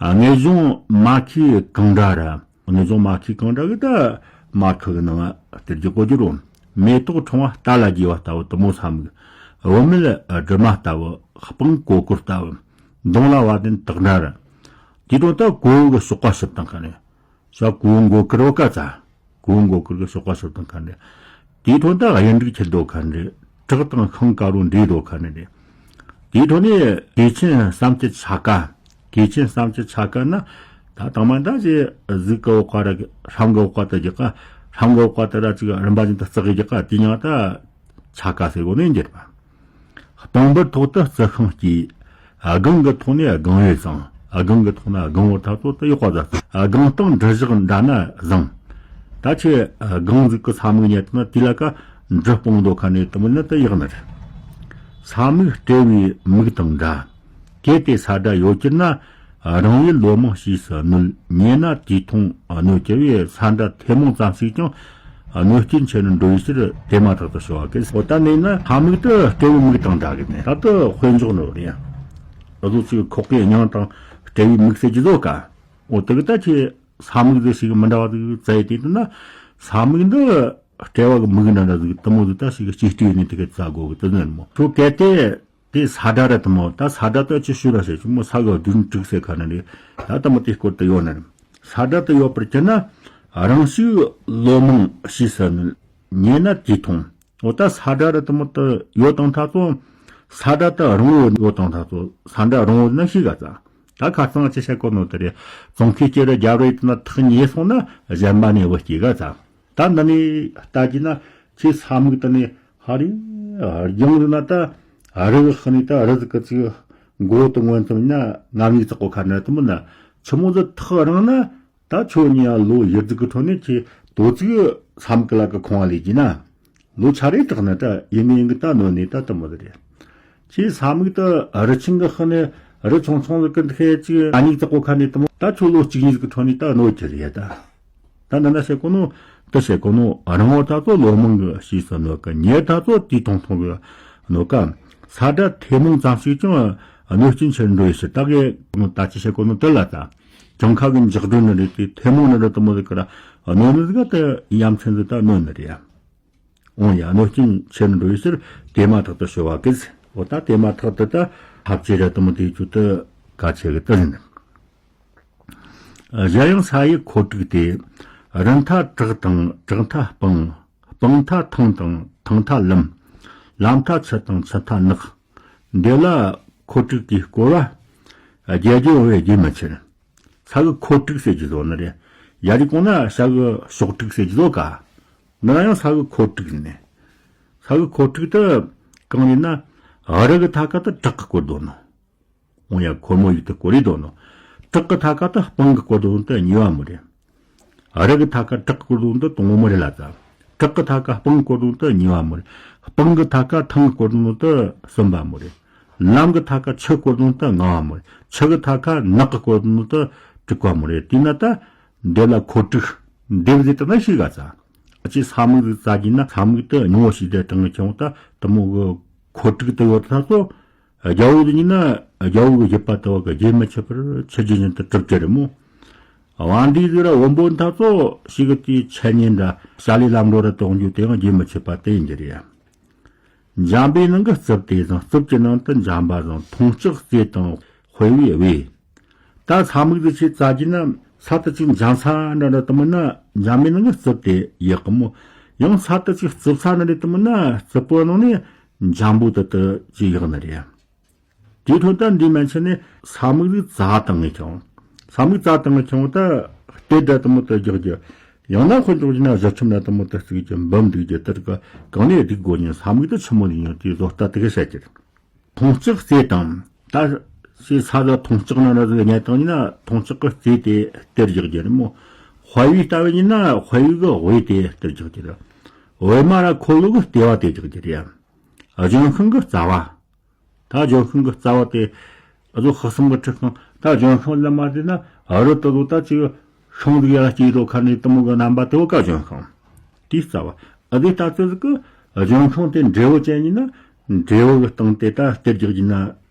ཨ་ངེས་གཞུང་མ་ཁའི་གང་འདྲ་ར། ངེས་གཞུང་མ་ཁའི་གང་འདྲ་གི་ད་མ་ཁ་གི་ནང་སྟེར་རྒྱུ་གོ་རྒྱུ་རུང་། མེ་ཏོག་ཕྲེང་བ་རྟ་ལ་རྒྱས་པ་ལྟ་བུ་དུ་མོ་ས་མིག། བུད་མེད་སྦྲུམ་མ་ལྟ་བུ་སྤང་གོ་ཀོར་ལྟ་བུ། མདུང་ལ་བ་དན་དག་འདྲ་ར། དེ་དོན་ད་གོ་བོ་གི་གཤོག་པ་ཞིབ་དང་ཁ་ནས། ས་གོ་མགོ་ཀིར་བ་ཀ་ཚ། གོ་མགོ་ཀིར་གི་གཤོག་པ་ཞིབ་དང་ཁ་འདྲེ། དེའི་ཐོག་ད་གཡུ་འབྲུག་ཁྱི་རྡོ་ཁ་འདྲེ། བྲག་དང་ཤིང་དཀར་རོ་འདྲེ་རྡོ་ཁ་འདྲེ། དེའི་ཐོག་ནས་གོས་ཆེན་བསམ་སྤྱད་ཆ་ག། གོས་ཆེན་བསམ་སྤྱད་ཆ་ག་ན། ད་དང་མ་ད་ཅེ་གཟུགས་ཀྱི་འོག་པ་ར་གི་ཧྲམ་གི་འོག་པ་ད་རྒྱག་ག། ཧྲམ་གི་འོག་པ་ད་ར་ཅིག་རིམ་པ་བཞིན་དུ་བརྩེགས་གི་རྒྱག་ག་དེ་ཉང་ད་ཆ་ག་ཟེར་གོ་ནས་འགྱུར་བ། སྤང་འབུར་ཐོག་ཏུ་རྩི་ཤིང་སྐྱེས། སྒང་གི་ཐོག་ནས་སྒང་བས་བཟང་། སྒང་གི་ཐོག་ན་སྒང་བོ་ཐ་ཚོ་དུ་ཡོག་པ་ཟ། སྒང་སྟེང་འབྲུ་བཞག་འདྲ་ན་བཟང་། ད་ཆེ་སྒང་ཟིག་གི་ས་མིག་ཉལ་དུ་ན་དེ་ལ་ཀ་འབྲུ་སྤུངས་འདོ་ཁ་ནས་དུ་མི་ནི་དུ་ཡག་ནི་རེད། ས་མིག་སྤྲེལ་བའི་མིག་དང་འདྲ། གལ་ཏེ་ས་དགྲ་ཡོད་གྱུར་ན། རང་ཡུལ་ལོ་མང་ཕྱིས་སུ་གནོད། ཉེ་ན་དུས་ཐུང་གནོད་གྱུར་བས། ས་དགྲ་ཐེ་མོང་ཙམ་ཞིག་ཀྱང་གནོད་རྐྱེན་ཆེ་རུ་འགྲོ་བའི་ཕྱིར་དེ་མ་ཐག་ཏུ་ཞུ་བ་གི། འོ་ད་ནས་ན་ས་མིག་ཏུ་སྤྲེའུ་མིག་དང་འདྲ་གི་ནས་ད་ལྟ་དཔེ་འཇོག་ནོ་རེད། འུ་ཚོ་ཚོའི་ཁོག་གི་སྙིང་དང་སྤྲེའུའི་མིག་ཟེར་གྱི་བཟོ་ཀ། འོ་དེ་གི་ད་ཁྱེད་ས་མིག་ཟེར་ཞིག་མི་འདྲ་བ་ཟིག་བཙལ་ཡི་དེ་ན་ས་མིག་འདི་སྤྲེའུ་གི་མིག་འདྲ་འདྲ་ཟིག་དུ་མོ་ཟིག་ད་ཞིག་གཅིག་སྤྲེའུ་ནས་དེ་གི་བཙལ་དགོ་གི་དུ་ནས་མོ་ཁྱོད་གལ་ཏེ། དེ་ས་དགྲ་ར་དུ་མོ་ད་ས་དགྲ་ད་ཅི་ཤུ་ར་ཞེས་ཆུ་མོ་ས་ག་བདུན་དྲུག་སེ་ཁ་ན་རེ། ད་དུ་མོ་དེ་སྐོར་དུ་ཡོད་ན་རེ། ས་དགྲ་དུ་ཡོད་པར་གྱུར་ན། རང་ཤུགས་ལོ་མང་ཕྱིས་སུ་ནི་ཉེ་ན་དུས་ཐུང་། འོ་ད་ས་དགྲ་ར་དུ་མོ་དུ་ཡོད་དང་ཐ་ཚོ། ས་དགྲ་དུ་རང་བོ་ཡོད་དང་ཐ་ཚོ། ས་དགྲ་རང་བོ་ན་ཤི་ག་ཚ། ད་ཁ་སང་ཅི་བྱ་གོ་ནོ་དེ་རེད། ཙོང་ཁའི་སྐྱེ་ར་རྒྱབ་རེ་དུ་ན་ཐག་ཉེ་སོང་ན་གཞན་པ་ནས་བུ་སྐྱེ་ག་ཚ། ད་འདི་ནས་ལྟ་རྒྱུ་ན་ཁྱེད་ས་མིག་དེ་ནས་ཧ་རི་རྒྱང་རི་ན་ད་རི་གི་ཤི་ནས་ད་རི་ཟིག་གི་ཚིག་མགོ་དུ་མངོན་ཙམ་ན་ང་མིག་ཙག་གོ་ཁ་ན་དུ་མི་ན་ཆུ་མོ་ཟི་ཐག་རིང་ན་ད་ཁྱོད་གཉིས་ཡང་ལོ་ཡི་ཟིག་གི་ཁྲོད་ནས་ཁྱེད་དོ་ཚིག་ས་མིག་གི་ལ་གི་ཁོང་བ་ལས་རྒྱུ་ན་ལོ་ཆ་རེ་དྲག་ན་ད་ཡིན་ངེས་ཡིན་གི་ད་ནོ་ནས་ད་དུ་མི་ཟི་རེད། ཁྱེད་ས་མིག་ཏུ་རི་ཆུང་གི་ཤི་ནས་རི་ཆུང་ཆུང་ཟིག་གི་འདི་ཁའི་ཅིག་ཨ་མིག་ཙག་གོ་ཁ་ནས་དུ་མོ་ད་ཁྱོད་ལོ་གཅིག་གཉིས་ཟིག་གི་ཁྲོད་ནས་ད་ནོ་ཁྱེར་ཡ་ད། ད་འདི་ན་བཤད་གོ་ནོ་ དེ་བྱེད་གོ་ནོ་རང་ངོ་ད་ཚོ་ལོ་མང་གི་ཤེས་སུ་གནོད་ཀ། ཉེ་ད་ཚོ་དུས་ཐུང་ཐུང་གི་གནོད་ཀ། ས་དགྲ་ཐེ་མོང་ཙམ་ཞིག་ཀྱང་གནོད་སྐྱོན་ཆེར་འགྲོ་ཡི་ཕྱིར། ད་གི་ད་ཅི་བྱེད་གོ་ནོ་དེ་ལ་ད། གྲངས་ཁ་གི་འཇག་སྒྲོན་ནི་རེད་དེ། ཐེ་མོང་ནི་རེད་དེ་མོ་ཟིག་གི་ར་གནོད་ནི་ཟིག་ག་དེ་ཡ་མཚན་ཟིག་ད་གནོད་ནི་རེད་ཡ། འོང་ཡ། གནོད་སྐྱོན་ཆེར་འགྲོ་ཡི་ཕྱིར་དེ་མ་ཐག་ཏུ་ཞུ་བ་གི། འོ་ད་དེ་མ་ཐག་ཏུ་ད་ཐབས་ཇུས་ར་དེ་མོ་དེ་ཆུ་དུ་ག་ཆེ་གི་དེ་རེད། གཞན་ཡང་ས་ཡི་མཁོ་དྲུག་སྟེ། རི་མཐའ་བྲག་དང་བྲག་མཐའ་སྤང་། སྤང་མཐའ་ཐང་དང་ཐང་མཐའ་ལམ། ལམ་མཐའ་ཆུ་དང་ཆུ་མཐའ་ནགས། འདི་ལ་མཁོ་དྲུག་གིས་བསྐོར་བ། བརྒྱད་བརྗོད་བས་རྒྱས་མི་ཆེར། ས་གི་མཁོ་དྲུག་ཟེར་གྱི་བཟོ་ནི་རེད། ཡ་རིག་གོང་ན་ས་གི་ཕྱོགས་དྲུག་ཟེར་གྱི་བཟོ་ག། འདི་ན་ཡང་ས་གི་མཁོ་དྲུག་ནི། ས་གི་མཁོ་དྲུག་དེ་གང་རེད་ན། རི་གི་མཐའ་ཀ་དེ་བྲག་གིས་བསྐོར་དོ་ནོ། འོང་ཡ། ཁོར་མོ་ཡིག་དེ་བསྐོར་རེ་དོ་ནོ། བྲག་གི་མཐའ་ཀ་དེ་སྤང་གིས་བསྐོར་དོ་ནོ་དེ་གཉིས་པ་མོ་རེད། རི་གི་མཐའ་ཀ་བྲག་གིས་བསྐོར་དོ་ནོ་དེ་དང་པོ་མོ་རེད་ལ་ཙ། བྲག་གི་མཐའ་ཀ་སྤང་གིས་བསྐོར་དོ་ནོ་དེ་གཉིས་པ་མོ་རེད། སྤང་གི་མཐའ་ཀ་ཐང་གིས་བསྐོར་དོ་ནོ་དེ་གསུམ་པ་མོ་རེད། ལམ་གྱི་མཐའ་ཁ་ཆུ་བསྐོར་དོན་དུ་ལྔ་བ་མོ་རེད། ཆུ་གི་མཐའ་ཁ་ནགས་ཀྱིས་བསྐོར་དོན་དུ་དྲུག་པ་མོ་རེད། དེས་ན་ད་འདི་ལ་མཁོ་དྲུག་འདེབས་ཟེར་དུ་ན་ཤེས་ག་ཚ། ཨ་ཅེ་ས་མིག་ཟིག་བཙལ་གྱིན་ན་ས་མིག་དེ་ཉུང་བ་ཞིག་དེ་དྲངས་ཀྱང་ད་དེ་མོ་གི་མཁོ་དྲུག་དེ་ཡོད་ད་ཚོ། རྒྱལ་པོ་དེ་ཉིད་ན་རྒྱལ་པོ་གི་བཞེད་པ་ལྟ་བུ་གི་རྒྱས་མི་ཆད་པར་ཆུ་རྒྱུན་བཞིན་དུ་གྲུབ་ཀྱི་རེད་མོ། བ་འདི་ཟིག་ར་བོན་པོ་ད་ཚོ་ཞིག་གི་དེའི་འཆད་ཉན་འདྲ་བྱ་ལས་ལམ་འགྲོ་ར་གཏོང་རྒྱུ་དེ་ཡང་རྒྱས་མི་ཆད་པ་དེ་ཡིན་གྱི་རེད། འཇམ་པའི་ནང་གི་རྩུབ་དེ་བཟང་། རྩུབ་ཀྱི་ནང་དུ་འཇམ་པ་བཟང་། མཐོང་ལྕགས་རྩེ་དང་དཔེ་བའི་དབུས། ད་ས་མིག་ཏུ་ཆེ་བཙལ་གྱིན་ན་ས་དུ་ཅིག་འཇམ་ས་འདྲ་འདྲ་དུ་མིན་ན་འཇམ་པའི་ནང་གི་རྩུབ་དེ་ཡག་གི་མོ། ཡང་ས་དུ་ཅིག་རྩུབ་ས་འདྲ་འདྲ་དུ་མིན་ན་རྩུབ་པོ་ནང་ནས་འཇམ་པོ་དུ་དུ་ཅིག་ཡག་ནི་རེད། དེའི་ཐོག་ད་འདི་མན་ཆད་ནས་ས་མིག་ཟིག་བཙལ་བཏང་ངེས་ཀྱང་། ས་མིག་བཙལ་བཏང་ངེས་ཀྱང་ད་གཏེར་འདྲ་དུ་མོ་དུ་རྒྱག་རྒྱུ། ཡང་ན་དཔེ་འཇོག་རྒྱུ་ན་གཞི་ཁྱིམ་ན་དུ་མོ་དུ་བརྩིགས་རྒྱུ་འབུམ་འདུག་རྒྱུ་དེར་གི་གང་ནས་སྡིག་དགོས་ཉིན་ས་མིག་དུ་ཆི་མོ་ལ་ཡིན་དེའི་བཟོ་ལྟ་དུ་གི་བཤད་ཀྱི་རེད། མཐོང་ལྕགས་རྩེ་དང་། ད་ཞེས་ས་ལ་མཐོང་ལྕགས་ན་ན་ཟིག་རྙེད་བཏང་ཉིན་ན་མཐོང་ལྕགས་གི་རྩེ་དེ་གཏེར་རྒྱག་རྒྱུ་རེད་མོ། དཔེ་བའི་ལྟ་བུ་ཡིན་ན་དཔེ་བའི་གི་དབུས་དེ་གཏེར་རྒྱག་རྒྱུ་རེད། དབུས་མ་ར་འཁོར་ལོ་གི་ལྟེ་བ་དེ་རྒྱག་རྒྱུ་རེད། ལྗོན་ཤིང་གི་རྩ་བ། ད་ལྗོན་ཤིང་གི་རྩ་བ་དེ་ཨ་ཟོ་ཤིང་གསུམ་གི་ཁྲི་ཤིང་། ད་ལྗོན་ཤིང་ལ་མ་བལྟས་ན་ཨ་རོ་ཏོ་ལོ་ད་ཅིག་ཤིང་ཟིག་ཡར་སྐྱེས་འགྲོ་ཁ་ནས་དུ་མོ་གི་རྣམ་པ་དེ་བོ་ཀ་ལྗོན་ཤིང་། དེའི་རྩ་བ། ཨ་དེ་ལྟ་ཚོད་ཟིག་གི་ལྗོན་ཤིང་དེ་འབྲས་བུ་ཅན་ཡིན་ན་འབྲས་བུ་གི་སྟེང་དེ་ད་གཏེར་རྒྱག་རྒྱུ་ན་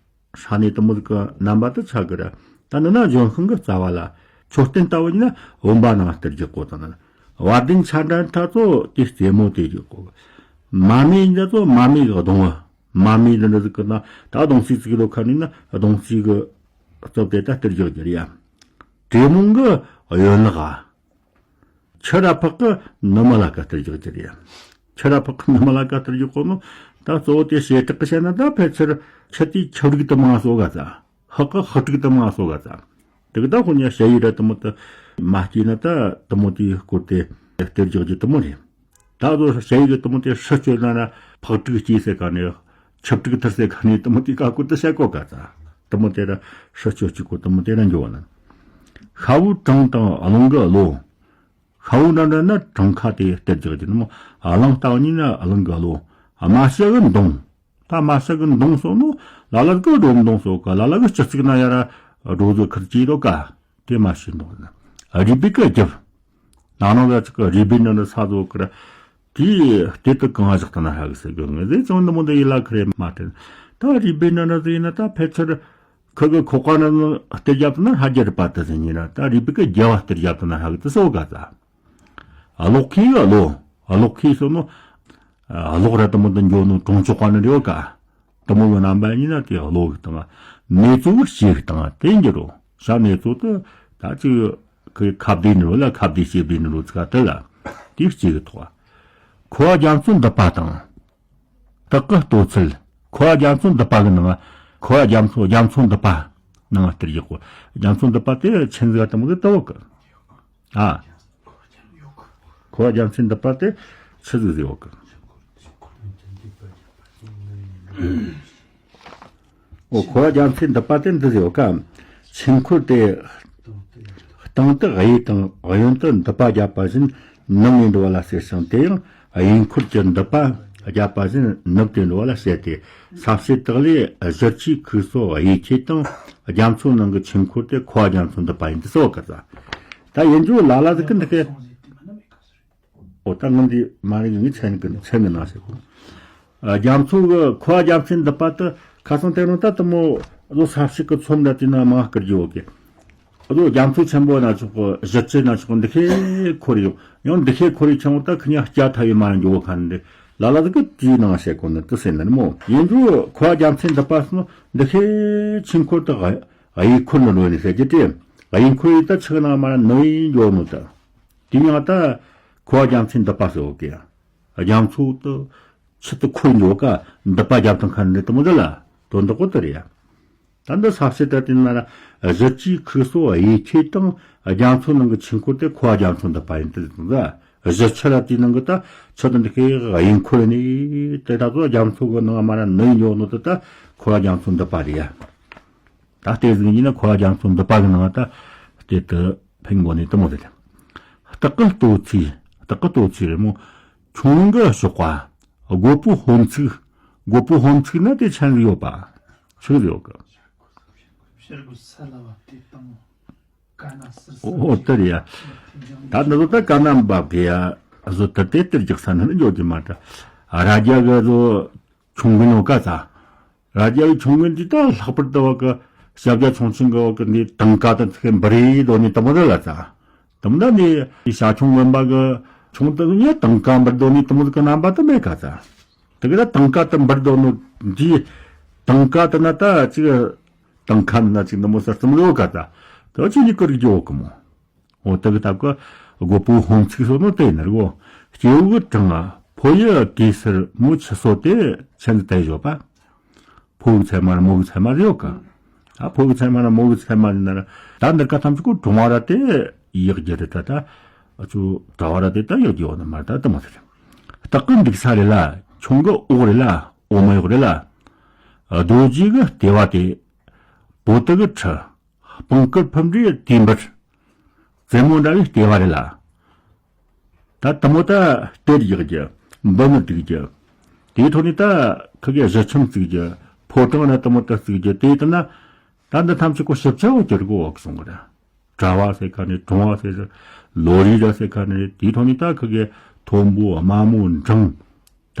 ཧྲ་ནས་དུ་མོ་ཟིག་གི་རྣམ་པ་དེ་ཆགས་གི་ར། ད་ནི་ན་ལྗོན་ཤིང་གི་རྩ་བ་ལ་མཆོད་རྟེན་ལྟ་བུ་ཡིན་ན་བུམ་པ་ནང་གཏེར་རྒྱག་གོ་དང་ན། བ་དན་ཆ་འདྲ་ད་ཚོ་དེ་རྩེ་མོ་དེ་རྒྱག་གོ། མ་སྨད་ཡིན་ད་ཚོ་མ་སྨད་གི་གདོང་བུ། མ་སྨད་འདི་འདྲ་ཟིག་གི་ན་ད་གདོང་རྩེ་བརྩིགས་ལོ་ཁ་ནས་ན་གདོང་རྩེ་གི་རྩུབ་དེ་ད་གཏེར་རྒྱག་རྒྱུ་རེད་ཡ། དྲེད་མོང་གི་གཡོན་ལག་ཨ། ཆུ་ར་ཕག་གི་ནུ་མ་ལ་ཀ་གཏེར་རྒྱག་རྒྱུ་རེད་ཡ། ཆུ་ར་ཕག་གི་ནུ་མ་ལ་ཀ་གཏེར་རྒྱག་གོ་ནོ། ད་གཙོ་བོ་དེ་བྱེ་བྲག་གི་བཤད་ན་ད་ཕལ་ཆེར་ཆུ་དེའི་ཆུ་རིགས་དུ་མ་གསོ་ག་ཚ། ཕག་གི་ཕག་རིགས་དུ་མ་གསོ་ག་ཚ། དེ་གི་ད་ཁོ་ཉ་ཞ་ཡི་ར་དུ་མོ་དུ་མ་སྐྱེས་ན་ད་དུ་མོ་དེའི་སྐོར་དེ་གཏེར་རྒྱག་རྒྱུ་དུ་མོ་རེད། ད་གཟོད་ཞ་ཡི་གི་དུ་མོ་དེ་ཧྲི་གཅོད་ན་ན་ཕག་ཕྲུག་སྐྱེས་ཟེར་ག་ནས་ཆུ་ཕྲུག་ཐར་ཟེར་ག་ནས་དུ་མོ་དེ་ཀ་ཀོ་དུ་བཤད་གོ་ག་ཚ། དུ་མོ་དེ་ར་ཧྲི་གཅོད་གཅིག་གོ་དུ་མོ་དེ་ར་འགྱོ་བ་ན། ཤ་བོའི་བྲང་དང་རླུང་གི་གློ། ཤ་བོ་འདྲ་འདྲ་ན་བྲང་ཁ་དེ་གཏེར་རྒྱག་རྒྱུ་ནི་མོ། རླུང་ལྟ་བུ་ཉིད་ན་རླུང་གི་གློ། རྨ་བྱ་གི་མདུང་། ད་རྨ་བྱ་གི་མདུང་སོགས་ནོ་ལ་ལ་གི་སྒྲོམ་མདུང་སོགས་ག་ལ་ལ་གི་སྤྱི་གཙུག་ན་ཡ་ར་སྒྲོ་གཟུགས་ཁུར་གྱིས་རོ་ག། དེ་རྨ་བྱའི་མདུང་ཟེར་ན། རུས་སྦལ་གི་རྒྱབ། ན་ནོ་ལ་ཅིག་གི་རུས་སྦལ་ནི་ནི་ས་བཟོ་གི་ར། དེའི་སྟེང་དུ་གང་བཞག་ཏུ་ན་ཧ་གི་ཟེར་གི་ངེས་ཟེར་ཅང་འདི་མོ་འདི་ཡི་ལ་ཁི་རེ་མ་དྲན། ད་རུས་སྦལ་ནི་ནི་ཟེར་ན་ད་ཕལ་ཆེར་ཁི་གི་ཁོག་པ་ནི་ནི་གཏེར་རྒྱབ་ཏུ་ན་ཧ་རྒྱ་རི་པ་དུ་ཟེར་ཉིན་ར། ད་རུས་སྦལ་གི་རྒྱབ་བ་གཏེར་རྒྱབ་ཏུ་ན་ཧ་གི་དུ་སོ་ག་ད། གློག་ཁའི་གློ། གློག་ཁའི་སོ་ནོ། གློག་ར་དུ་མོ་དུ་འགྱོ་ནོ་གྲོང་ཆོག་པ་ནི་རེ་བ་ཀ། དུ་མོ་གི་རྣམ་པ་ཡིན་ན་དེ་གློ་གི་སྟེང་། མེ་ཚོ་གི་ལྕེ་གི་སྟེང་དེ་འགྱུར་རོ། ཤ་མེ་ཚོ་དུ་ད་ཅིག་གི་ཁ་བདེ་ནི་རོ་ལ་ཁ་བདེ་ལྕེ་བདེ་ནི་རོ་ཚིག་དུ་ལ། དེའི་ལྕེ་གི་ཐོག་ཁོ་བ་རྒྱ་མཚོ་འདི་པ་དང་། སྟག་གི་ལྟོ་ཚུལ། ཁོ་བ་རྒྱ་མཚོ་འདི་པ་གི་ནང་། ཁོ་བ་རྒྱ་མཚོ་རྒྱ་མཚོ་འདི་པ་ནང་གཏེར་རྒྱག་གོ། རྒྱ་མཚོ་འདི་པ་དེ་ཆེན་ཟིག་དུ་མོ་གི་ལྟ་བུ་གི། ཨ། ཁོ་བ་རྒྱ་མཚོའི་འདི་པ་དེ་ཆི་ཟིག་ཟེར་བ་གི། འོ་ཁོ་བ་རྒྱ་མཚོའི་འདི་པ་དེ་འདི་ཟེར་བ་ག། ཆོས་འཁོར་དེ་སྟེང་དུ་གཡས་དང་གཡོན་དུ་འདི་པ་བརྒྱབ་པ་བཞིན་ནུབ་ནས་འགྲོ་བ་ལ་ཟེར་ཞིང་། དེ་ཡང་གཡས་འཁོར་གྱི་འདི་པ་བརྒྱབ་པ་བཞིན་ནུབ་སྟེ་འགྲོ་བ་ལ་ཟེར་ཏེ། ས་བྱི་སྟག་ལས་བཞི་ཆའི་ཁུག་སོ་གཡས་ཁྱེད་དང་རྒྱ་མཚོ་ནང་གི་ཆོས་འཁོར་དེ་ཁོ་བ་རྒྱ་མཚོའི་འདི་པ་ཡིན་དུ་སོ་ག་ད། ད་ཡིན་རྒྱུ་ལ་ལ་ཟིག་གི་འདི་གི། ཨོ་ད་ངི་འདི་མ་རེད། ངི་མཚན་གི་མཚན་གི་ནང་བཤད་གོ། རྒྱ་མཚོ་གི་འཁོར་བ་རྒྱ་མཚོའི་མདུད་པ་དེ་ཁ་སང་དེ་རིང་ད་དེ་མོ་བཟོ་ས་ཞིག་གི་ཚོམ་འདྲ་དེ་ན་མ་བསྐུར་རྒྱུ་ཡོད་གི། ཨ་ད་རྒྱ་མཚོ་ཆེན་པོ་ན་ཆོག་གི། གཞི་རྩེ་ན་ཆོག་གི། འདི་ཁའི་འཁོར་ཡོད། ཡང་འདི་ཁའི་འཁོར་ཡོད་ཆང་བོ་ད་ཁི་ཉག་སྐྱ་ཐ་ཡོད་མ་ར་འགྱོ་གི་ཁ་འདི་ལ་ལ་ཟིག་གི་དེའི་ནང་བཤད་གོ་ནི་དེ་ཟེར་ནི་མོ། ཡིན་འགྲོ་འཁོར་བ་རྒྱ་མཚོའི་མདུད་པ་སོང་འདི་ཁའི་ཆེན་འཁོར་དེ་གཡས་འཁོར་ནི་ལོ་ནི་ཟེར་གྱི་དེ། གཡས་འཁོར་ཡིན་ད་ཆི་གི་ནང་མ་ར་ནི་ཡིན་འགྱོ་ནོ་ད། དེ་ཡང་ད་འཁོར་བ་རྒྱ་མཚོའི་མདུད་པ་ཟེར་བ་གི། རྒྱ་མཚོ་དེ་ཆུ་དེ་འཁོར་འགྱོ་ག་མདུད་པ་རྒྱབ་དང་ཁ་འདི་དེ་མོ་དེ་ལ་དོན་དག་གོ་དེ་རེད་ཡ། ད་འདི་ས་བཤད་ད་དེ་ན་ར་གཞི་རྩའི་ཁུག་སོ་གཡས་ཁྱེད་དང་རྒྱ་མཚོ་ནང་གི་ཆེན་འཁོར་དེ་འཁོར་བ་རྒྱ་མཚོའི་མདུད་པ་ཡིན་དེ་དང་ད། གཞི་ཆུ་ར་དེའི་ནང་གི་ད་ཆུ་དེ་འདི་ཁའི་གཡས་འཁོར་ནི་དེ་ད་ཚོ་རྒྱ་མཚོ་གི་ནང་མ་ར་ནི་འགྱོ་ནོ་དེ་ད་འཁོར་བ་རྒྱ་མཚོའི་མདུད་པ་རེད་ཡ། ད་ལྟའི་གཟུགས་བརྙན་ནི་འཁོར་བ་རྒྱ་མཚོའི་མདུད་པ་གི་ནང་ད་སྟེ་དེ་ཕན་གོ་ནི་དེ་མོ་རེད། སྟག་གི་ལྟོ་ཚིགས། སྟག་གི་ལྟོ་ཚིགས་རེད་མོ། ཁྱུང་གི་གཤོག་པ། རྒོད་པོའི་ཧོམ་ཚིགས། རྒོད་པོའི་ཧོམ་ཚིགས་ན་དེ་ཆན་ཟིག་ཡོད་པ། ཆི་ཟིག་ཡོད་གི། ཕྱིར་གོ་ས་ལ་བབས་ཏེ་བཏང་། ཀ་ན་སིར་ས་ཨོ་ཨོ་དེ་རེད་ཡ། ད་འདི་ཚོ་ད་ཀ་ན་འབབ་གི་ཡ། བཟོ་ལྟ་དེ་ལྟར་རྒྱག་ས་ནི་འཇོག་གི་མ་ད། ར་རྒྱ་གི་བཟོ་ཁྱུང་གི་ཉོ་ཀ་ཙ། ར་རྒྱ་གི་ཁྱུང་གི་འདི་ད་ལྷག་པར་དུ་བ་གི་ཞབས་རྒྱ་ཆུང་ཆུང་གི་བ་གི་འདི་དང་ཀ་དང་ཚིག་འབུ་རི་དོ་ནི་དེ་མོ་རེད་ལ་ཙ། དེ་མོ་ད་ནི་ཞ་ཁྱུང་དབེན་པ་གི་ཁྱུང་དེ་ཚོ་ཡ་དང་ཀ་འབུར་དོ་ནི་དེ་མོ་གི་རྣམ་པ་དེ་མེད་ཀ་ཙ། དེ་གི་ད་དང་ཀ་དེ་འབུར་དོ་ནི་འདི་དང་ཀ་དེ་ན་ད་ཅིག་དང་ཁ་ན་ཅིག་ནི་མོ་ས་གཙུམ་རོ་ག་ད། དེ་ཅི་ནི་ཀིར་རྒྱོ་གི་མོ། འོ་དེ་གི་ད་གི་རྒོད་པོའི་ཧོམ་ཚིགས་སོ་ནོ་དེ་ནི་རེད་གོ། སྐྱེ་བོ་གི་གྲངས་ཕོ་ཡི་གེ་སར་མོ་ཆུ་སོ་དེ་ཆེན་དུ་དེ་བཞོ་པ། ཕོ་གི་ཚད་མ་ར་མོ་གི་ཚད་མ་རེད་ཡོད་ག། ད་ཕོ་གི་ཚད་མ་ར་མོ་གི་ཚད་མ་རེད་ན་ར་ད་འདིར་ཀ་ཐམས་ཅད་ཀོ་གྲུང་བ་ར་དེ་ཡག་རྒྱུ་རེད་ད། ད་ཨ་ཚོ་དྲ་བ་ར་དེ་ད་ཡག་རྒྱུ་ཡོད་ནི་མ་ད་དེ་མ་ཟེར། སྟག་གི་འདུག་ས་རེད་ལ། ཁྱུང་གི་འོག་རེད་ལ། འོ་མ་ཡོག་རེད་ལ། རྡོ་རྗེ་གི་ལྟེ་བ་དེ། པོ་ཏི་གི་ཁྲི། སྤང་དཀར་ཕུབ་འདྲའི་དུས་འབུར། རྩེ་མོ་འདྲ་བའི་ལྟེ་བ་རེད་ལ། ད་དེ་མོ་ད་སྟེར་རྒྱག་རྒྱུ། འབུ་ནི་སྡུག་རྒྱུ། དེའི་ཐོག་ནས་ད་ཁི་གེ་གཞི་ཁྱིམ་བརྩིགས་རྒྱུ། ཕོ་བྲང་ན་དེ་མོ་ད་བརྩིགས་རྒྱུ། དེ་ལྟ་ན་ད་འདི་ཐམས་ཅད་ཀོ་ཞིབ་ཆ་བོ་གྱུར་གོ་བ་གི་སོང་གི་རེད། གྲྭ་བ་ཟེར་ཁ་ནས་གྲོང་བ་ཟེར་ཟེར། ལོ་རེ་ར་ཟེར་ཁ་ནས་དེའི་ཐོག་ནས་ད་ཁི་གེ་མཐོན་པོ་དམའ་མོ་འབྲིང་། ད་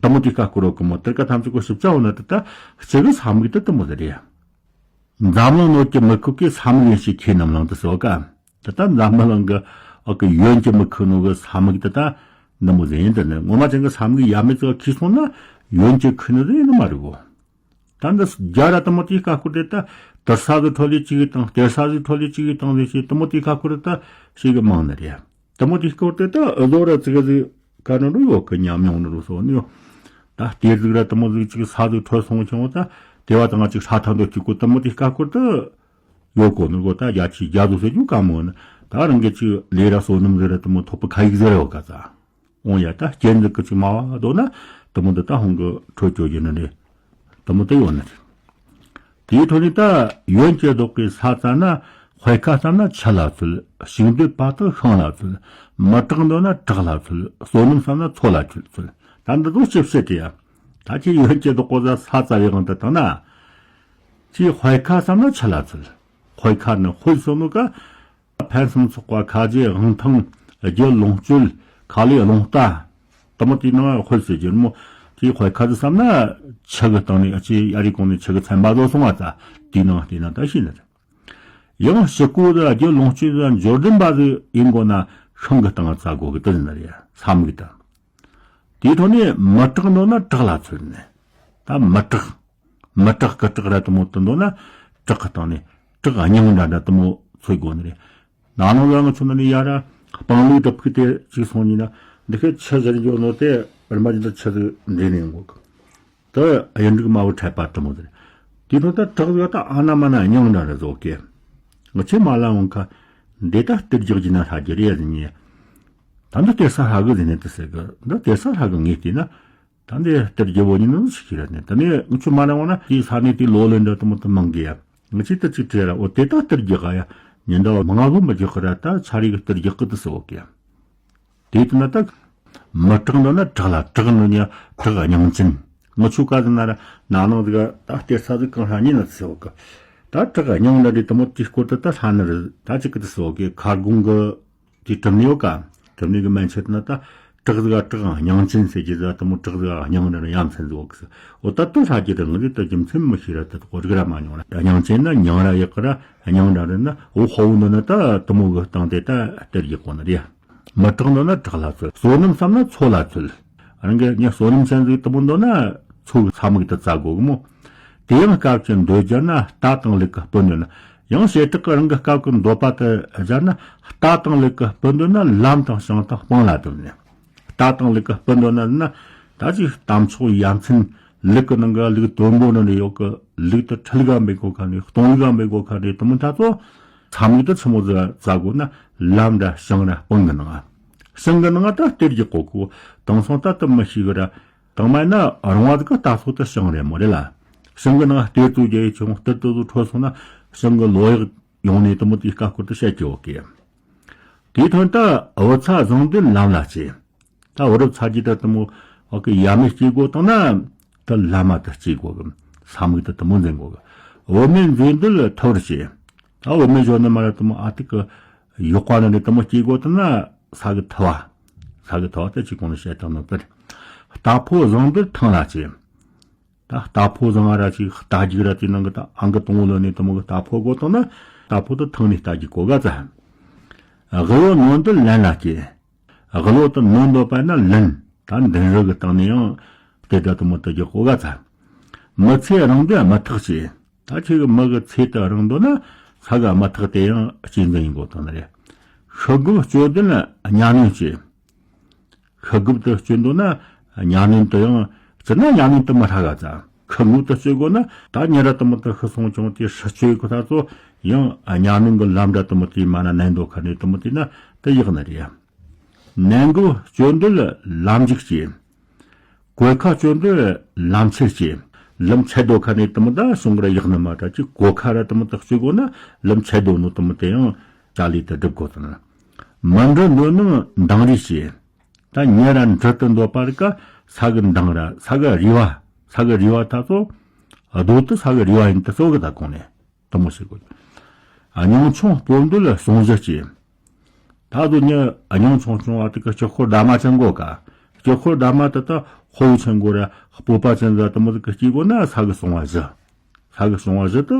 དེ་མོ་དེ་ཀ་སྐོར་རོ་གི་མོ་དེར་ཀ་ཐམས་ཅད་ཀོ་ཞིབ་ཆ་བོ་ན་དེ་ད་སྤྱི་གི་ས་མིག་དེ་དེ་མོ་ཟེར་རེད། འཛམ་གླིང་ནོར་གྱི་མི་ཁུག་གི་ས་མིག་ཡིན་ཞིག་ཁྱེད་རྣམས་ལང་དུ་ཟེར་བ་ཀ། དེ་ལྟར་འཛམ་བུ་གླིང་གི་འོག་གི་ཡོན་གྱི་མི་ཁུག་ནོ་གི་ས་མིག་དེ་ལྟ་ནི་མོ་ཟེར་ཡིན། དེ་ནི་ངོ་མ་ཅན་གི་ས་མིག་ཡ་མེད་ཙོག་ཁྱེར་སོང་ན་ཡོན་གྱི་ཁུག་ནི་ཟེར་ཡིན་ནི་མ་རེད་གོ། ད་འདི་རྒྱ་ར་དེ་མོ་དེའི་ཀ་སྐོར་དེ་ད་དུར་ས་ཟིག་ཁྲོད་ལས་གཅིག་གི་དང་སྟེར་ས་ཟིག་ཁྲོད་ལས་གཅིག་གི་དང་ཟེར་ཞེས་དེ་མོ་དེའི་ཀ་སྐོར་དེ་ད་ཞིག་གི་མང་ནི་རེད། དེ་མོ་དེའི་སྐོར་དེ་ད་ཨུ་ཟོ་ར་ཙི་ག་ཟིག་ག་ནོ་རུ་ཡོད་གི་ཉམས་མྱོང་ནོ་རུ་སོ་ནི་ཡོད། ད་སྟེར་ཟིག་ར་དེ་མོ་ཟིག་ཅིག་ས་ཟིག་ཁྲོད་སོང་ཆུང་ད་དེ་བ་དང་ཅིག་ས་ཐང་དུ་གཅིག་གོ་དེ་མོ་དེའི་ཀ་སྐོར་དེ་ཡོད་གོ་ནོ་གོ། ད་རྒྱ་ཆེ་རྒྱ་ཟིག་ཟེར་རྒྱུ་ག་མོ་ནི་ད་རང་གི་ཅིག་ལས་ར་སོ་ནམ་ཟིག་ར་དེ་མོ་ཐོབ་པ་ཁ་ཡིག་ཟིག་ར་ཡོད་ག་ད། འོང་ཡ་ད་སྐྱེ་འཛུགས་ཀྱི་ཅིག་མ་བ་དོ་ན་དེ་མོ་འདི་ད་ཧོང་གི་ཁྲོད་སྐྱོ་རྒྱུ་ནི་རེད། དེ་མོ་དེ་ཡོད་ནི་རེད། དེའི་ཐོག་ནས་ད་ཡོན་གྱི་བདག་གིས་ས་བཙལ་ན་དཔེ་ཁ་བསམ་ན་ཆུ་ལ་འཚོལ། ཞིང་འདོད་པ་དག་ཤིང་ལ་འཚོལ། མི་དྲག་འདོད་ན་བྲག་ལ་འཚོལ། བསོད་ནམས་བསམ་ན་མཚོ་ལ་འཚོལ། ད་འདི་ཚོ་ཅི་བཤད་དེ་ཡ། ད་ཁྱེད་ཡོན་གྱི་བདག་གོ་ས་ས་བཙལ་བའི་དབང་དུ་བཏང་ན། ཁྱེད་དཔེ་ཁ་བསམ་ན་ཆུ་ལ་འཚོལ། དཔེ་ཁ་ནི་དཔེ་སོ་ནོ་ཀ་ཕན་སུམ་ཚོགས་པ་ཁ་རྗེ་དབང་ཐང་རྒྱུ་ལོངས་སྤྱོད་ཁ་ལས་རླུང་རྟ། དེ་མོ་དེའི་ནང་དཔེ་ཟེར་རྒྱུ་མོ། དེའི་དཔེ་ཁ་ཟིག་བསམ་ན་ཆུ་གི་སྟེང་ནས་ཨ་ཅེ་ཡ་རི་གོང་ནས་ཆུ་གི་ཚན་པ་བཟོ་སོང་བ་ཙ། དེའི་ནང་དེའི་ནང་ད་ཤེས་ནི་རེད། ཡང་ཕྱི་སྐོར་དུ་རྒྱུ་ལོངས་སྤྱོད་དུ་འབྱོར་ལྡན་པ་ཟིག་ཡིན་དགོས་ན་ཤིང་གི་སྟེང་བཙལ་དགོས་གི་དེ་ནི་རེད་ས་མིག་ད། དེའི་ཐོག་ནས་མི་དྲག་འདོད་ན་བྲག་ལ་འཚོལ་ནས། ད་མི་དྲག་མི་དྲག་གི་བྲག་ར་དེ་མོ་དེ་འདོད་ན་བྲག་གི་སྟེང་ནས་བྲག་རྙིང་འདྲ་འདྲ་དེ་མོ་འཚོལ་དགོས་ནི་རེད། ནང་ནང་ལ་ང་ཚོ་ནི་ཡ་ར་སྤང་ལུག་དྲུབ་ཁུག་དེ་ཅིག་སོང་ཉིན་ན་འདི་ཁའི་ཆུ་ཟེར་འཇོག་ནོ་དེ་བར་མ་ཅིག་ད་ཆུ་ཟིག་འདྲེས་ནས་ཡོང་གོ་གི། དེ་གཡུ་འབྲུག་དམར་པོ་འཕྲད་པ་དེ་མོ་ཟེར། དེའི་ཐོག་ད་བྲག་ཟིག་ད་ཨ་ན་མ་ན་རྙིང་འདྲ་རེད་ཟོ་གེ། ང་ཆེ་མ་ལ་འོང་ཁ་འདི་ད་སྟེར་རྒྱག་རྒྱུ་ན་ཧྲ་རྒྱུ་རེད་ཟེར་ཉེ། ད་འདི་སྟེར་ས་ཧྲ་གི་ཟེར་ནས་དེ་ཟེར་གི། འདི་སྟེར་ས་ཧྲ་གི་ངས་བལྟས་ན། ད་འདི་སྟེར་རྒྱུ་བོ་ཉིན་ནུ་ཞིག་ར་ནས་ད་ནི་ང་ཆུ་མ་ར་འོང་ན་དེའི་ས་ནས་དེ་ལོ་ལོན་འདྲ་དེ་མོ་དེ་མང་གི་ཡ། ང་ཆེ་ད་ཅིག་བྲེལ་ར་འོ་དེ་ད་སྟེར་རྒྱག་ག་ཡ། ཉིན་ཟླ་བ་མང་ལོ་མི་རྒྱག་གི་ར་ད་ཆ་རེ་གི་སྟེར་རྒྱག་གི་དེ་ཟེར་བོ་གི་ཡ། དེ་དུས་ན་ད་མི་དྲག་འདོད་ན་བྲག་ལ། བྲག་འདོད་ན་བྲག་རྙིང་ཅན། ང་ཆུ་ཀ་ཟིག་ན་ར་ན་ནང་ཟིག་ད་སྟེར་ས་ཟིག་གང་ཧྲ་ཉིན་ན་ཟེར་བོ་གི། ད་བྲག་རྙིང་འདྲ་འདྲ་དེ་མོ་དེའི་སྐོར་དུ་ད་ཧྲ་ནི་རེད། ད་ཅིག་གི་དེ་ཟེར་བོ་གི་ཁ་སྒོང་གི་དེ་གྲུབ་ནི་ཡོད་ཀ། དེ་ནས་གི་མན་ཆད་ན་ད་བྲག་ཟིག་ག་བྲག་སྙིང་ཅན་ཟེར་གྱི་ཟ་དེ་མོ་བྲག་ཟིག་ག་སྙིང་ར་ཡ་མཚན་ཟིག་ཡོད་གི་ཟེར། འོ་ད་དེ་ཧྲ་གི་ར་ངི་ཟིག་ད་རྒྱུ་མཚན་མི་ཤེས་ར་ད་དེ་གོ་རིག་ར་མ་མྱོང་ར། སྙིང་ཅན་ན་མྱིང་ར་ཡག་གི་ར་སྙིང་ར་རེད་ན། འོ་དཔའ་བོ་འདོད་ན་ད་དེ་མོ་གི་སྟེང་དེ་ད་གཏེར་རྒྱག་གོ་ནི་རེད། མི་དྲག་འདོད་ན་བྲག་ལ་འཚོལ། བསོད་ནམས་བསམ་ན་མཚོ་ལ་འཚོལ། རང་གི་ཉི་བསོད་ནམས་ཅན་ཟིག་དེ་མོ་འདོད་ན་མཚོ་གི་ས་སྨུག་དེ་བཙལ་དགོས་གི་མོ། དེ་ཡང་སྐབས་ཀྱི་འདོད་སྦྱར་ན་རྟ་དང་ལུག་གི་སྤུན་འདོད་ན། ཡང་བྱེ་བྲག་གི་རང་གི་སྐབས་ཀྱི་འདོད་པ་དེ་སྦྱར་ན་རྟ་དང་ལུག་གི་སྤུན་འདོད་ན་ལམ་དང་ཞིང་དང་སྤང་ལ་འདོད་ནས། རྟ་དང་ལུག་གི་སྤུན་འདོད་ན་ན་ད་ཅིག་རྟ་མཆོག་ཡ་མཚན་ལུག་གི་ནང་གི་ལུག་དོན་པོ་ནང་ནས་ཡོད་གི། ལུག་དེ་ཁྲི་ལུག་ག་མེད་གོ་ཁ་ནས་སྟོང་ལུག་ག་མེད་གོ་ཁ་ནས་དེ་མོ་ད་ཚོ་ས་སྨུག་དེ་ཆི་མོ་ཟིག་བཙལ་དགོས་ན་ལམ་ར་ཞིང་ར་སྤང་གི་ནང་། ཞིང་གི་ནང་ད་གཏེར་གྱི་གོ་ཁུ་དེང་སང་ད་དེ་མི་ཤེས་གི་ར། དང་མ་ཡིན་ན་རང་བ་ཟིག་གི་ལྟ་ཚོད་དེ་ཞིང་རེད་མོ་རེད་ལ། ཞིང་གི་ནང་གཏེར་ཚོ་རྒྱ་ཡི་ཆུང་གཏེར་དེ་ཚོ་འཕྲོད་སོང་ན་ཞིང་གི་ལོ་ཡག་ཡོང་ནས་དེ་མོ་དེའི་ཀ་སྐོར་དེ་བཤད་ཀྱི་ཡོད་གི། དེའི་དོན་ད་བུ་ཚ་བཟང་འདོད་ལམ་ལ་སྐྱེ། ད་བུ་རབས་ཚ་རྒྱུད་ད་དེ་མོ་བ་གི་ཡ་མེད་སྐྱེ་དགོས་དང་ན་ད་ལམ་མ་ད་སྐྱེ་དགོས་གི། ས་སྨུག་ད་དེ་མོ་འཛིན་དགོས་གི། བུད་མེད་མཛེས་འདོད་ཐུ་བར་སྐྱེ། ད་བུད་མེད་གཞོན་ནུ་མ་ར་དེ་མོ་ཨ་ཏི་གི་ཡོག་པ་ནི་རེད། དེ་མོ་སྐྱེ་དགོས་དང་ན་ས་གི་ཐུ་བ། ས་གི་ཐུ་བ་ད་ཅི་གོང་ནས་བཤད་དང་ནོ་པར། རྟ་ཕོ་བཟང་འདོད་ཐང་ལ་སྐྱེ། ད་རྟ་ཕོ་བཟང་ང་ར་ཅིག་རྟ་རྒྱུག་ར་དེ་ནང་གི་ད་ཨང་གི་དང་བོ་ལོན་ནས་དེ་མོ་གི་རྟ་ཕོ་དགོས་དང་ན་རྟ་ཕོ་དེ་ཐང་ནས་རྟ་རྒྱུག་གོ་ག་ཙ། གཡོ་ནོར་འདོད་ལན་ལ་སྐྱེ། གློ་དང་ནོར་འདོད་པ་ན་ལན་ད་འདི་རུ་གི་སྟེང་ནས་ཡང་དེ་ད་དེ་མོ་དེ་རྒྱག་གོ་ག་ཙ། མི་ཚེ་རིང་འདོད་མི་ཐག་ཆོད། ད་ཁྱེད་ཀྱི་མི་གི་ཚེ་དེ་རིང་འདོད་ན་ས་གི་མི་ཐག་དེ་ཡང་གཅེས་འཛིན་ཡིན་དགོས་དང་ནི་རེད། ཤི་དགོས་སྤྱོད་འདོད་ན་གཉའ་གནོན་སྐྱེ། ཤི་དགོས་དེ་སྤྱོད་འདོད་ན་གཉའ་གནོན་དེ་ཡང་སྤྱིར་ན་གཉའ་གནོན་དེ་མི་ཧྲ་ག་ཙ། ཤི་དགོས་དེ་སྤྱོད་དགོས་ན་ད་ཉེ་ར་དེ་མོ་དེ་ཤི་སོང་ཀྱང་དེ་ཤི་སྤྱོད་གི་ད་ཚོ་ཡང་གཉའ་གནོན་གི་ལམ་འདྲ་དེ་མོ་དེ་མ་ན་ནན་འདོད་ཁ་ནས་དེ་མོ་དེ་ན་དེ་ཡག་ནི་རེད། ནན་གོ་སྤྱོད་འདོད་ལམ་འཇིག་སྐྱེ། གོད་ཁ་སྤྱོད་འདོད་ལམ་ཆེར་སྐྱེ། ལམ་ཆད་འདོད་ཁ་ནས་དེ་མོ་ད་སོང་གི་ར་ཡག་ནི་མ་ད་ཅི་གོད་ཁ་ར་དེ་མོ་ད་སྤྱོད་དགོས་ན་ལམ་ཆད་འདོད་ནོ་དེ་མོ་དེ་ཡང་ཅ་ལི་དེ་སྒྲུབ་དགོས་དང་། མི་འབྲི་འདོད་ན་མདངས་རིས་སྐྱེ། ད་ཉེ་ར་འབྲི་དུ་འདོད་པ་རིག་ག་ས་གི་མདངས་ར་ས་གི་རི་བ་ས་གི་རི་བ་ད་ཚོ་རྡོ་དེ་ས་གི་རི་བ་ཡིན་དེ་ཚོ་གི་ད་གོང་ནས་དེ་མོ་ཞིག་དགོས། སྙིང་ཆུང་སྤོབས་འདོད་ལ་ཟུང་ཟི་སྐྱེ། ད་དུ་ཉི་སྙིང་ཆུང་ཆུང་བ་དེ་གི་སྤྱི་ཁོར་ཟླ་མ་ཅན་གོ་ག་སྤྱི་ཁོར་ཟླ་མ་དེ་ད་ཧོ་ཆེན་གོ་ར་སྤོབས་པ་ཅན་ཟ་དེ་མོ་དེ་གི་སྐྱེ་དགོས་ན་ས་གི་སྲུང་བ་བཞི། ས་གི་སྲུང་བ་བཞི་དེ་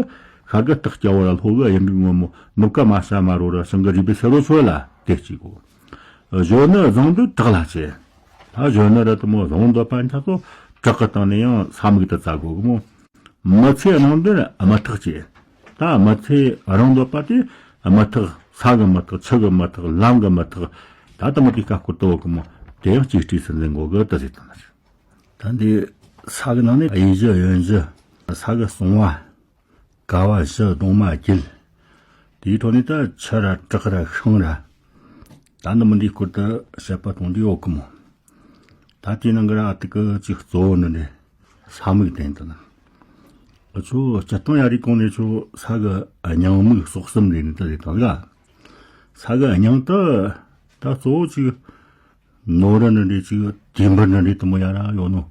ཤ་གི་སྟག་སྐྱ་བོ་ར་ལྷོ་གི་གཡུ་འབྲུག་སྔོན་མོ་ནུབ་ཀ་མ་ཤ་མ་རོ་ར་ཞིང་གི་རུས་པའི་སེར་བོ་ཆོ་ལ་དེ་སྐྱེ་དགོས། གཞོན་ནུ་བཟང་འདོད་བྲག་ལ་སྐྱེ། ད་གཞོན་ནུ་ར་དེ་མོ་བཟང་འདོད་པ་འཆའ་ཚོ་བྲག་གི་སྟེང་ནས་ཡང་ས་སྨུག་དེ་བཙལ་དགོས་གི་མོ། མི་ཚེ་རིང་འདོད་མི་ཐག་སྐྱེ། ད་མི་ཚེ་རིང་འདོད་པ་དེ་མི་ཐག་ས་གི་མི་ཐག་ཆུ་གི་མི་ཐག་ལམ་གི་མི་ཐག་ད་དེ་མོ་དེ་ཀ་ཀོ་ཏོ་གི་མོ། དེ་ཡང་གཅེས་སྤྲས་སུ་འཛིན་དགོས་གི་དེ་ཟེར་དང་ནི། ད་འདི་ས་གི་ནང་ནས་གཡས་བཞི་གཡོན་བཞི་ས་གི་སྲུང་བ། ཀ་བ་བཞི་གདུང་མ་བརྒྱད། དེའི་ཐོག་ནས་ད་ཆུ་ར་བྲག་ར་ཤིང་ར། ད་འདི་མི་འདིའི་སྐོར་དུ་བཤད་པ་གཏོང་དུས་ཡོད་གི་མོ། ད་དེའི་ནང་གི་ར་ཨ་ཏི་ཀི་ཅིག་གཙོ་བོ་ནི་འདི་ས་སྨུག་དེ་ཡིན་ད་ན། ཨ་ཆོ་སྤྱིར་བཏང་ཡ་རིགས་གོང་ནས་ཆོ་ས་གི་སྙིང་སྨུག་སོགས་གསུམ་རེད་ནི་ད་རེད་དང་ག་ས་གི་སྙིང་དུ་ད་གཙོ་བོ་ཅིག་ནོ་ར་ནི་འདྲེ་ཅིག་དེ་འབུར་ནི་འདྲེ་དུ་མོ་ཡ་ར་ཡོད་ནོ།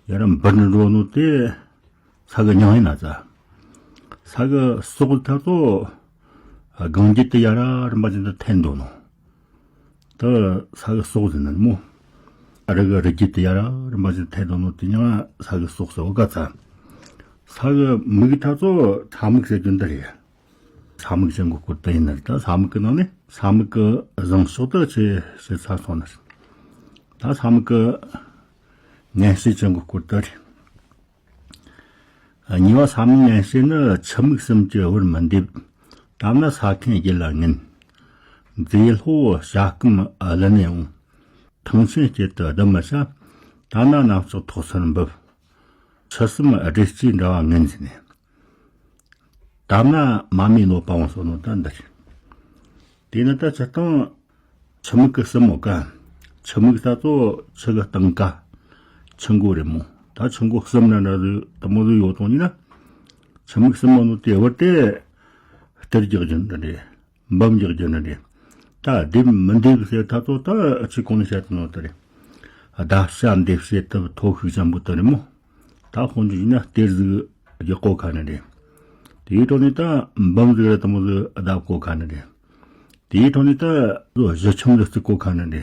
ཡ་ར་འབུར་ནི་འགྲོ་ནོ་དེ་ས་གི་སྙིང་ཡིན་ན་ཙ། ས་གི་སྲོག་ཐ་ཚོ་གང་རྒྱུད་དུ་ཡ་ར་རིམ་པ་ཅན་དུ་འཐེན་འགྲོ་ནོ། དུ་ས་གི་སྲོག་ཟིན་ནི་མོ། རི་གི་རི་རྒྱུད་དུ་ཡ་ར་རིམ་པ་ཅན་འཐེན་འགྲོ་ནོ་དེ་ཉང་ས་གི་སྲོག་ཟེར་བ་ག་ཙ། ས་གི་མིག་ཐ་ཚོ་ཐ་མིག་ཟེར་རྒྱུ་འདི་རེད། ས་སྨུག་ཅན་གྱི་སྐོར་དུ་ཡིན་ནི་རེད། ད་ས་སྨུག་གི་ནང་ནས་ས་སྨུག་གི་བཟང་ཕྱོགས་དུ་ཆེ་ཞེས་ས་སོང་ནི་རེད། ད་ས་སྨུག་གི་ངན་བྱེད་ཅན་གྱི་སྐོར་དུ་རེད། གཉིས་པ་ས་སྨུག་ངན་བྱེད་ནི་ཆུ་མིག་གསུམ་གྱི་བུར་མི་འདེབས། དམ་ན་ས་ཁེངས་རྒྱུད་ལ་ངན། མཛེས་ལྷོ་བྱ་སྐམ་ཀླུ་ནད་འོང་། ཐང་ཆེན་དཀྱིལ་དུ་བསྡུ་མི་བྱ། ད་ན་ནམ་ཞག་ཐོག་སར་འབུབ། ཆུ་གསུམ་སྦྲེལ་སྐྱེས་འདྲ་བ་ངན་ཟེར་ནས། དམ་ན་མ་མི་ནོ་པ་འོང་སོ་ནོ་ད་འདི་རེད། དེ་ནི་ད་སྤྱིར་བཏང་ཆུ་མིག་གི་གསུམ་མོ་ཀ་ཆུ་མིག་ད་ཚོ་ཆུ་གི་སྟེང་ཀ་ཆུ་མགོ་རེད་མོ། ད་ཆུ་མགོ་གསུམ་ན་འདྲ་ཟིག་དུ་མོ་ཟིག་ཡོད་དོ་ནི་ན། ཆུ་མིག་གསུམ་མོ་ནོ་དེ་བར་དེ་གཏེར་རྒྱག་རྒྱུ་འདྲ་རེད། འབུམ་རྒྱག་རྒྱུ་འདྲ་རེད། ད་འདེབས་མི་འདེབས་ཟེར་ད་ཚོ་ད་ཆུ་གོང་ནས་བཤད་དུ་ནོ་ད་རེད། ད་བྱ་འདེབས་བྱེད་ཐབས་ཐོ་ཤུགས་ཅན་པོ་ད་རེད་མོ། ད་དཔོན་ཆུ་ཡིན་ན་གཏེར་ཟིག་རྒྱག་གོ་ཁ་ནི་རེད། དེའི་ཐོག་ནས་ད་འབུམ་ཟིག་ར་དུ་མོ་ཟིག་བརྡབ་གོ་ཁ་ནི་རེད། དེའི་ཐོག་ནས་ད་གཞི་ཁྱིམ་ལ་བརྩིགས་གོ་ཁ་ན་རེད།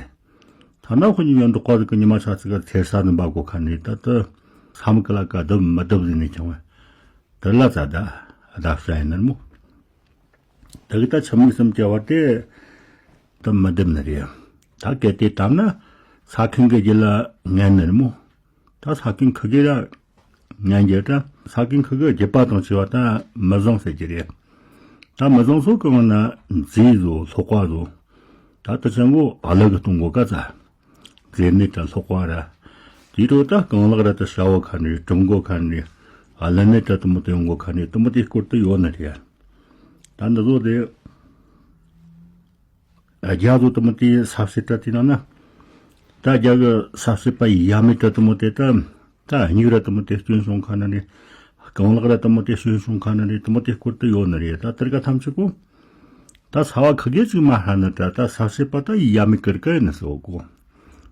ཐ་ན་ཁོ་གཉིས་ཀྱི་འབྲོག་པ་ཟིག་གི་ཉི་མ་ཆ་ཚིག་ག་ཚེ་ས་ནི་འབབ་གོ་ཁ་ན་རེད། ད་ད་ས་མི་ཀི་ལ་ཀ་བརྡབ་མི་བརྡབ་ཟིན་ནས་ཀྱང་དེ་ལ་ཙ་ད་བརྡབ་ས་ཡིན་ནར་མོ། དེ་གི་ད་ཆི་མིག་གསུམ་གྱི་བར་དེ་དུ་མི་བསྡེབ་ནི་རེད། ད་གལ་ཏེ་བཏབ་ན་ས་ཁང་གི་རྒྱུ་ལ་ངན་ནི་རེད་མོ། ད་ས་ཁང་ཁི་གི་ར་ངན་རྒྱུ་ད་ས་ཁང་ཁི་གི་རྒྱུད་པ་དང་བཅས་པ་ད་མི་བཟང་ཟེར་གྱི་རེད། ད་མི་བཟང་སོ་གང་ན་མཛེས་བཟོ་ལྷོག་པ་བཟོ། ད་ད་ཆེན་པོ་ཨ་ལ་གི་གཏོང་གོ་ཀ་ཙ། མཛེས་ནད་ད་ལྷོག་པ་ར། དེའི་འཕྲོ་ད་རྐང་ལག་ར་ད་ཤ་བོ་ཁ་ནས་གྲུམ་གོ་ཁ་ནས་ཨ་ལ་ནད་ད་དུ་མོ་ད་ཡོང་གོ་ཁ་ནས་དུ་མོ་དེ་སྐོར་དུ་ཡོད་ནི་རེད། ད་འདི་ཚོ་དེ་རྒྱ་ཚོ་དུ་མོ་དེ་ས་བཤད་ད་དེ་ན་ན། ད་རྒྱ་གི་ས་བཤད་པ་ཡ་མེད་ད་དུ་མོ་དེ་ད། ད་སྨྱུག་ར་དུ་མོ་དེ་སྐྱོན་བྱུང་ཁ་ན་ནི། རྐང་ལག་ར་དུ་མོ་དེ་སྐྱོན་བྱུང་ཁ་ན་ནི་དུ་མོ་དེ་སྐོར་དུ་ཡོད་ནི་རེད། ད་དེར་ག་ཐམས་ཅད་གོ། ད་ས་བ་ཁ་གེ་ཅིག་མ་ཧ་ནི་ད་ད་ས་བཤད་པ་ད་ཡ་མི་ཀིར་ཀ་ཡིན་ནི་སོ་གོ།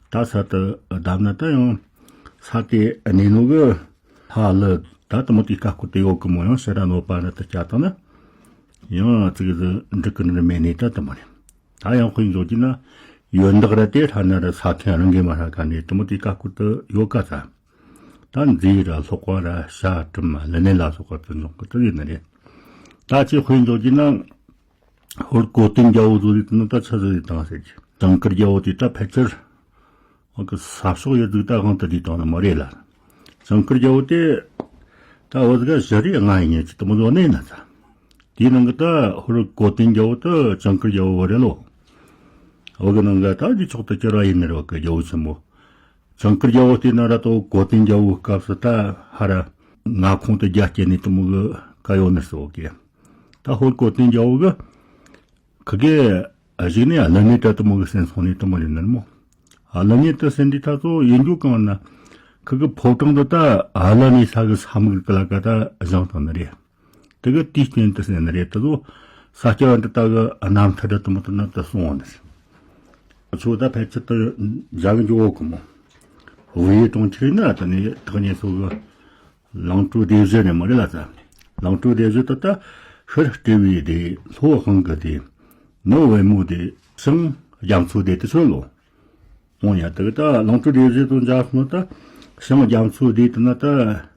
ད་ས་དུ་བདམས་ན་ད་ཡང་ས་དེ་གནས་ནོ་གི་ཧ་ལི་ད་དུ་མོ་དེ་ཀ་སྐོར་དུ་ཡོད་གི་མོ། ཡང་ཕྱི་ར་ནོ་པ་ན་དུ་བྱ་དང་ན། ཡང་ཙིག་ཟི་འགྲིག་གི་ནི་མེད་ནི་ད་དུ་མོ་རེད། ད་ཡང་དཔེ་འཇོག་རྒྱུ་ན་ཡོན་བདག་ར་དེ་ཧྲ་ན་ར་ས་ཁན་རང་གི་མ་ཧྲ་ཁ་ནས་དུ་མོ་དེ་ཀ་སྐོར་དུ་ཡོད་ཀ་ཙ། ད་མཛེས་ར་ལྷོག་པ་ར་ཤ་གྲུམ་ལི་ནས་ལ་སོགས་པ་དུ་འཇོག་གི་དུ་ཡིན་ནི་རེད། ད་ཅི་དཔེ་འཇོག་རྒྱུ་ན་ཧོར་གོ་སྟོན་རྒྱལ་པོ་བཟོ་རིགས་དུ་ནི་ད་ཆི་ཟིག་ཡིན་དང་ཟེར་གྱི། ཇིང་གིར་རྒྱལ་པོ་དེ་ད་ཕལ་ཆེར་འོ་གི་ས་ཕྱོགས་ཡོད་ཟིག་ད་དབང་དུ་བསྡུས་བཏང་ནི་མ་རེད་ལ། ཇིང་གིར་རྒྱལ་པོ་དེ་ད་འོ་ཟིག་ག་བཞི་རེ་ལྔ་ཡིན་ཉེ་ཅི་དུ་མོ་བཟོ་ནས་ན་ཙ། དེའི་ནང་གི་ད་ཧོར་གོ་སྟོན་རྒྱལ་པོ་ད་ཇིང་གིར་རྒྱལ་པོ་བོ་རེད་ལོ། འོ་གི་ནང་གི་ད་འདི་ཕྱོགས་དུ་གྱུར་བ་ཡིན་ནི་རེད། འོ་གི་རྒྱལ་པོ་ཆེན་པོ། ཇིང་གིར་རྒྱལ་པོ་དེ་ན་ར་ཏོ་གོ་སྟོན་རྒྱལ་པོའི་སྐབས་སུ་ད་ཧ་ར་མངའ་ཁོངས་དུ་རྒྱ་སྐྱེད་ནས་དུ་མོ་གི་བཀའ་ཡོད་ནི་སོ་གི། ད་ཧོར་གོ་སྟོན་རྒྱལ་པོ་གི་ཁི་གེ་གཞིགས་ནས་ཨ་ལ་ནི་ད་དུ་མོ་གི་སེམས་སོང་ནས་དུ་མོ་ཡིན་ནི་མོ། ཨ་ལ་ནི་ད་སེམས་འདི་ད་ཚོ་ཡིན་རྒྱུ་གང་ན་ཁི་གི་ཕོ་བྲང་དུ་ད་ཨ་ལ་ནི་ས་གི་ས་མིག་གི་ལ་ཀ་ད་བཞེངས་བཏང་ནི་རེད། དེ་གི་དུས་རྐྱེན་དུ་ཟེར་ནི་རེད། དེ་ཚོ་ས་སྐྱ་པཎྜི་ཏ་གི་རྣམ་ཐར་ར་དུ་མོ་དུ་ན་དུ་གསུངས་པ་ནི་རེད། ཁྱོད་ད་ཕལ་ཆེར་དུ་འཇག་འཇོག་གི་མོ། བུ་ཡི་གྲོང་ཁྱེར་ན་དུ་ནི་ཐག་ཉེ་སོ་གི་ལང་ཀྲོའི་སྡེ་བཞི་ནས་མོ་རེད་ལ་ཙ། ལང་ཀྲོའི་སྡེ་བཞི་དུ་ད་ཤར་སྤྲེའུའི་སྡེ། ལྷོ་དབང་གི་སྡེ། ནུབ་བལ་མོའི་སྡེ། བྱང་རྒྱ་མཚོའི་སྡེ་དུ་ཆོད་ལོ། འོང་ཡ་དེ་གི་ད་ལང་ཀྲོའི་སྡེ་བཞི་དུ་འཇག་སོང་ད་བྱང་རྒྱ་མཚོའི་སྡེ་དུ་ན་ད།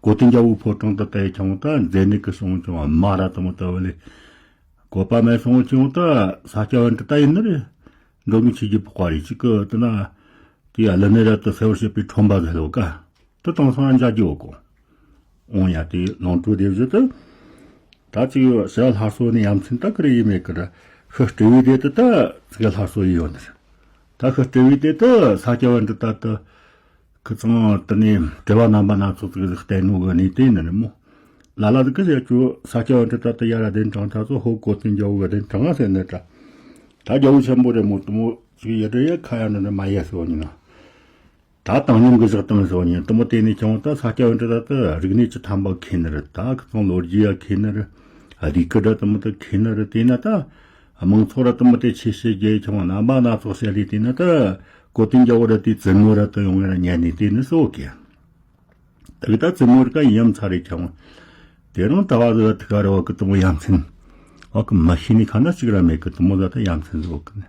གོ་སྟོན་རྒྱལ་པོའི་ཕོ་བྲང་དུ་ལྟ་ཡི་ཁྱོང་ད་མཛེ་ནད་ཀྱི་སོང་ཁྱོང་མ་ར་དུ་མོ་ལྟ་བུ་ལས། བཀོད་པ་མེད་སོང་ཁྱོང་ད་ས་སྐྱ་པཎྜི་ཏ་ཡིན་ནི་རེད། འགྲོ་མི་ཆོས་ཀྱི་ཕོག་པ་རེད། ཅིག་གི་དུ་ན་དེ་ཨ་ལ་ནི་ར་དུ་གསལ་བར་བྱེད་པའི་ཁྲོམ་པ་ཟེར་ལོ་ཀ་དུ་དང་སང་འཇག་རྒྱུ་ཡོད་གོ། འོང་ཡ་དེ་ལང་ཀྲོའི་སྡེ་བཞི་དུ་ད་ཅིག་ཡོད་ཟེར་སླར་གསོ་ནི་ཡ་མཚན་ད་ཀི་རེ་ཡིན་མེད་ཀི་ར་ཤི་སྤྲེའུའི་སྡེ་དུ་ད་ཅིག་སླར་གསོ་ཡི་ཡོད་ནི་རེད། ད་ཤི་སྤྲེའུའི་སྡེ་དུ་ས་སྐྱ་པཎྜི་ཏ་དུ། ཁི་ཚང་དུ་ནས་དྲི་བ་རྣམ་པ་སྣ་ཚོགས་ཅིག་བཏོན་ནོ་གི་གནས་དེ་ནི་རེད་མོ། ལ་ལ་དུ་ཀི་ཟེར་ཁྱོད་ས་སྐྱ་པཎྜི་ཏ་དུ་ཡ་ར་གདན་དྲངས་ད་ཚོ་ཧོར་གོ་སྟོན་རྒྱལ་པོ་གི་གདན་དྲངས་ཟེར་ནི་ད། ད་རྒྱལ་པོ་ཆེན་པོ་རེད་མོ་དུ་མོ་ཅིག་ཡ་དྲི་ཡ་ཁ་ཡ་ནི་ནི་མ་ཡ་སོ་ཉི་ན། ད་བཏང་སྙོམས་གི་བཞག་བཏང་སོ་ཉི་དུ་མོ་དེ་ནས་ཀྱང་ད་ས་སྐྱ་པཎྜི་ཏ་དུ་རིག་གནས་ཀྱི་ཐམ་པ་མཁས་ནི་རེད། ད་ཁི་ཚང་ལོ་རྒྱུས་ཡ་མཁས་ནི་རེད། ཨ་རིག་གི་སྒྲ་དུ་མོ་དུ་མཁས་ནི་རེད། དེ་ན་ད། དམངས་ཚོགས་ར་དུ་མོ་དེ་ཆེ་ཤེས་རྒྱས་ཁྱོང་རྣམ་པ་སྣ་ཚོགས་བཤད་ལས་དེ་ན་ད་གོ་སྟོན་རྒྱལ་པོ་ར་དེ་བཙུན་མོ་ར་དུ་ཡོང་བའི་ར་ཉན་ནས་དེ་ནི་སོ་གི། དེ་གི་ད་བཙུན་མོ་ར་ཀ་ཡིན་ཚ་རེ་ཁྱོང་། དེ་རང་ད་བ་ཟི་ཐི་ག་ར་བ་གི་དུ་མོ་ཡ་མཚན། བ་གི་མ་ཤེས་ནི་ཁ་ན་གཅིག་ར་མེད་གི་དུ་མོ་ཟ་ད་ཡ་མཚན་ཟོ་གི་ནི།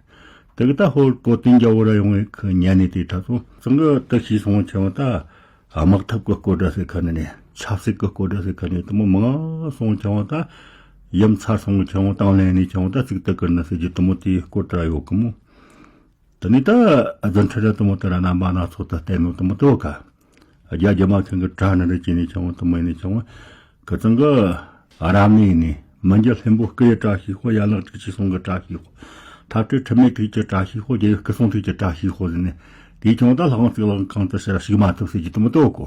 དེ་གི་ད་ཧོར་གོ་སྟོན་རྒྱལ་པོ་ར་ཡོང་བའི་ཁི་ཉན་ནས་དེ་ད་ཚོ་ཚང་གི་དུ་ཤི་སོང་ཁྱོང་ད། དམག་འཐབ་ཀྱི་སྐོར་འདྲ་ཟེར་ཁ་ནས་ནས་ཆབ་སྲིད་ཀྱི་སྐོར་འདྲ་ཟེར་ཁ་ནས་དུ་མོ་མང་སོང་ཁྱོང་ད། ཡུམ་ཚར་སོང་ཁྱོང་དང་ལེན་ནས་ཁྱོང་ད་ཚིག་ཏུ་ཀིར་ན་ཟེར་གྱི་དུ་མོ་དེའི་སྐོར་དྲ་ཡོད་གི་མོ། དེ་ནས་ད་རྫུ་འཕྲུལ་ར་དུ་མོ་དེ་ར་རྣམ་པ་སྣ་ཚོགས་དུ་བསྟན་ནོ་དུ་མོ་དེ་བོ་ཀ། རྒྱ་རྒྱ་མ་ཁྱོང་གི་དྲ་ནི་རེ་ཅི་ནས་ཁྱོང་དུ་མོ་ཡིན་ནས་ཁྱོང་། ཁི་ཚང་གི་རབ་གནས་ནས་མི་འགྱུར་ལྷུན་པོ་སྐུ་ཡི་བཀྲ་ཤིས་ཤོག་ཡན་ལག་དྲུག་ཅུའི་གསུང་གི་བཀྲ་ཤིས་ཤོག་ཐབས་ཀྱི་དྲི་མེད་ཐུགས་ཀྱི་བཀྲ་ཤིས་ཤོག་རྒྱལ་བའི་སྐུ་གསུང་ཐུགས་ཀྱི་བཀྲ་ཤིས་ཤོག་ཟེར་ནས་དེའི་ཁྱོང་ད་ལྷ་ཁང་བརྩིགས་ལག་ཁང་དུ་ཕྱིར་ཞུགས་མ་ཐུབ་ཟེར་གྱི་དུ་མོ་དེ་བོ་གོ།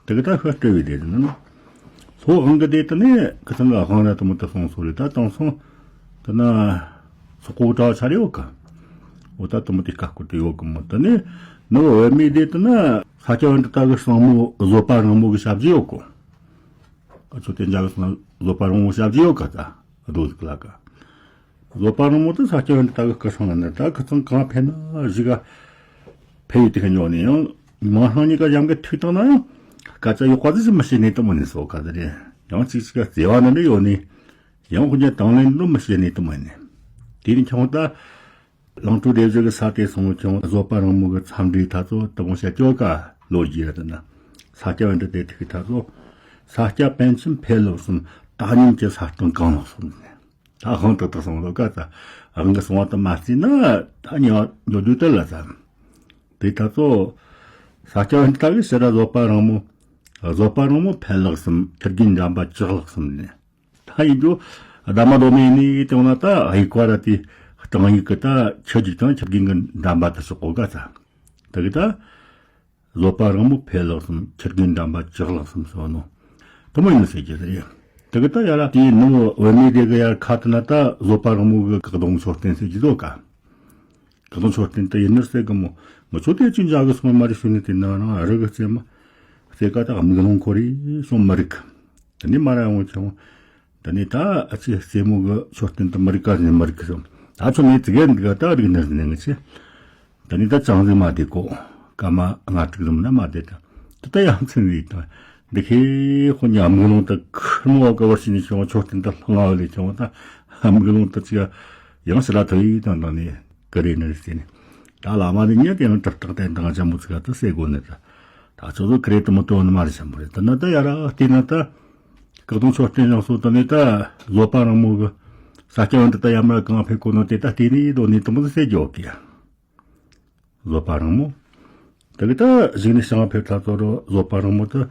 དེ་གི་ད་ཤི་སྤྲེའུའི་སྡེ་ནི། ལྷོ་དབང་གི་སྡེ་དུ་ནས་ཁི་ཚང་གི་དབང་ར་དུ་མོ་དུ་སོང་སོ་རེད། ད་དང་སོང་དུ་ན་སོག་པོ་གྲྭ་བ་ཆ་རེ་ཡོད་གི། འོ་ད་དུ་མོ་དེ་ཀ་སྐོར་དུ་ཡོད་གི་མོ། དུ་ནས་ནུབ་བལ་མོའི་སྡེ་དུ་ན་ས་སྐྱ་པཎྜི་ཏ་གི་སྲིང་མོ་བཟོད་པ་རིང་མོ་གི་ཞབས་རྗེས་ཡོད་གོ། ཨ་ཚོ་དེ་འཇག་གི་སོང་ན་བཟོད་པ་རིང་མོ་ཞབས་རྗེས་ཡོད་ག་ད་རྡོ་ཟིག་ལ་ག། བཟོད་པ་རིང་མོ་དུ་ས་སྐྱ་པཎྜི་ཏ་གི་སྐུ་སྲུང་ལ་ནི་ད་ཁི་ཚང་གང་ཕེབས་ན་གཞིས་ཀ་ཕེབས་ཡི་དེ་ག་ཉོ་ནས་ཡང་མ་སྣང་གཉིས་ཀ་ཡང་གི་ཐུག་བཏང་ན་ཡང་སྐད་ཆ་ཡོད་པ་ཟིག་ཅིག་མི་བཤད་ནས་དུ་མོ་ནས་སོ་ག་ཟེར་རེད། ཡང་ཅིག་ཅིག་ག་བརྩེ་བ་ནི་འདྲ་ཡོད་ནས་ཡང་ཁོ་ཉ་དང་ལེན་འདྲ་མི་བཤད་ནས་དུ་མོ་ནས། དེ་ནས་ཁྱོད་ད་ལང་ཀྲོའུ་སྡེ་བཞི་གི་ས་དེ་སོང་ཁྱོད་བཟོད་པ་རིང་མོ་གི་འཚམས་འདྲིའི་ཐ་ཚོ་དུ་མོ་བཤད་ཀྱོ་ཀ་ལོ་རྒྱུས་ཡ་དེ་ན། ས་སྐྱ་པཎྜི་ཏ་དེ་ཐུག་གི་ཐ་ཚོ། ས་སྐྱ་པཎ་ཆེན་འཕེལ་ལོ་གསུམ་ད་ཉིན་གྱི་ས་སྟོང་གང་ལོ་གསུམ་ནས། ད་དབང་ཏག་ཏག་སོང་ལོ་ཀ་ད་དབང་གི་སོང་བ་དུ་མ་རྩིས་ན་ད་ཉོ་ཉོ་དུས་དེ་ལ་ད། དེ་ད་ཚོ། ས་སྐྱ་པཎྜི་ཏ་གི་ཕྱིར་ར་བཟོད་པ་རིང་མོ། བཟོད་པ་རིང་མོ་འཕེལ་ལེགས་གསུམ་ཁྱི་རྒན་འགྲམ་པ་ལྕགས་ལེགས་གསུམ་ནས། ད་ཡིན་རྒྱུ། ཟླ་མ་དོ་མེད་ནི་དེ་འོ་ན་ད་ཧི་ཀ་ར་དེ་སྟེང་ཡིག་གི་ད་ཁྱི་རྒྱུག་དང་ཁྱི་རྒན་གི་འགྲམ་པ་དུ་སོག་གོ་ག་ཚ། དེ་གི་ད། བཟོད་པ་རིང་མོ་འཕེལ་ལེགས་གསུམ་ཁྱི་རྒན་འགྲམ་པ་ལྕགས་ལེགས་གསུམ་སོགས་ནོ། དུ་མོ་ཡིན་ཟེར་གྱི་རེད། དེ་གི་ད་ཡ་ར་དེའི་ནུ་བོ་བུད་མེད་དེ་གི་ཡར་ཁ་དུ་ན་ད་བཟོད་པ་རིང་མོ་གི་བཀག་སྡོམ་མཆོད་རྟེན་ཟེར་གྱི་ཟོ་ག། བཀག་སྡོམ་མཆོད་རྟེན་དུ་ཡིན་ནི་ཟེར་གི་མོ། ང་ཚོ་དེ་ཅི་འཇག་གི་སོང་མ་རེད་ཞུ་ནི་དེ་ན་རང་རི་གི་རྩེ་མ། རྩེ་ཀ་ད་དམིགས་ལོང་ཁོ་རེ་སོང་མ་རིག་གི། དེ་ནས་མ་ར་ཡོང་ཆུང་། དེ་ནས་ད་ཨ་ཅེ་རྩེ་མོ་གི་མཆོད་རྟེན་དུ་མ་རིག་ག་ནས་མ་རིག་གི་སོང་། ད་ཆུ་ནས་ཙི་གེ་འདི་ག་ད་རིག་ནི་ནས་ང་ཆེ། དེ་ནས་ད་ཅང་ཟིག་མ་བསྡད་གོ། སྐར་མ་ལྔ་དྲུག་ཙམ་ན་མ་བསྡད་ད། དེ་ད་ཡང་ཚན་རིག་དང་། འདི་ཁེ་ཁོ་ཉ་དམིགས་ལོང་དུ་ཁུར་མོ་ག་བར་ཕྱིན་ནས་བྱུང་བ་མཆོད་རྟེན་དུ་ལྷང་ང་ལས་བྱུང་བ་ད། དམིགས་ལོང་དུ་ཅི་ཡང་ཡང་ཞི་ར་ཐུ་ཡིག་དང་དང་ནས་ག་རེ་ནི་རེད་ཟེར་ནས། ད་བླ་མ་འདི་ཉིད་དེ་ཡང་གྲགས་གྲགས་དན་དང་ཅམ་མོ་ཚིག་ག་ད་སེ་གོ་ནི་ད། ད་ཚོ་ཚོ་ག་རེ་དུ་མོ་དོ་ནི་མ་རེད་ཅམ་མོ་རེད་ད་ན་ད་ཡ་ར་བལྟས་ན་ད། བཀག་སྡོམ་མཆོད་རྟེན་ཡང་སོ་དུ་ནས་ད་བཟོད་པ་རིང་མོ་གི་ས་སྐྱ་པཎྜི་ཏ་ཡ་མ་གང་ཕེབས་གོ་ནོ་དེ་ད་བལྟས་ནས་དོ་ནས་དུ་མོ་ཟེར་རྒྱོ་གི། བཟོད་པ་རིང་མོ། དེ་གི་ད་གཞུག་ནས་བྱང་ཕེབས་ད་ཚོ་རོ་བཟོད་པ་རིང་མོ་དུ།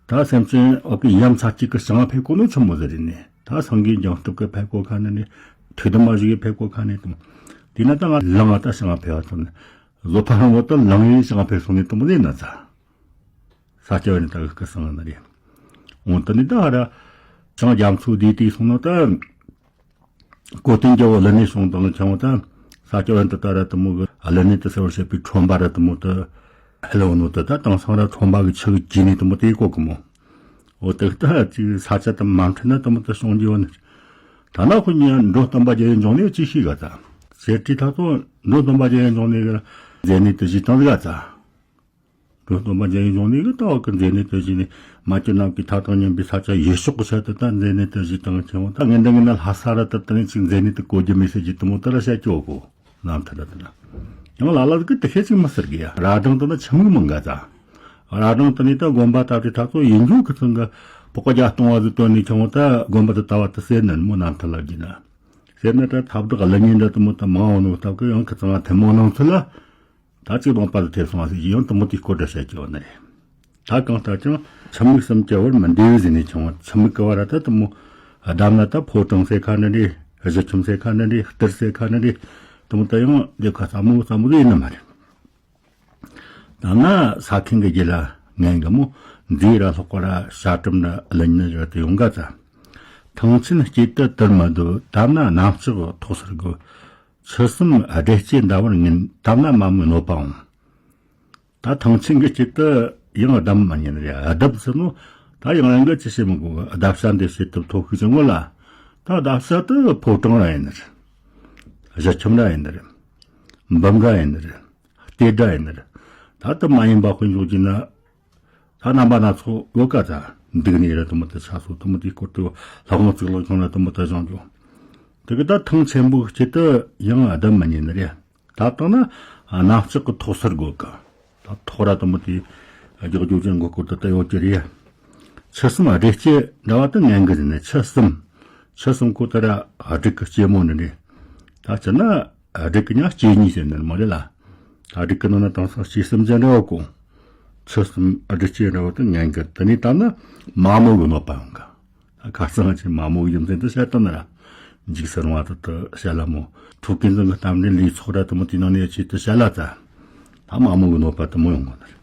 ད་སེམས་ཅན་འོག་གི་ཡ་མཚན་གཅིག་གི་བྱང་ཕེབས་གོ་ནོ་ཆུ་མོ་ཟེར་རེད་ནས་ད་སངས་རྒྱས་འཇམ་སྟོབས་གི་ཕེབས་གོ་ཁ་ནི་ནས་ཐུགས་དམ་མ་བཞུགས་གི་ཕེབས་གོ་ཁ་ནི་དུ་མོ། དེ་ན་ད་ང་ལངས་ད་བྱང་ཕེབས་བ་དུ་ནས་བཟོད་པ་རིང་མོ་དུ་ལངས་ཡི་བྱང་ཕེབས་སོང་ནས་དུ་མོ་ཟེར་ན་ཚ། ས་སྐྱ་པཎྜི་ཏ་གི་སྐུ་གསུང་ནི་རེད། འོ་དེ་ནི་ད་ཧ་ར། བྱང་རྒྱ་མཚོ་བདེ་དེ་སོང་ན་ད། གོ་སྟོན་རྒྱལ་བོ་ཀླུ་སྨན་གཞུང་དང་ཆང་བ་ད། ས་སྐྱ་པཎྜི་ཏ་ར་དུ་མོ་གི་ཀླུ་སྨན་དུ་ཟེར་བར་བཤད་པའི་ཁྲོན་པ་ར་དུ་མོ་དུ། ཧེ་ལོ་ནོ་དུ་ད་དེང་སང་ར་ཁྲོན་པ་གི་ཆུ་གི་ཀྱི་ནི་དུ་མོ་དེ་གོ་གི་མོ། འོ་དེ་ད་ཅིག་ས་ཆ་དུ་མ་མཁྲིས་ན་དུ་མོ་དུ་སོང་རྒྱུ་ཡོད་ནི། ད་ན་ཁོ་ཉིད་འགྲོ་སྟོན་པ་རྒྱལ་བའི་འབྱུང་གནས་ཅི་ཤེས་ག་ད། ཟེར་ཏི་ཐ་ཚོ་འགྲོ་སྟོན་པ་རྒྱལ་བའི་འབྱུང་གནས་གི་མཛད་གནས་དུ་ཞིག་དང་ག་ད། འགྲོ་སྟོན་པ་རྒྱལ་བའི་འབྱུང་གནས་ཀྱི་ལྟ་བ་ཀུན་མཛད་གནས་དུ་བཞེས་ནས་མ་གྱུར་ནམ་མཁའི་མཐའ་དང་མཉམ་པའི་ས་ཆ་ཡུལ་ཕྱོགས་ཀྱི་ཆེད་དུ་ད་མཛད་གནས་དུ་བཞེས་དང་ཆེན་མོ་ད་ངན་འདྲ་ངན་ན་ལྷ་ས་ར་དུ་དུ་ནས་ཅིག་མཛད་གནས་དུ་གོ་རྒྱུ་མེད་ཟེར་གྱི་དུ་མོ་དུ་ར་བཤད་ཀྱི་འོ་གོ་ནམ་ཐུ་ར་དུ་ན། ཡང་ལ་ལ་གི་དུ་ཤེས་ཅིག་མི་ཟེར་གི་ཡ་ར་སྒྲེང་དུ་ན་ཆི་མིག་མང་ག་ཙ། ར་སྒྲེང་དུ་ནས་ད་དགོན་པ་ད་དེ་ཐ་ཚོ་ཡིན་རྒྱུ་གི་ཚང་གི་པོ་ཀ་རྒྱ་སྟོང་བ་ཟིག་བཏོན་ནས་ཆེན་མོ་ད་དགོན་པ་དུ་ལྟ་བ་དུ་ཟེར་ནི་མོ་ནམ་ཐུ་ལ་གི་ན། ཟེར་ན་ད་ཐབས་དག་ལ་ཉིན་འདྲ་དུ་མོ་དུ་མང་བ་ནོ་སྟབས་གི་ཡང་ཁི་ཚང་ཐེ་མོ་ནང་ཚུ་ལ། ད་ཅིག་ལོང་པ་ལ་ཐེབས་སོང་བ་ཟེར་གྱི་ཡང་དུ་མོ་དེའི་སྐོར་འདྲ་བཤད་ཀྱི་ཡོད་ནི་རེད། ད་གང་ལྟར་ཀྱང་ཆུ་མིག་གསུམ་གྱི་བར་མི་འདུས་ཟེར་ནས་བྱུང་བ་ཆུ་མིག་གི་བར་ད་དུ་མོ། བསྡམས་ན་ད་ཕོ་བྲང་ཟེར་ཁ་འདྲ་འདྲ་གཞི་ཁྱིམ་ཟེར་ཁ་འདྲ་འདྲ་གཏེར་ཟེར་ཁ་འདྲ་འདྲ་དུ་མོ་ད་ཡང་ལེབ་ཁ་ཙམ་མོ་ཙམ་མོ་ཟེར་ཡིན་ནི་མ་རེད། ད་ན་ས་ཁེངས་གི་རྗེས་ལ་ངན་གི་མོ་མཛེས་ར་ལྷག་པ་ར་ཤ་སྤྲམ་ར་གླུ་ཉིན་ར་དུ་ཡོང་ག་ཙ། ཐང་ཆེན་སྐྱིད་དུ་དར་མ་འདོད་དམ་ན་གནམ་ལྕགས་ཐོག་སར་རྒོལ། ཆུ་གསུམ་སྦྲེལ་སྐྱེས་འདྲ་བར་ངན་དམ་ན་མ་མོའི་གནོད་པ་འོང་། ད་ཐང་ཆེན་གྱི་དཀྱིལ་དུ་ཡང་བསྡམ་མ་ཉན་རེད་བསྡམ་ཟེར་ནོ། ད་ཡང་རང་གི་ཅི་བྱེད་མི་དགོས་བསྡམ་བྱ་འདི་བྱེད་ཐུབ་ཐོབ་ཤུགས་ཀྱི་སྔོན་ལ། ད་བསྡམ་བྱ་དུ་ཕོ་བྲང་ར་ཡིན་ནི་རེད། གཞི་ཁྱིམ་ར་ཡིན་ནི་རེད། འབུམ་ར་ཡིན་ནི་རེད། གཏེར་ར་ཡིན་ནི་རེད། ད་དུ་མ་ཡིན་པ་དཔེ་འཇོག་རྒྱུ་ན། ད་རྣམ་པ་སྣ་ཚོགས་ཡོད་ཀ་ད་འདུག་ནས་ར་དུ་མོ་དུ་ཆ་སོ་དུ་མོ་དེའི་སྐོར་དུ་ལྷ་ཁང་བཙུགས་ལོ་ཁང་ལ་དུ་མོ་དུ་བཞེངས་རྒྱུ། དེ་གི་ད་ཐང་ཆེན་པོའི་དཀྱིལ་དུ་ཡང་བསྡམ་མ་ཉན་ནི་རེད། ད་བཏང་ན་གནམ་ལྕགས་ཀྱི་ཐོག་སར་རྒོལ་གི། ད་ཐོག་ར་དུ་མོ་དེ་རྒྱག་རྒྱུ་ཅན་གོ་སྐོར་དུ་ད་ཡོད་ཀྱི་རེད། ཆུ་གསུམ་སྦྲེལ་སྐྱེས་འདྲ་བ་དུ་ངན་གི་ཟིན་ནས་ཆུ་གསུམ། ཆུ་གསུམ་ཁོ་ད་ར་སྦྲེལ་གི་སྐྱེས་མོ་ནི་རེད། ད་སྤྱིར་ན་སྦྲེལ་གི་ཉག་སྐྱེས་གཉིས་ཟེར་ནི་མ་རེད་ལ། ད་སྦྲེལ་གི་ནང་ན་དེང་སང་སྐྱེས་གསུམ་ཅན་འདྲ་བ་གོ། ཆུ་གསུམ་སྦྲེལ་སྐྱེས་འདྲ་བ་དུ་ངན་གི་དེ་ནས་ད་ན་མ་མོ་གི་གནོད་པ་ཡོང་གི། ཁ་སང་ཅིག་མ་མོ་གི་རྒྱུ་མཚན་དུ་བཤད་དོན་ན་ར། འཇིགས་སུ་རུང་བ་དུ་དུ་བཤད་ལ་མོ། ཐུགས་ཀུན་བཟང་གི་གཏམ་ནི་ལུས་ཚོགས་ར་དུ་མོ་དེ་ནང་ནས་ཆེད་དུ་བཤད་ལ་ཙ། ད་མ་མོ་གི་གནོད་པ་དུ་མོ་ཡོང་གོ་ནི་རེད།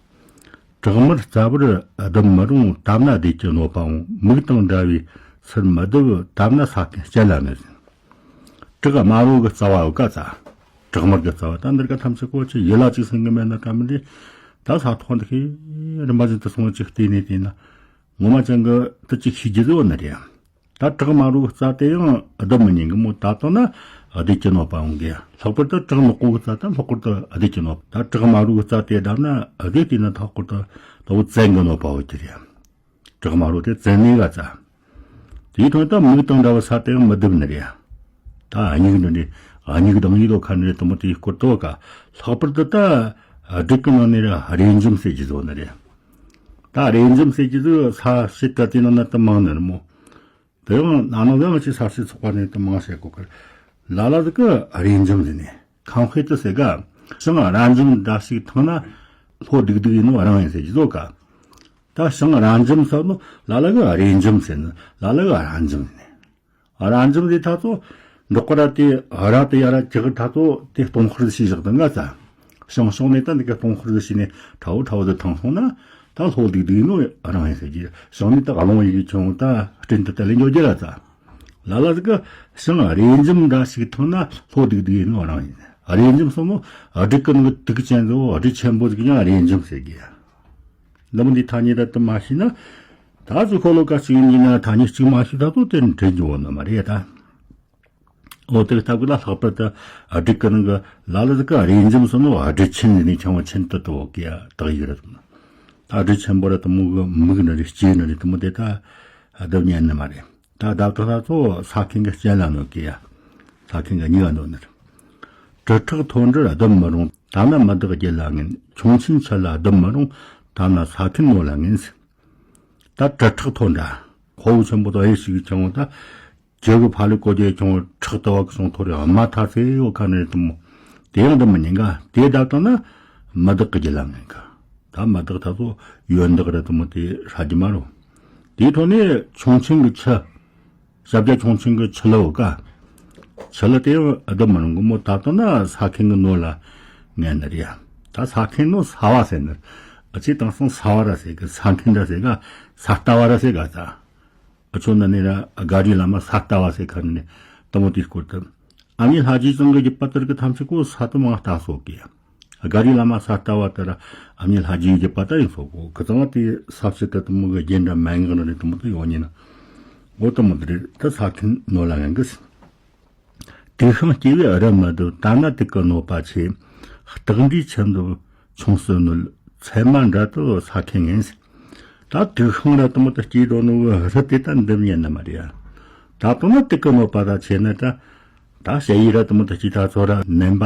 བྲག་དམར་རྩ་བར་བསྡམ་མི་རུང་དམ་ན་བདེ་སྐྱིད་གནོད་པ་འོང་མིག་དང་འདྲ་བའི་ཚུལ་མི་བསྡུ་དམ་ན་ས་ཁེངས་སྐྱེལ་ལ་ནི་ཟིན། བྲག་དམར་རོ་གི་རྩ་བ་ཡོད་ཀ་ཙ། བྲག་དམར་གི་རྩ་བ་ད་འདིར་ཀ་ཐམས་ཅད་གོ་ཆེ་ཡིད་ལ་ཅིག་སེང་གི་མེད་ན་ཀ་མི་འདི། ད་ས་ཐོག་འདི་ཁེ་རིམ་པ་བཞིན་དུ་སོང་ཅིག་བལྟས་ནས་བལྟས་ན། ངོ་མ་ཅན་གི་དུ་ཅིག་ཤེས་རྒྱུ་ཟེར་བ་ནི་རེད། ད་བྲག་དམར་རོ་གི་རྩ་དེ་ཡང་བསྡམ་མི་ཉན་གི་མོ་ད་བཏང་ན་བདེ་སྐྱིད་གནོད་པ་འོང་གི། ལྷག་པར་དུ་བྲག་ནག་པོ་གི་རྩ་ད་ལྷག་པར་དུ་བདེ་སྐྱིད་གནོད་པ་ད་བྲག་དམར་རོ་གི་རྩ་དེ་བསྡམ་ན་བདེ་དེ་ན་ལྷག་པར་དུ་ད་བོ་བཙན་གི་གནོད་པ་འོང་གི་རེད། བྲག་དམར་རོ་དེ་བཙན་ནས་ག་ཙ། དེའི་ཐོག་ད་མིག་དང་འདྲ་བ་ས་དེ་ཡང་མི་བསྡམ་ནི་རེད། ད་ ད་སྙིགས་འདི་ནི་སྙིགས་དང་ཡིད་དོ་ཁ་ནི་དུ་མོ་དེའི་སྐོར་དོ་ག། ལྷག་པར་དུ་ད་སྒྲིག་གི་ནང་ནས་ར་རེས་འཇོམས་ཟེར་གྱི་བཟོ་ནི་རེད། ད་རེས་འཇོམས་ཟེར་གྱི་ཟིག་ས་བཤད་ད་དེ་ནང་ན་ད་མང་ནི་རེད་མོ། དེ་ཡང་ན་ནང་ཡང་ཅི་ས་བཤད་ཚོགས་པ་ནས་ད་མང་བཤད་གོ་གི། ལ་ལ་ཟིག་གི་རེས་འཇོམས་ཟེར་ནས་ཁང་དཔེ་དུ་ཟེར་ག། ཞིང་ར་འཇོམས་འདྲ་ཞིག་ཐང་ན་ལྷོ་སྡིག་སྡིག་ཡིན་ནོ་རང་ཡིན་ཟེར་གྱི་བཟོ་ག། ད་ཞིང་ར་འཇོམས་ཟེར་ནོ་ལ་ལ་གི་རེས་འཇོམས་ཟེར་ནི་ལ་ལ་གི་ར་འཇོམས་ཟེར་ནི། ར་འཇོམས་ཟེར་ད་ཚོ་འབྲོག་གི་ར་དེ་ར་དེ་ཡ་ར་ཅི་གི་ད་ཚོ་དེ་སྟོང་ཁར་ཞིག་བཞག་ད་ང་ཚ། ཞིང་ཞོག་ནས་ད་འདི་ག་སྟོང་ཁར་ཞིག་ནས་ཁྲ་བོ་ཁྲ་བོ་དུ་ཐང་སོང་ན་ད་ལྷོ་སྡིག་སྡིག་ནོ་རང་ཡིན་ཟེར་གྱི། ཞིང་ནས་ད་རླུང་ཡི་གི་ཆུང་ད་སྤྲིན་དུ་དེ་ལས་འཇོག་རྒྱུ་ར་ཚ། ལ་ལ་ཟིག་གི་ཞིང་རེས་འཇོམས་འདྲ་ཞིག་ཐང་ན་ལྷོ་སྡིག་སྡིག་ཡིན་ནོ་རང་ཡིན། རེས་འཇོམས་སོང་ནོ་སྒྲིག་གི་ནང་གི་དུག་ཅན་ཟིག་སྒྲིག་ཆེན་པོ་ཟིག་ཡང་རེས་འཇོམས་ཟེར་གྱི། འདི་མོ་འདི་ཐ་སྙད་ད་དུ་མ་ཤེས་ན། ད་གཟུགས་ཁོ་ལོ་ཀ་གཅིག་ཡིན་ན་ཐ་སྙད་གཅིག་མ་ཤེས་ད་དུ་དེ་འདྲེན་རྒྱུ་བོ་ནི་མ་རེད་ད། འོ་དེ་ལྟ་བུ་ལ་ལྷག་པར་དུ་སྒྲིག་གི་ནང་གི་ལ་ལ་ཟིག་གི་རེས་འཇོམས་སོང་ནོ་སྒྲིག་ཆེན་ནི་ཆང་བ་ཆེན་དུ་དུ་བོ་གི་ཡ་དག་ཡིག་རེད་དམ། ད་སྒྲིག་ཆེན་པོ་ར་དུ་མོ་གི་མིག་ནི་རེད་ལྕེ་ནི་རེད་དུ་མོ་དེ་ད་སྡུབ་ཉན་ནི་མ་རེད། ད་བདག་དོན་སྣ་ཚོགས་ས་ཁེན་གི་སྤྱན་ལ་གནོད་ཀྱི་ཡ། ས་ཁེན་གི་སྙིགས་ལ་གནོད་ནི། དྲིལ་ཁྲག་ཐོན་འདྲར་སྡུམ་མི་རུང་། ཐ་ན་མི་བདག་རྒྱུད་ལ་ངན། ཁྱུང་ཆེན་ཆུ་ལ་སྡུམ་མི་རུང་། ཐ་ན་ས་ཁེན་ནོར་ལ་ངན་ཟེར། ད་དྲིལ་ཁྲག་ཐོན་འདྲ། ཁོ་བོ་ཆེན་པོ་དང་དབྱེ་ཞིག་ཆུང་བོ་ད། ཁྱེའུ་གི་ཕ་ལུ་གོ་རྒྱུ་ཆུང་བོ་ཁྲག་ལྟ་བ་གི་སོང་ཐོ་རེ་དམའ་ཐ་ཚེ་ཡོད་ཁ་ནས་དུ་མོ། དེ་ཡང་དུ་མི་ཉན་ག་དེ་ད་ལྟ་ན་མི་བདག་གི་རྒྱུད་ལ་ངན་ག་ད་མི་བདག་ད་ཚོ་ཡོན་བདག་ར་དུ་མོ་དེ་ཧྲ་རྒྱུ་མ་རུང་། དེའི་ཐོག་ནས་ཁྱུང་ཆེན་གྱི་ཆུ། ཞབས་རྒྱ་ཁྱུང་ཆེན་གྱི་ཆུ་ལ་འོ་ཀ་ཆུ་ལ་དེ་ཡང་ཨ་དུ་མི་རུང་གི་མོ་ད་ལྟ་ན་ས་ཁེན་གྱི་ནོར་ལ་ངན་ནི་རེད་ཡ། ད་ས་ཁེན་ནོ་ས་བ་ཟེར་ནི། ཨ་ཅེ་དང་སང་ས་བ་ར་ཟེར་གི་ས་ཁེན་ར་ཟེར་ག་ས་ལྟ་བ་ར་ཟེར་ག་ད། ཨ་ཆོ་ན་ནི་ར་ཨ་ག་རི་ལ་མ་ས་ལྟ་བ་ཟེར་ཁ་ནི་དུ་མོ་དེའི་སྐོར་དུ། ཨ་མྱེས་ལྷ་རྗེ་ཚང་གི་རྒྱུད་པ་དར་གི་ཐམས་ཅད་ཀོ་ས་དུ་མ་ལྟ་སོ་གི། ཨ་ག་རི་ལ་མ་ས་ལྟ་བ་དར་ཨ་མྱེས་ལྷ་རྗེའི་རྒྱུད་པ་དར་ཡིན་སོ་གོ་ཁི་ཚང་དེ་ས་བྱི་དུ་དུ་མོ་གི་རྒྱན་འདྲ་མན་ངག་ནི་རེད་དུ་མོ་དུ་ཡོང་ཉིན་ན། འོ་དུ་མོ་དུ་རེད་ད་ས་ཁེན་ནོར་ལ་ངན་གི་ཟེར། དུག་ཤིང་སྐྱེ་བས་རི་མི་འདབ། ད་ན་དུག་གི་གནོད་པ་ཆེ། སྟག་འདྲའི་ཆུ་འདབ་ཆུང་སུ་གནོད། ཚེར་མ་འདྲ་དུ་ས་ཁེན་ངན་ཟེར། ད་དུག་ཤིང་ར་དུ་མོ་ད་སྐྱེ་འགྲོ་ནོ་གི་རི་དེ་ད་འདེམ་ཉན་ནི་མ་རེད་ཡ། ད་དུང་ན་དུག་གི་གནོད་པ་ད་ཆེ་ནི་ད། ད་ཞ་ཡི་ར་དུ་མོ་ད་སྐྱེ་ད་ཚོ་ར་ནན་པ།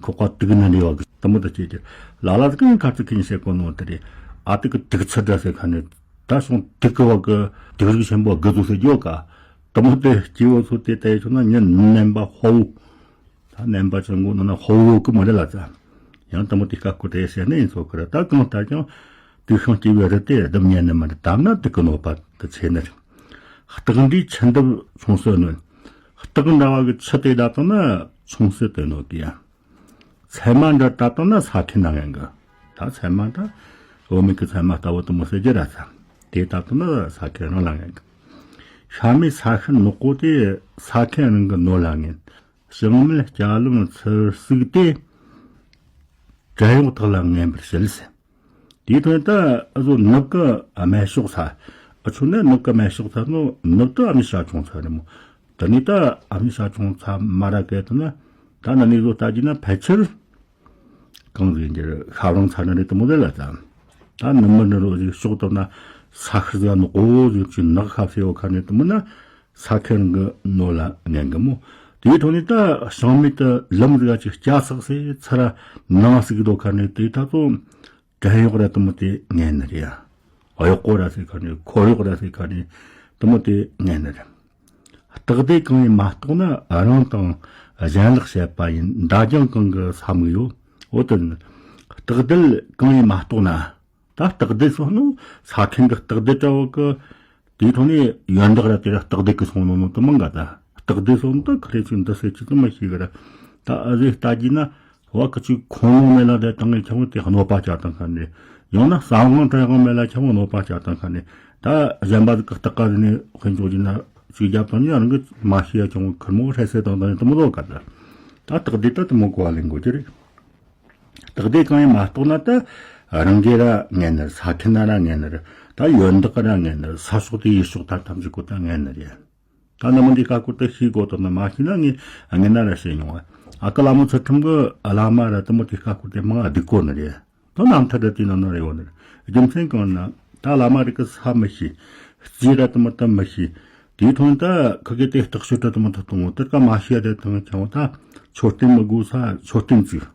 ཁོག་པ་དུག་ན་རེ་བ་གི་དུ་མོ་ད་སྐྱེ་ཀྱི། ལ་ལ་དུ་གི་ཁ་ཚུ་ཁེན་བཤད་གོ་ནོ་དེ་རེད། ཨ་དུག་གི་དུག་ཚུ་འདྲ་ཟེར་ཁ་ནི། ད་སོང་དུག་གི་བ་གི་དུག་རིགས་ཆེན་པོ་དགུ་ཟུག་ཟེར་རྒྱོ་ག་དུ་མོ་དེ་སྐྱེ་བོ་ཚོ་དེ་ལྟ་ཡི་ཆོག་ན་ཉིན་ནན་པ་ཧོ་བོ། ད་ནན་པ་ཆེན་པོ་ནང་ན་ཧོ་བོ་གི་མ་རེད་ལ་ཙ། ཡང་དུ་མོ་དེ་ཀ་ཀོ་དེ་བཤད་ནི་ཡིན་ཚོ་གི་ར་ད་གང་ལྟར་ཀྱང་དུག་ཤིང་སྐྱེ་བའི་རི་དེ་སྡུམ་ཉན་ནི་མ་རེད་དམ་ན་དུག་གི་གནོད་པ་དུ་ཆེ་ནི་རེད། སྟག་འདྲའི་ཆུ་འདབ་ཆུང་སུ་གནོད། སྟག་འདྲ་བ་གི་ཆུ་དེ་ད་དང་ན་ཆུང་སུ་དུ་གནོད་གི་ཡ། ཚེར་མ་འདྲ་ད་དང་ན་ས་ཁེན་ན་ངན་གི། ད་ཚེར་མ་ད་འོ་མིག་གི་ཚེར་མ་ལྟ་བུ་དུ་མོ་ཟེར་རྒྱུ་ར་ཚ། དེ་ད་དུང་ན་ས་ཁེན་རང་ལ་ངན་གི། ཤ་མེད་ས་ཤིན་ནག་པོ་དེ་ས་ཁེན་རང་གི་ནོར་ལ་ངན། ཞིང་མེད་སྐྱ་ལམ་ཚུར་ཟུག་སྟེ། བྲན་གཡོག་དག་ལ་ངན་པར་བྱེད་ཟེར། དེའི་ཐོག་ནས་ད་ཨ་ཟོ་ནུབ་ཀི་སྨད་ཕྱོགས་ས། ཨ་ཆོ་ནས་ནུབ་ཀི་སྨད་ཕྱོགས་ས་ནོ་ནུབ་ཏུ་ཨ་མྱེས་ཤ་ཆུང་ཚ་རེད་མོ། དེ་ནས་ད་ཨ་མྱེས་ཤ་ཆུང་ཚ་མ་ར་གས་དུ་ན། ད་ན་ནི་ཟོ་ལྟ་རྒྱུ་ན་ཕལ་ཆེར། གང་ཟིག་འདིར་ཤ་རོང་ཚ་ན་རེད་དུ་མོ་རེད་ལ་ཙམ། ད་ནུབ་མི་ནུབ་རོ་ཟིག་ཕྱོགས་དུ་ན་ས་ཤར་ཟིག་ནག་པོ་ཟིག་ཅིག་ནག་ཤ་ཟེར་བ་ཁ་ནས་དུ་མོ་ན། ས་ཁེན་གི་ནོར་ལ་ངན་གི་མོ། དེའི་ཐོག་ནས་ད་ཞིང་མེད་དུ་ལམ་ཟིག་ཅིག་སྐྱ་སག་སེ་ཚུར་ནང་ཟིག་དོ་ཁ་ནས་དེ་ད་ཚོ་བྲན་གཡོག་ར་དུ་མོ་དེ་ངན་ནི་རེད་ཡ། གཡོག་པོ་ར་ཟེར་ཁ་ནས་འཁོར་གཡོག་ར་ཟེར་ཁ་ནས་དུ་མོ་དེ་ངན་ནི་རེད། སྟག་སྡེ་གང་ཡིན་མ་གཏོགས་ན་རང་དང་གཞན་ལག་བཤད་པ་ཡིན། མདའ་རྒྱང་གང་གི་ས་མིག་ཡོད། འོ་དེ་ནི་སྟག་སྡེ་གང་ཡིན་མ་གཏོགས་ན། ད་སྟག་སྡེ་སོགས་ནི་ས་ཁེན་གི་སྟག་སྡེ་འདྲ་བོ་གི། དེའི་ཐོག་ནས་ཡོན་བདག་ར་དེ་ར་སྟག་སྡེ་གི་སོང་ནོ་ནོ་དུ་མང་ག་ད། སྟག་སྡེ་སོགས་ནི་ད་ཁ་རེ་ཚོས་འདི་ཟེར་ཅི་ཙམ་མ་ཤེས་གི་ར། ད་ཨ་ཟེ་ལྟ་རྒྱུ་ན་བ་གི་ཅིག་ཁོང་ལོང་མེ་ལ་དེ་བཏང་ངེ་ཁྱེད་མོ་དེ་གནོད་པ་བྱ་བཏང་ཁ་ནས། ཡང་ན་ས་དབང་བྲན་དབང་མེ་ལ་ཁྱེད་མོ་གནོད་པ་བྱ་བཏང་ཁ་ནས། ད་གཞན་པ་ཟིག་གི་སྟག་ཀ་ཟིག་ནས་དཔེ་འཇོག་རྒྱུ་ན་ཅིག་རྒྱབ་བཏང་ནི་ཡང་རང་གི་མ་ཤེས་ཡ་ཁྱེད་མོ་ཁུར་མོ་ཧྲེ་སེ་བཏང་བཏང་ནི་དུ་མོ་ལོ་ག་ད། ད་སྟག་སྡེ་ད་དུ་མོ་གོ་བ་ལེན་དགོས་ཀྱི་རེད། སྟག་སྡེ་གང་ཡིན་མ་གཏོགས་ན་ད་རང་གི་ར་ངན་ནི་རེད། ས་ཁེན་ན་ར་ངན་ནི་རེད། ད་ཡོན་བདག་གི་ར་ངན་ནི་རེད། ས་ཕྱོགས་དེ་ཡུལ་ཕྱོགས་ད་ཐམས་ཅད་ཀོ་ད་ངན་ནི་རེད། ད་ནི་མི་འདི་ཀ་ཀོ་ད་ཤེས་དགོས་དོན་ན་མ་ཤེས་ན་ངས་ངན་ན་ར་བཤད་མྱོང་བ། ཨ་ཀ་ལ་མོ་ཚུལ་ཁྲིམས་གི་བླ་མ་ར་དུ་མོ་དེ་ཀ་ཀོ་དེ་མང་ང་སྡིག་གོ་ནི་རེད། ད་རྣམ་ཐར་ར་དེ་ནང་ན་རེ་བ་ནི་རེད། རྒྱུ་མཚན་གང་ན་ད་བླ་མ་རིགས་ཀྱི་ས་མི་ཤེས། རྩིས་ར་དུ་མོ་ད་མི་ཤེས། དེའི་ཐོག་ནས་ད་ཁི་གེ་དེ་རྟག་ཤོས་དྲ་དུ་མ་ཐུབ་གཏོང་ངོ་དེར་ཀ་མ་ཤི་ཡ་དེ་ཐང་ཆང་ད་མཆོད་རྟེན་མི་དགོས་ས་མཆོད་རྟེན་བཙུགས།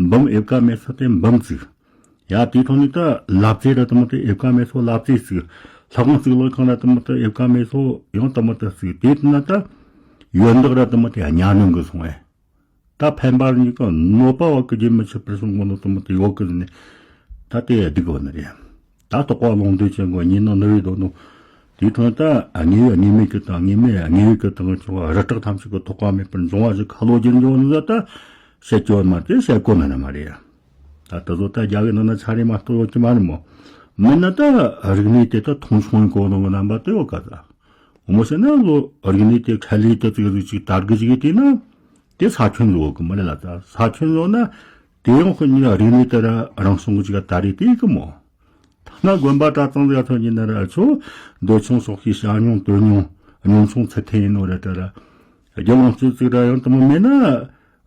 འབུམ་ཨེབ་ཀ་མེད་ས་དེ་འབུམ་བཙུགས། ཡ་དེའི་ཐོག་ནས་ད་ལབ་ཙེ་ར་དུ་མ་དེ་ཨེབ་ཀ་མེད་སོ་ལབ་ཙེ་བཙུགས། ལྷ་ཁང་བཙུགས་ལོ་ཁང་ར་དུ་མ་དེ་ཨེབ་ཀ་མེད་སོ་ཡང་དུ་མ་དེ་བཙུགས། དེ་ན་ད་ཡོན་བདག་ར་དུ་མ་དེ་གཉའ་གནོན་གི་སོང་ཨེ། ད་ཕན་པ་གཉིས་ཀ་གནོད་པ་བ་ཀི་རྒྱུན་མི་ཆད་པར་སོང་གོ་ནོ་དུ་མ་དེ་ཡོད་གི་ནི། ད་དེ་སྡིག་གོ་ནི་རེད། ད་རྟོགས་པ་ལུང་འདྲེན་ཅན་གོ་ཉིན་ནོ་ནུ་བའི་དོ་ནོ། དེའི་ཐོག་ད་དངོས་ཡོད་དངོས་མེད་ཀྱི་དང་དངོས་མེད་དངོས་ཡོད་ཀྱི་དང་ཆུང་བ་རི་བྲག་ཐམས་ཅད་ཀྱི་ཐོག་ཀ་མེད་པར་འབྱུང་བ་ཞིག་ཁ་ལོ་བསྒྱུར་འགྱོ་ནི་ད་ད་བཤད་སྐྱོ་མ་དེ་བཤད་གོ་ནི་ནི་མ་རེད། ད་དུ་ཟོ་ད་རྒྱ་གི་ནང་ན་ཆ་རེ་མ་གཏོགས་ཡོད་ཀྱི་མ་རེད་མོ། མིན་ན་ད་རིག་གནས་དེ་ད་མཐོང་ཆུང་གོ་ནོ་གི་རྣམ་པ་དེ་ཡོད་ག་ད། འོ་མོ་ཟེར་ན་ལོ་རིག་གནས་དེ་ཁྲལ་ལས་དེ་ཙིག་ཟིག་ཅིག་དར་གི་ཅིག་དེ་ན་དེ་ས་ཁྱོན་ལོ་གི་མ་རེད་ལ། ད་ས་ཁྱོན་ལོ་ན་དེ་ཡང་ཁོ་ཉིད་རིག་གནས་དེ་ར་རང་སོང་གི་ཅིག་དར་རེ་དེ་གི་མོ། ཐ་ན་དགོན་པ་གྲྭ་ཚང་ལ་ཐོན་གྱི་ན་ར་ཆོ་འདོད་ཆུང་སོགས་ཀྱི་བྱ་མྱོང་དོན་མྱོང་སྙོམས་སོང་ཚུལ་ཐེ་ཡིན་ནོ་ར་ད་ར་རྒྱལ་དབང་སྤྱི་གཙུག་ར་ཡང་དུ་མོ་མེད་ན།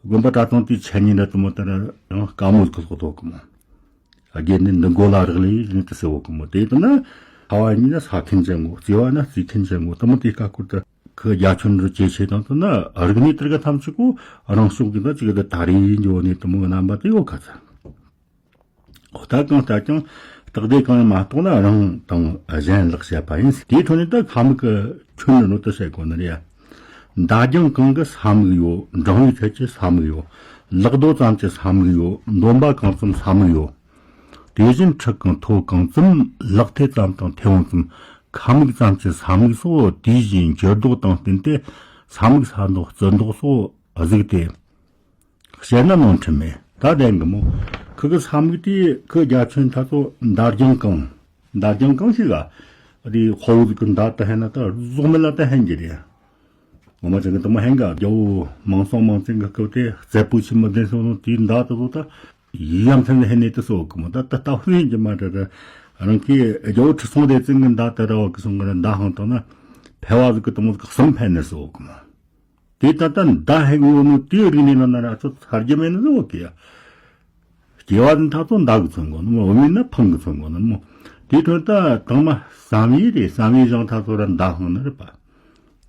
དགོན་པ་གྲྭ་ཚང་དེའི་འཆད་ཉན་ར་དུ་མོ་ད་ར་ཡང་དཀའ་མོ་ཁོ་ཐོག་ཐོག་གི་མོ། དགེ་འདུན་འདུ་འགོ་ལ་རག་ལས་ནི་དུ་སེ་བོ་གི་མོ། དེ་དུ་ན་ཁ་བ་ཉིད་ན་ས་ཁན་ཅན་གོ། བརྩེ་བ་ན་བརྩེ་ཁན་ཅན་གོ། དུ་མོ་དེ་ཀ་ཁུར་དུ་ཁི་རྒྱ་ཁྱོན་རུ་ཇེ་ཆེ་དང་དུ་ན་རིག་གནས་དེར་ག་ཐམས་ཅད་གོ་རང་ཕྱོགས་ཀྱི་ད་ཅིག་ད་ད་རེ་འཇོ་ནི་དུ་མོ་རྣམ་པ་དེ་ཡོད་ག་ཚ། ཨོ་ད་གང་ལྟར་ཀྱང་རྟགས་དེ་གང་ཡང་མ་གཏོགས་ན་རང་དང་གཞན་ལག་བྱས་པ་ཡིན། དེའི་ཐོག་ནས་ད་ཁ་མིག་གི་ཁྱོན་ནས་རུ་དུ་བཤད་དགོས་ནི་རེད། མདའ་རྒྱང་གང་གི་ས་མིག་ཡོད། འགྲེང་བུའི་ཚད་ཀྱི་ས་མིག་ཡོད། ལག་རྡོ་ཙམ་གྱི་ས་མིག་ཡོད། འདོམ་པ་གང་ཙམ་ས་མིག་ཡོད། དེ་བཞིན་ཁྲི་གང་ཐོ་གང་ཙམ་ལག་མཐེ་ཙམ་དང་མཐེ་བོང་ཙམ་ཁ་མིག་ཙམ་གྱི་ས་མིག་སོགས་དེ་བཞིན་འགྱུར་ལྡོག་དང་བསྟུན་ཏེ་ས་མིག་ས་མདོག་རྩི་མདོག་སོགས་གཟིགས་ཏེ། བཤད་ན་ནོར་འཁྲུལ་མེད། ད་བདེན་གི་མོ། ཁི་གི་ས་མིག་དེ་ཁི་རྒྱ་ཁྱོན་ཐ་ཚོ་མདའ་རྒྱང་གང་། མདའ་རྒྱང་གང་ཞིག་ཨ། དེ་ཧོ་བུ་གི་མདའ་ད་ཧེ་ན་ད་རྫོགས་མེད་ལ་ད་ཧན་གྱི་རེད། ངོ་མ་ཅན་གི་དུ་མ་ཧན་ག་རྒྱལ་བོ་མང་སྲོང་མང་བཙན་གི་སྐབས་དེ་རྩེ་པོ་ཆི་མི་བདེན་སོང་ནོ་དེའི་མདའ་ད་ཚོ་ད་ཡི་ཡམ་ཐན་ལ་ཧེ་ནས་དུ་སོ་གི་མོ། ད་ད་ད་ཧུ་ཡིན་གྱི་མ་ད་ད་རང་གི་རྒྱལ་བོ་ཁྲི་སྲོང་ལྡེ་བཙན་གི་མདའ་ད་ར་བ་གི་སོང་གི་ར་མདའ་ཧང་ད་ན་ཕལ་བ་ཟིག་གི་དུ་མོ་གསུམ་ཕན་ནས་སོ་གི་མོ། དེ་ད་ལྟ་མདའ་ཧེ་གི་ཡོད་ནོ་དེའི་རིག་གནས་ནང་ན་ར་ཚོ་ཚར་རྒྱུ་མེད་ནི་ཟོ་གི་ཡ། སྐྱེ་བ་འདི་ད་ཚོ་མདའ་གི་མཚོན་གོ་ནི་མོ། འོ་མིན་ན་འཕང་གི་མཚོན་གོ་ནི་མོ། དེའི་ཐོག་ད་དང་མ་བསམ་ཡས་རེད། བསམ་ཡས་བཞེངས་ད་ཚོ་ར་མདའ་ཧང་ནི་རེད་པ།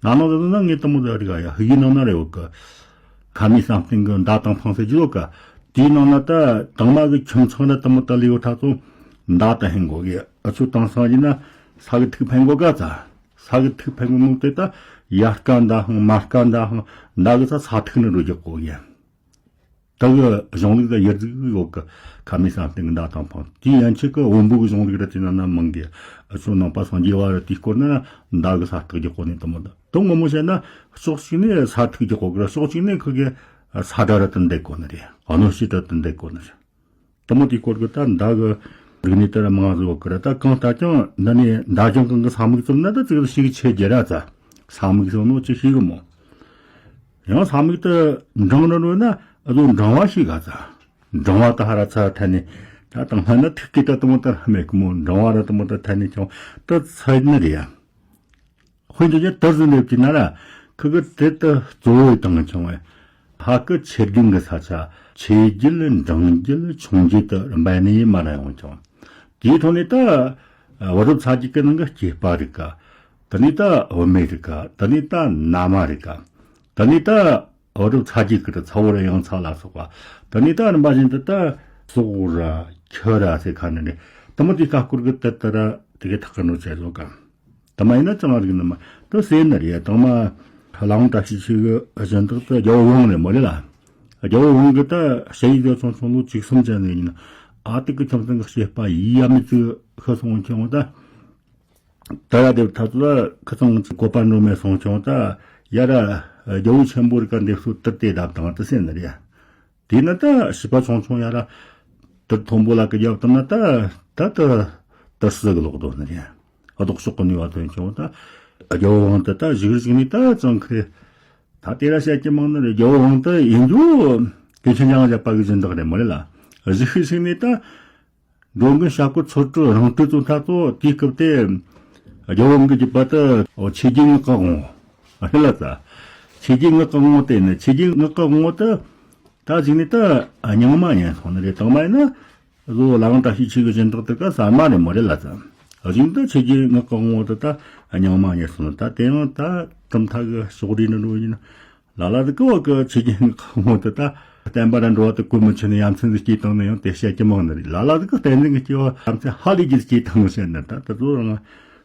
ན་ནོ་ཟེར་ན་ངས་དུ་མོ་ཟེར་རིག་ཡ་ཧི་ཡི་ནང་ན་རེ་ཡོད་གི། ཁ་མིག་བསམ་གཏན་གི་མདའ་དང་འཕང་ཟེར་རྒྱུ་ཡོད་གི། དེའི་ནང་ན་ད་དང་མ་གི་ཁྱིམ་ཚང་ར་དུ་མོ་ད་ལི་ཡོད་ད་ཚོ་མདའ་ད་ཧེང་གོ་གི། ཨ་ཚོ་དང་སང་ཡིན་ན་ས་གི་ཐིག་ཕན་གོ་ག་ཚ། ས་གི་ཐིག་ཕན་གོ་ནོ་དེ་ད་ཡར་ཀ་མདའ་ཧང་མར་ཀ་མདའ་ཧང་མདའ་གི་ཚ་ས་ཐིག་ནི་རུ་རྒྱག་གོ་གི། ད་གི་གཞུང་ལུགས་ད་ཡར་རྫིག་གི་ཡོད་གི། ཁ་མིག་བསམ་གཏན་གི་མདའ་དང་འཕང་། དེའི་ཡན་ཆད་གི་བོན་པོ་གི་གཞུང་ལུགས་ར་དེ་ན་ན་མང་གི། ཨ་ཚོ་ནང་པ་སངས་རྒྱས་བ་ར་དེའི་སྐོར་ན་མདའ་གི་ས་ཐིག་རྒྱག་གོ་ནི་དུ་མོ་ད། དུ་ངོ་མོ་བཤད་ན་ཕྱོགས་གཅིག་ནས་ས་ཐིག་རྒྱག་གོ་གི་ར་ཕྱོགས་གཅིག་ནས་ཁི་གི་ས་དགྲ་ར་དུ་འདེགས་གོ་ནི་རེད། ཨ་ནོ་ཤི་དྲ་དུ་འདེགས་གོ་ནི་རེད། དུ་མོ་དེའི་སྐོར་གི་ད་མདའ་གི་རིག་གནས་དེ་ར་མང་ཟིག་ཡོད་གི་ར། ད་གང་ལྟར་ཀྱང་འདི་ནས་མདའ་རྒྱང་གང་གི་ས་མིག་ཙམ་ན་ད་ཙིག་ཞིག་ཆེ་རྒྱ་ར་ཚ། ས་མིག་སོང་ནོ་ཅི་ཤེས་གི་མོ། ཡང་ས་མིག་ད་འབྲིང་རུ་རུ་ན་ཨ་ཟོ་འབྲིང་བ་ཞིག་ག་ཚ། འབྲིང་བ་ད་ཧ་ར་ཚ་ཐ་ནི་ད་དང་ལྷ་ན་ཐིག་གི་ད་དུ་མོ་ད་ཧ་མེད་གི་མོ། འབྲིང་བ་ར་དུ་མོ་ད་ཐ་ནི་ཀྱང་ད་ཚ་ནི་རེད་ཡ། དཔེ་འཇོག་རྒྱུ་དེར་ཟིན་ལེབ་ཀྱི་ན་ར། ཁི་གི་དེ་ལྟ་གཙོ་བོའི་དང་བྱུང་བས། ཕ་གི་ཆེ་རྒྱུན་གི་ས་ཆ་ཆེ་རྒྱུད་འབྲིང་རྒྱུད་ཆུང་རྒྱུད་དུ་རིམ་པ་ནས་མ་ར་ཡོང་བྱུང་། དེའི་ཐོག་ནས་ད་བུ་རབས་ཚ་རྒྱུད་ཀྱི་ནང་གི་སྐྱེས་པ་རིགས་ཀ། དེ་ནས་ད་བུད་མེད་རིགས་ཀ། དེ་ནས་ད་མནའ་མ་རིགས་ཀ། དེ་ནས་ད་བུ་རབས་ཚ་རྒྱུད་ཀྱི་ཚ་བོ་ར་ཡང་ཚ་ལ་སོགས་པ། དེ་ནས་ད་རིམ་པ་བཞིན་དུ་ད་སོག་ར་ཁྱི་ར་ཟེར་ཁ་ནས་ནས་དུ་མོ་དེའི་ཁ་སྐོར་གི་དེ་ལྟ་ར་དེ་གི་ཐག་གི་ནོ་བྱས་བཟོ་ག། དུ་མ་ཡིན་ན་ཅང་རིག་ནི་མ་དུ་ཟེར་ནི་རེད། དང་མ་ལའང་བཀྲ་ཤིས་ཆོས་གི་གཞན་དག་ཏུ་རྒྱལ་བོ་ཝང་རེད་མོ་ལེ་ལ། རྒྱལ་བོ་ཝང་གི་ད་ཞེ་ཡིག་ཡོད་ཆུང་ཆུང་ལོ་བཅུ་གསུམ་ཅན་ནས་ཡིན་ན་ཨ་ཏི་གི་ཁྱིམ་ཚང་གི་སྐྱེས་པ་ཡིད་ཡ་མི་བཅུ་ཤི་སོང་ཁྱོང་ད། ད་ར་དེ་ཐ་ཚོ་ལ་ཁི་ཚང་གི་བཀོད་པ་འགྲོ་མེད་སོང་ཁྱོང་ད། ཡ་ར་རྒྱལ་བོ་ཆེན་པོ་རི་ཀ་འདེབས་སོ་ཏི་ཏེ་དབ་དང་དུ་ཟེར་ནི་རེད། དེས་ན་ད་བྱིས་པ་ཆུང་ཆུང་ཡ་ར་དུར་མཐོན་པོ་ལ་ཀི་རྒྱབ་བཏང་ན་ད་ད་ད་དུར་སི་གི་ལོག་རྡོ་ནི་རེད། ལྡོག་ཕྱོགས་ཀྱི་ནུས་པ་ཐོན་བྱུང་ད། རྒྱལ་བོ་ཝང་དུ་ད་གཞུག་གཞུག་ནས་ད་ཅང་ཁི་རེད། ད་དེ་ར་བཤད་ཀྱི་མང་ནི་རེད། རྒྱལ་བོ་ཝང་དུ་ཡིན་རྒྱུ་གི་ཆེན་ཅང་བཞག་པ་གི་སྦྱིན་བདག་རེད་མོ་ལེ་ལ། གཞུག་གཞུག་ནས་ད་འགྲོ་མགོན་ཞྭ་སྐོར་ཚོ་སྤྲུལ་རང་སྤྲུལ་ཚོ་ད་ཚོ་དེའི་སྐབས་དེ་རྒྱལ་བོ་ཝང་གི་རྒྱུད་པ་དུ་ཆོས་རྒྱལ་ངག་གི་དབང་བོ་རེད་ལ་ད། ཆོས་རྒྱལ་ངག་གི་དབང་བོ་དེ་ནི་ཆོས་རྒྱལ་ངག་གི་དབང་བོ་དུ། ད་གཞུག་ནས་ད་རྙིང་མ་ཉན་སོང་ནི་རེད། དང་མ་ཡིན་ན་བཟོ་ལའང་བཀྲ་ཤིས་ཆོས་གི་སྦྱིན་བདག་དེ་ཀ་གསར་མ་རེད་མོ་རེད་ལ་ཙང་། གཞུག་ནས་ད་ཆོས་རྒྱལ་ངག་གི་དབང་བོ་དེ་ད་ སྙིང་མ་ཉེ་སོང་། ད་དེ་ཡང་ད་གྲུབ་མཐའ་གི་ཕྱོགས་རིས་ནི་འགྲོ་ཡིན་ན། ལ་ལ་དེ་ཀོ་གི་ཆོས་རྒྱལ་གི་ཁ་ངོ་དེ་ད་བསྟན་པ་ར་འགྲོ་བ་དེ་གོ་མི་ཆོད་ནས་ཡ་མཚན་ཟིག་སྐྱེས་བཏང་ནས་ཡང་དེ་བཤད་ཀྱི་མང་ནི་རེད། ལ་ལ་དེ་ཀོ་བསྟན་འཛིན་གི་སྐྱེ་བ་ཡ་མཚན་ཧ་ལས་རྒྱུ་སྐྱེས་བཏང་ནས་བཤད་ནི་ད་ད་དུ་རང་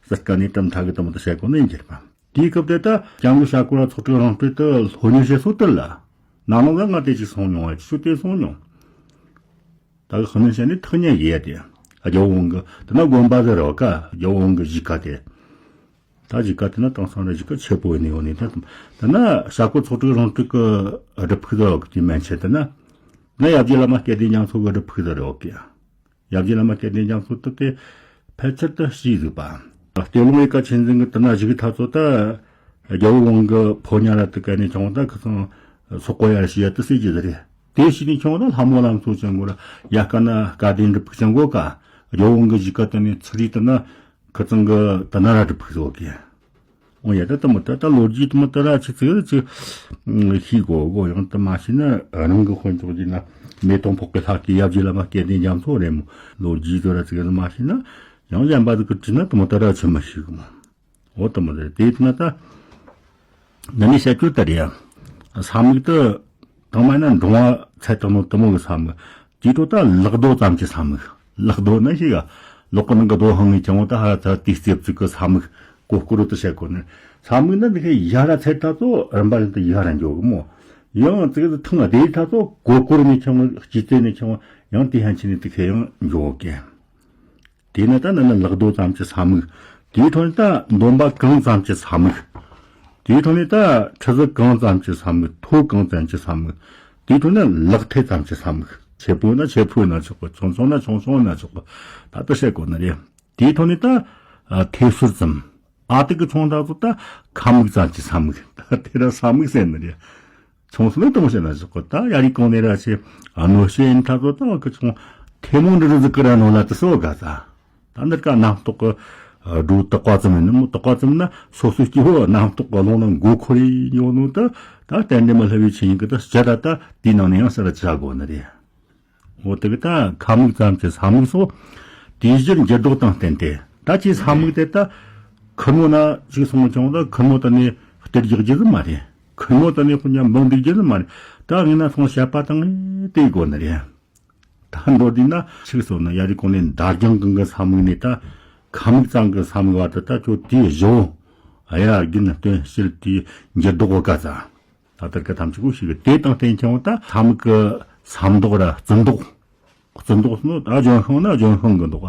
ཟུར་ཀ་ནས་གྲུབ་མཐའ་གི་དེ་མོ་དེ་བཤད་གོ་ནི་ཡིན་གྱི་རེད་པ། དེའི་སྐབས་དེ་ད་སྐྱབས་མགོན་ཞྭ་སྐོར་ར་ཚོགས་དྲུག་རང་གྲོལ་དུ་སློབ་གཉེར་བྱེད་སྲོལ་དེ་ལ་ནང་ལོགས་ལ་ང་དེ་ཅིག་སོང་མྱོང་བ་ཅིག་ཤུ་དེ་སོང་མྱོང་། ད་གི་ཧ་ནན་ཤ་ནི་ཐག་ཉེ་ཡས་དེ། རྒྱལ་བོ་ཝང་གི་དེ་ན་དགོན་པ་ཟེར་རོ་ཀ་རྒྱལ་བོ་ཝང་གི་གཞིས་ཀ་དེ། ད་གཞིས་ཀ་དེ་ན་དེང་སང་ར་གཞིས་ཀ་ཆེ་པོ་ཡིན་ནི་ཡོད་ནི་ད་དེ་ན་ཞྭ་སྐོར་ཚོགས་དྲུག་རང་གྲོལ་གི་སྒྲུབ་ཕུག་ཟེར་རོ་ཀ་དེ་མན་ཆད་དེ་ན། ན་ཡབ་རྗེ་བླ་མ་སྐལ་ལྡན་རྒྱ་མཚོ་གི་སྒྲུབ་ཕུག་ཟེར་རོ་ཀ་ཡབ་རྗེ་བླ་མ་སྐལ་ལྡན་རྒྱ་མཚོ་དེ་དེ་ཕལ་ཆེར་དུ་ཤི་ཟིག་པ། སྟོད་ལུང་ཡེ་ཀ་ཆོས་འཛིན་གི་དེ་ན་བཞུགས་ཐ་ཚོ་ད། རྒྱལ་བོ་ཝང་གི་ཕོ་ཉ་ར་དེ་ག་ནས་ཆུང་ད་ཁི་ཚང་སོག་པོ་ཡར་ཤི་ཡ་དེ་སྲིད་ཀྱི་ཟེར་རེད། དེ་ཤི་ནས་ཆུང་ད་ལྷ་མོ་ལམ་འཚོ་ཅན་གོ་ར་ཡ་ཀ་ན་སྐལ་ལྡན་སྒྲུབ་ཕུག་ཅན་གོ་ཀ་རྒྱལ་བོ་ཝང་གི་གཞིས་ཀ་དེ་ནས་ཚུར་རི་དེ་ན་ཁི་ཚང་གི་དེ་ན་ར་སྒྲུབ་ཕུག་ཟོ་གི་འོ་ཡ་ད་དེ་མོ་ད་ད་ལོ་རྒྱུས་དེ་མོ་ད་ར་ཆི་ཚིག་ར་ཆི་ཤི་གོ་གོ་ཡང་དེ་མ་ཤི་ན་རང་གི་དཔོན་ཚོགས་ཀྱི་ན་མེ་དོང་ཕོག་གི་ལྷག་གི་ཡབ་རྗེ་བླ་མ་སྐལ་ལྡན་རྒྱ་མཚོ་རེད་མོ། ལོ་རྒྱུས་དེ་ར་ཚིག་ར་མ་ཤི་ན། ཡང་གཞན་པ་ཟིག་གི་དྲིས་ན་དེ་མོ་ད་ར་ཆི་མི་ཤེས་གི་མོ། འོ་དེ་མོ་རེད། དེ་ཡིན་ན་ད། འདི་ནས་བཤད་རྒྱུ་ད་རེད་ཡ། ས་མིག་ཏུ། དང་མ་ཡིན་ན་འབྲོང་བ་ཚད་དང་ནོ་དེ་མོ་གི་ས་མིག་དེའི་འཕྲོ་ད་ལག་རྡོ་ཙམ་གྱི་ས་མིག་ལག་རྡོ་ན་ཞིག་ག་ལོག་གི་ནང་གི་རྡོ་ཧང་ངེ་ཅང་བོ་ད་ཧ་ར་ཚ་དེའི་རྩེབ་ཙིག་གི་ས་མིག་གོ་སྐོར་དུ་བཤད་གོ་ནི། ས་མིག་ན་འདི་ཁའི་ཡ་ར་ཚད་ད་ཚོ་རིམ་པ་བཞིན་དུ་ཡ་ར་འགྱོ་གི་མོ། ཡང་ཙིག་ཏུ་ཐང་ལ་དེའི་ད་ཚོ་གོ་སྐོར་ནས་ཆང་བོ་སྐྱི་རྩེ་ནས་ཆང་བོ་ཡང་དེ་ཧན་ཆི་ནས་དེ་ཁའི་ཡང་འགྱོ་གི་དེས་ན་ད་ནི་ནི་ལག་རྡོ་ཙམ་གྱི་ས་མིག་དེའི་འཕྲོ་ནས་ད་འདོན་པ་གང་ཙམ་གྱི་ས་མིག་དེའི་འཕྲོ་ནས་ད་ཁྲི་ཟུར་གང་ཙམ་གྱི་ས་མིག་ཐོ་གང་ཙམ་གྱི་ས་མིག་དེའི་འཕྲོ་ནས་ལག་ཐེ་ཙམ་གྱི་ས་མིག་ཆེ་པོ་ན་ཆེ་པོ་ན་ཆོག་གོ་ཆུང་ཆུང་ན་ཆུང་ཆུང་ན་ཆོག་གོ་ད་ལྟ་བཤད་དགོས་ནི་རེད། དེའི་འཕྲོ་ནས་ད་ཨ་ཐེ་ཟུར་ཙམ་ཨ་ཏི་གི་ཆུང་ད་ཚོ་ད་ཁ་མིག་ཙམ་གྱི་ས་མིག་ད་དེ་ར་ས་མིག་ཟེར་ནི་རེད། ཆུང་སོང་ནས་གཏོང་བྱེད་ན་ཟེར་གོ་ད་ཡ་རིགས་གོང་ནས་ར་ཆེ་ཨ་ནོ་ཤེས་ཡིན་ཐ་ཚོ་ད་བ་ཁི་ཆུང་ཐེ་མོང་འདྲི་རུ་ཟིག་གི་ར་ནོ་ལ་དུ་སོ་ག་ས། ད་འདིར་ཀ་རྣམ་རྟོག་གི་སྒྲོ་བཏགས་པ་ཙམ་ཡིན་ནི་མོ་བཏགས་པ་ཙམ་ན་སོ་སོའི་སྐྱེ་བོ་རྣམ་རྟོག་གི་ཀློང་ན་མགོ་འཁོར་ཡི་ཉོ་ནོ་ད་ད་གཏན་ནས་མི་སླ་བའི་ཆོས་ཉིད་ཀྱི་ད་སྤྱི་ད་ད་དེའི་ནང་ནས་ཡང་ས་ར་བྱ་དགོས་ནི་རེད། འོ་དེ་གི་ད་ཁ་མིག་ཙམ་གྱི་ས་མིག་སོགས་དེའི་གཞིར་འགྱུར་ལྡོག་དང་བསྟུན་ཏེ་ད་ཅིའི་ས་མིག་དེ་ད་ཁུར་མོ་ན་ཅིག་སོང་ཀྱང་ད་ཁུར་མོ་དེ་ནས་གཏེར་རྒྱག་རྒྱུ་ཟིག་མ་རེད། ཁུར་མོ་དེ་ནས་ཁོ་ཉམས་འབུད་འདུག་རྒྱུ་ཟིག་མ་རེད། ད་ངས་ན་སོང་བཤད་པ་དང་དེ་དགོས་ནི་རེད། ད་མདོར་བསྡུས་ན་ཅིག་སོང་ན་ཡ་རི་གོང་ནས་འདར་རྒྱང་གང་གི་ས་མིག་ནས་ད་ཁ་མིག་ཙམ་གི་ས་མིག་བར་དུ་ད་ཁྱོད་དེའི་བཞི་བོ་ཨ་ཡ་རྒྱུན་སྟོན་ཞིལ་དེའི་འགྱུར་ལྡོག་གི་སྐད་ཚ། ད་ལྟར་ག་ཐམས་ཅད་པོ་ཞིག་གི་དེ་དང་བསྟན་ཀྱང་ད་ས་མིག་གི་ས་མདོག་ར་རྩི་མདོག་རྩི་མདོག་ནི་ད་ལྗོན་ཤིང་ན་ལྗོན་ཤིང་གི་མདོག་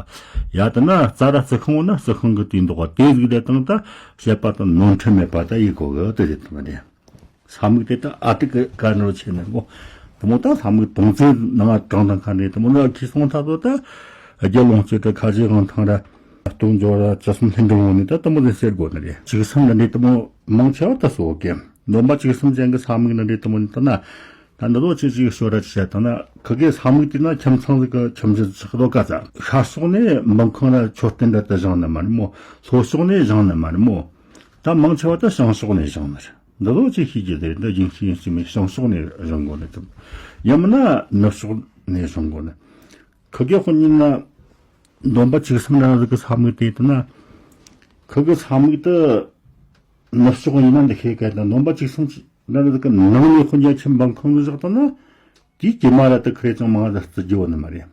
ཡ་དེ་ན་རྩ་ར་རྩི་ཤིང་ན་རྩི་ཤིང་གི་དེའི་མདོག་དེ་ཟིག་དེ་དང་ད་བཤད་པ་དང་ནོར་འཁྲུལ་མེད་པ་ད་ཡིག་གོ་གི་དེ་རེད་དམ་རེད། ས་མིག་དེ་ད་ཨ་ཏི་གི་ཀ་ནོར་ཆེ་ནི་མོ། དེ་མོ་ད་ས་མིག་དོང་ཙེ་ནང་དྲང་དང་ཁ་ནས་དེ་མོ་ན་ཁྱི་སོང་ཐ་དོ་ད་རྒྱལ་ལོངས་སྤྱོད་དྲ་ཁ་བཞི་དབང་ཐང་ར་སྟོང་འབྱོར་ར་བཅུ་གསུམ་ལྷུན་གྲུབ་འོང་ནི་ད་དེ་མོ་ཟིག་ཟེར་དགོས་ནི་རེད། བཅུ་གསུམ་ལ་འདྲེ་དེ་མོ་མང་ཆེ་བ་ད་སོ་གེ་འདོན་པ་བཅུ་གསུམ་ཅན་གི་ས་མིག་ན་འདྲེ་དེ་མོ་ནི་ད་ན། ད་འདི་ལོ་ཆེ་ཆེ་གི་ཤོ་ར་ཆེ་བྱ་དང་ན་ཁི་གེ་ས་མིག་དེ་ན་ཁྱིམ་ཚང་ཟིག་གི་ཁྱིམ་རྒྱུད་ཆགས་དོ་ག་ཚ་ཤར་ཕྱོགས་ནས་འབུམ་ཁང་ར་མཆོད་རྟེན་འདྲ་དུ་བཞེངས་ནི་མ་རེད་མོ། ལྷོ་ཕྱོགས་ནས་བཞེངས་ནི་མ་རེད་མོ། ད་མང་ཆེ་བ་ད་བྱང་ཕྱོགས་ནས་བཞེངས་ནི་རེད། འདི་ལོ་ཅིག་ཤེས་ཀྱི་རེད། འདི་རྒྱུན་ཤེས་ཡིན་ཞིག་མིན་བྱང་ཕྱོགས་ནས་བཞེངས་དགོས་ནི་དང་། ཡང་མིན་ན་ནུབ་ཕྱོགས་ནས་བཞེངས་དགོས་ནི། ཁི་གེ་དཔོན་ཡིན་ན་འདོན་པ་བཅུ་གསུམ་རང་ཟིག་གི་ས་མིག་དེ་ལྟ་ན། ཁི་གེ་ས་མིག་དེ་ནུབ་ཕྱོགས་ཡིན་ན་འདི་ཤེས་ག་ད་འདོན་པ་བཅུ་གསུམ་རང་ཟིག་གི་ནང་ནས་དཔོན་རྒྱ་ཆེན་པོ་འབུམ་ཁང་དུ་བཞག་ད་ན། དེའི་དཀྱིལ་མ་ར་དེ་ཁི་རེ་ཅང་མང་ཟིག་བརྩི་རྒྱུ་བོ་ནི་མ་རེད།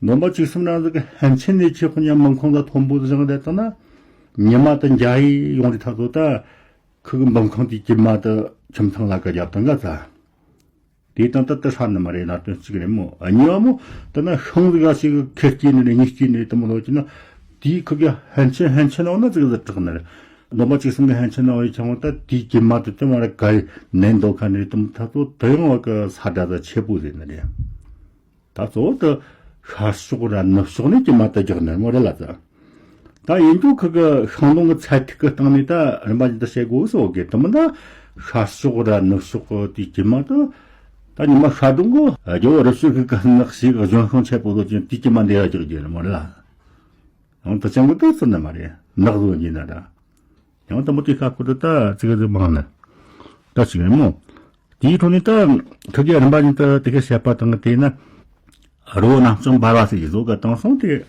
འདོན་པ་བཅུ་གསུམ་རང་ཟིག་གི་ཧན་ཆེན་ནས་ཆེ་དཔོན་རྒྱ་འབུམ་ཁང་ཟིག་མཐོན་པོ་དུ་བཞག་ད་ལྟ་ན། ཉི་མ་དེ་འཇའ་ཡིས་ཡོང་དུས་ཐག་ཚོད་ད། ཁི་གེ་འབུམ་ཁང་དེའི་དཀྱིལ་མ་དེ་ཁྱིམ་ཚང་ལ་ཀ་རྒྱབ་དང་ག་ཚ། དེ་དང་ད་དེ་ཧྲ་ནི་མ་རེད་ན་དོན་གཅིག་རེད་མོ། གཉིས་པ་མོ་དེ་ན་ཤིང་ཟིག་ག་ཞིག་གི་ཁེར་སྐྱེས་ནི་རེད་གཉིས་སྐྱེས་ནི་རེད་དེ་མོ་ལོ་ཅི་ན། དེའི་ཁི་གེ་ཧན་ཆེན་ཧན་ཆེན་འོ་ན་ཙིག་ཟིག་དྲག་ནི་རེད། འདོན་པ་བཅུ་གསུམ་གི་ཧན་ཆེན་འོ་ཡི་ཆང་བོ་ད་དེའི་དཀྱིལ་མ་དེ་དེ་མ་རེད་ག་ཡི་ནན་དོ་ཁ་ནི་རེད་དེ་མོ་ད་ཚོ་དེ་ཡང་བ་གི་ས་དྲ་ད་ཆེ་པོ་ཟེར་ནི་རེད། ད་གཙོ་བོ་དེ་ཤར་ཕྱོགས་ར་ནུབ་ཕྱོགས་ནས་དཀྱིལ་མ་དེ་རྒྱག་ནི་མོ་རེད་ལ་ད། ད་ཡིན་རྒྱུ་ཁི་གེ་ཤིང་སྡོང་གི་ཚད་ཐིག་གི་སྟེང་ནས་ད་རིམ་པ་བཞིན་དུ་བཤད་དགོས་སོ་གི་དེ་མིན་ན། ཤར་ཕྱོགས་ར་ནུབ་ཕྱོགས་གི་དེའི་དཀྱིལ་མ་དེ། ད་ཉི་མ་ཤར་གདོང་གི་རྒྱལ་བོ་རི་ཕྱུག་གི་ག་ནག་ཞིག་གཞོན་ཤིང་ཆེ་པོ་ལོ་ཅན་དེའི་དཀྱིལ་མ་འདི་ར་རྒྱག་རྒྱུ་རེད་མོ་རེད་ལ། ཡང་དེ་ཅང་གི་ད་ཚུར་ནི་མ་རེད་ནག་བཟོ་ཡིན་ན་ད། ཡང་དེ་མོ་དེ་ཤ་ཁུ་དེ་ད་ཙི་གེ་ཟིག་མང་ནི། ད་ཅིག་རེད་མོ། དེའི་འཕྲོ་ནས་ད་ཁི་གེ་རིམ་པ་བཞིན་དུ་དེ་གེ་བཤད་པ་དང་དེ་ན། རི་བོ་རྣམ་རྐྱང་འབར་བ་ཟེར་གྱི་བཟོ་ག་དང་སོང་དེ།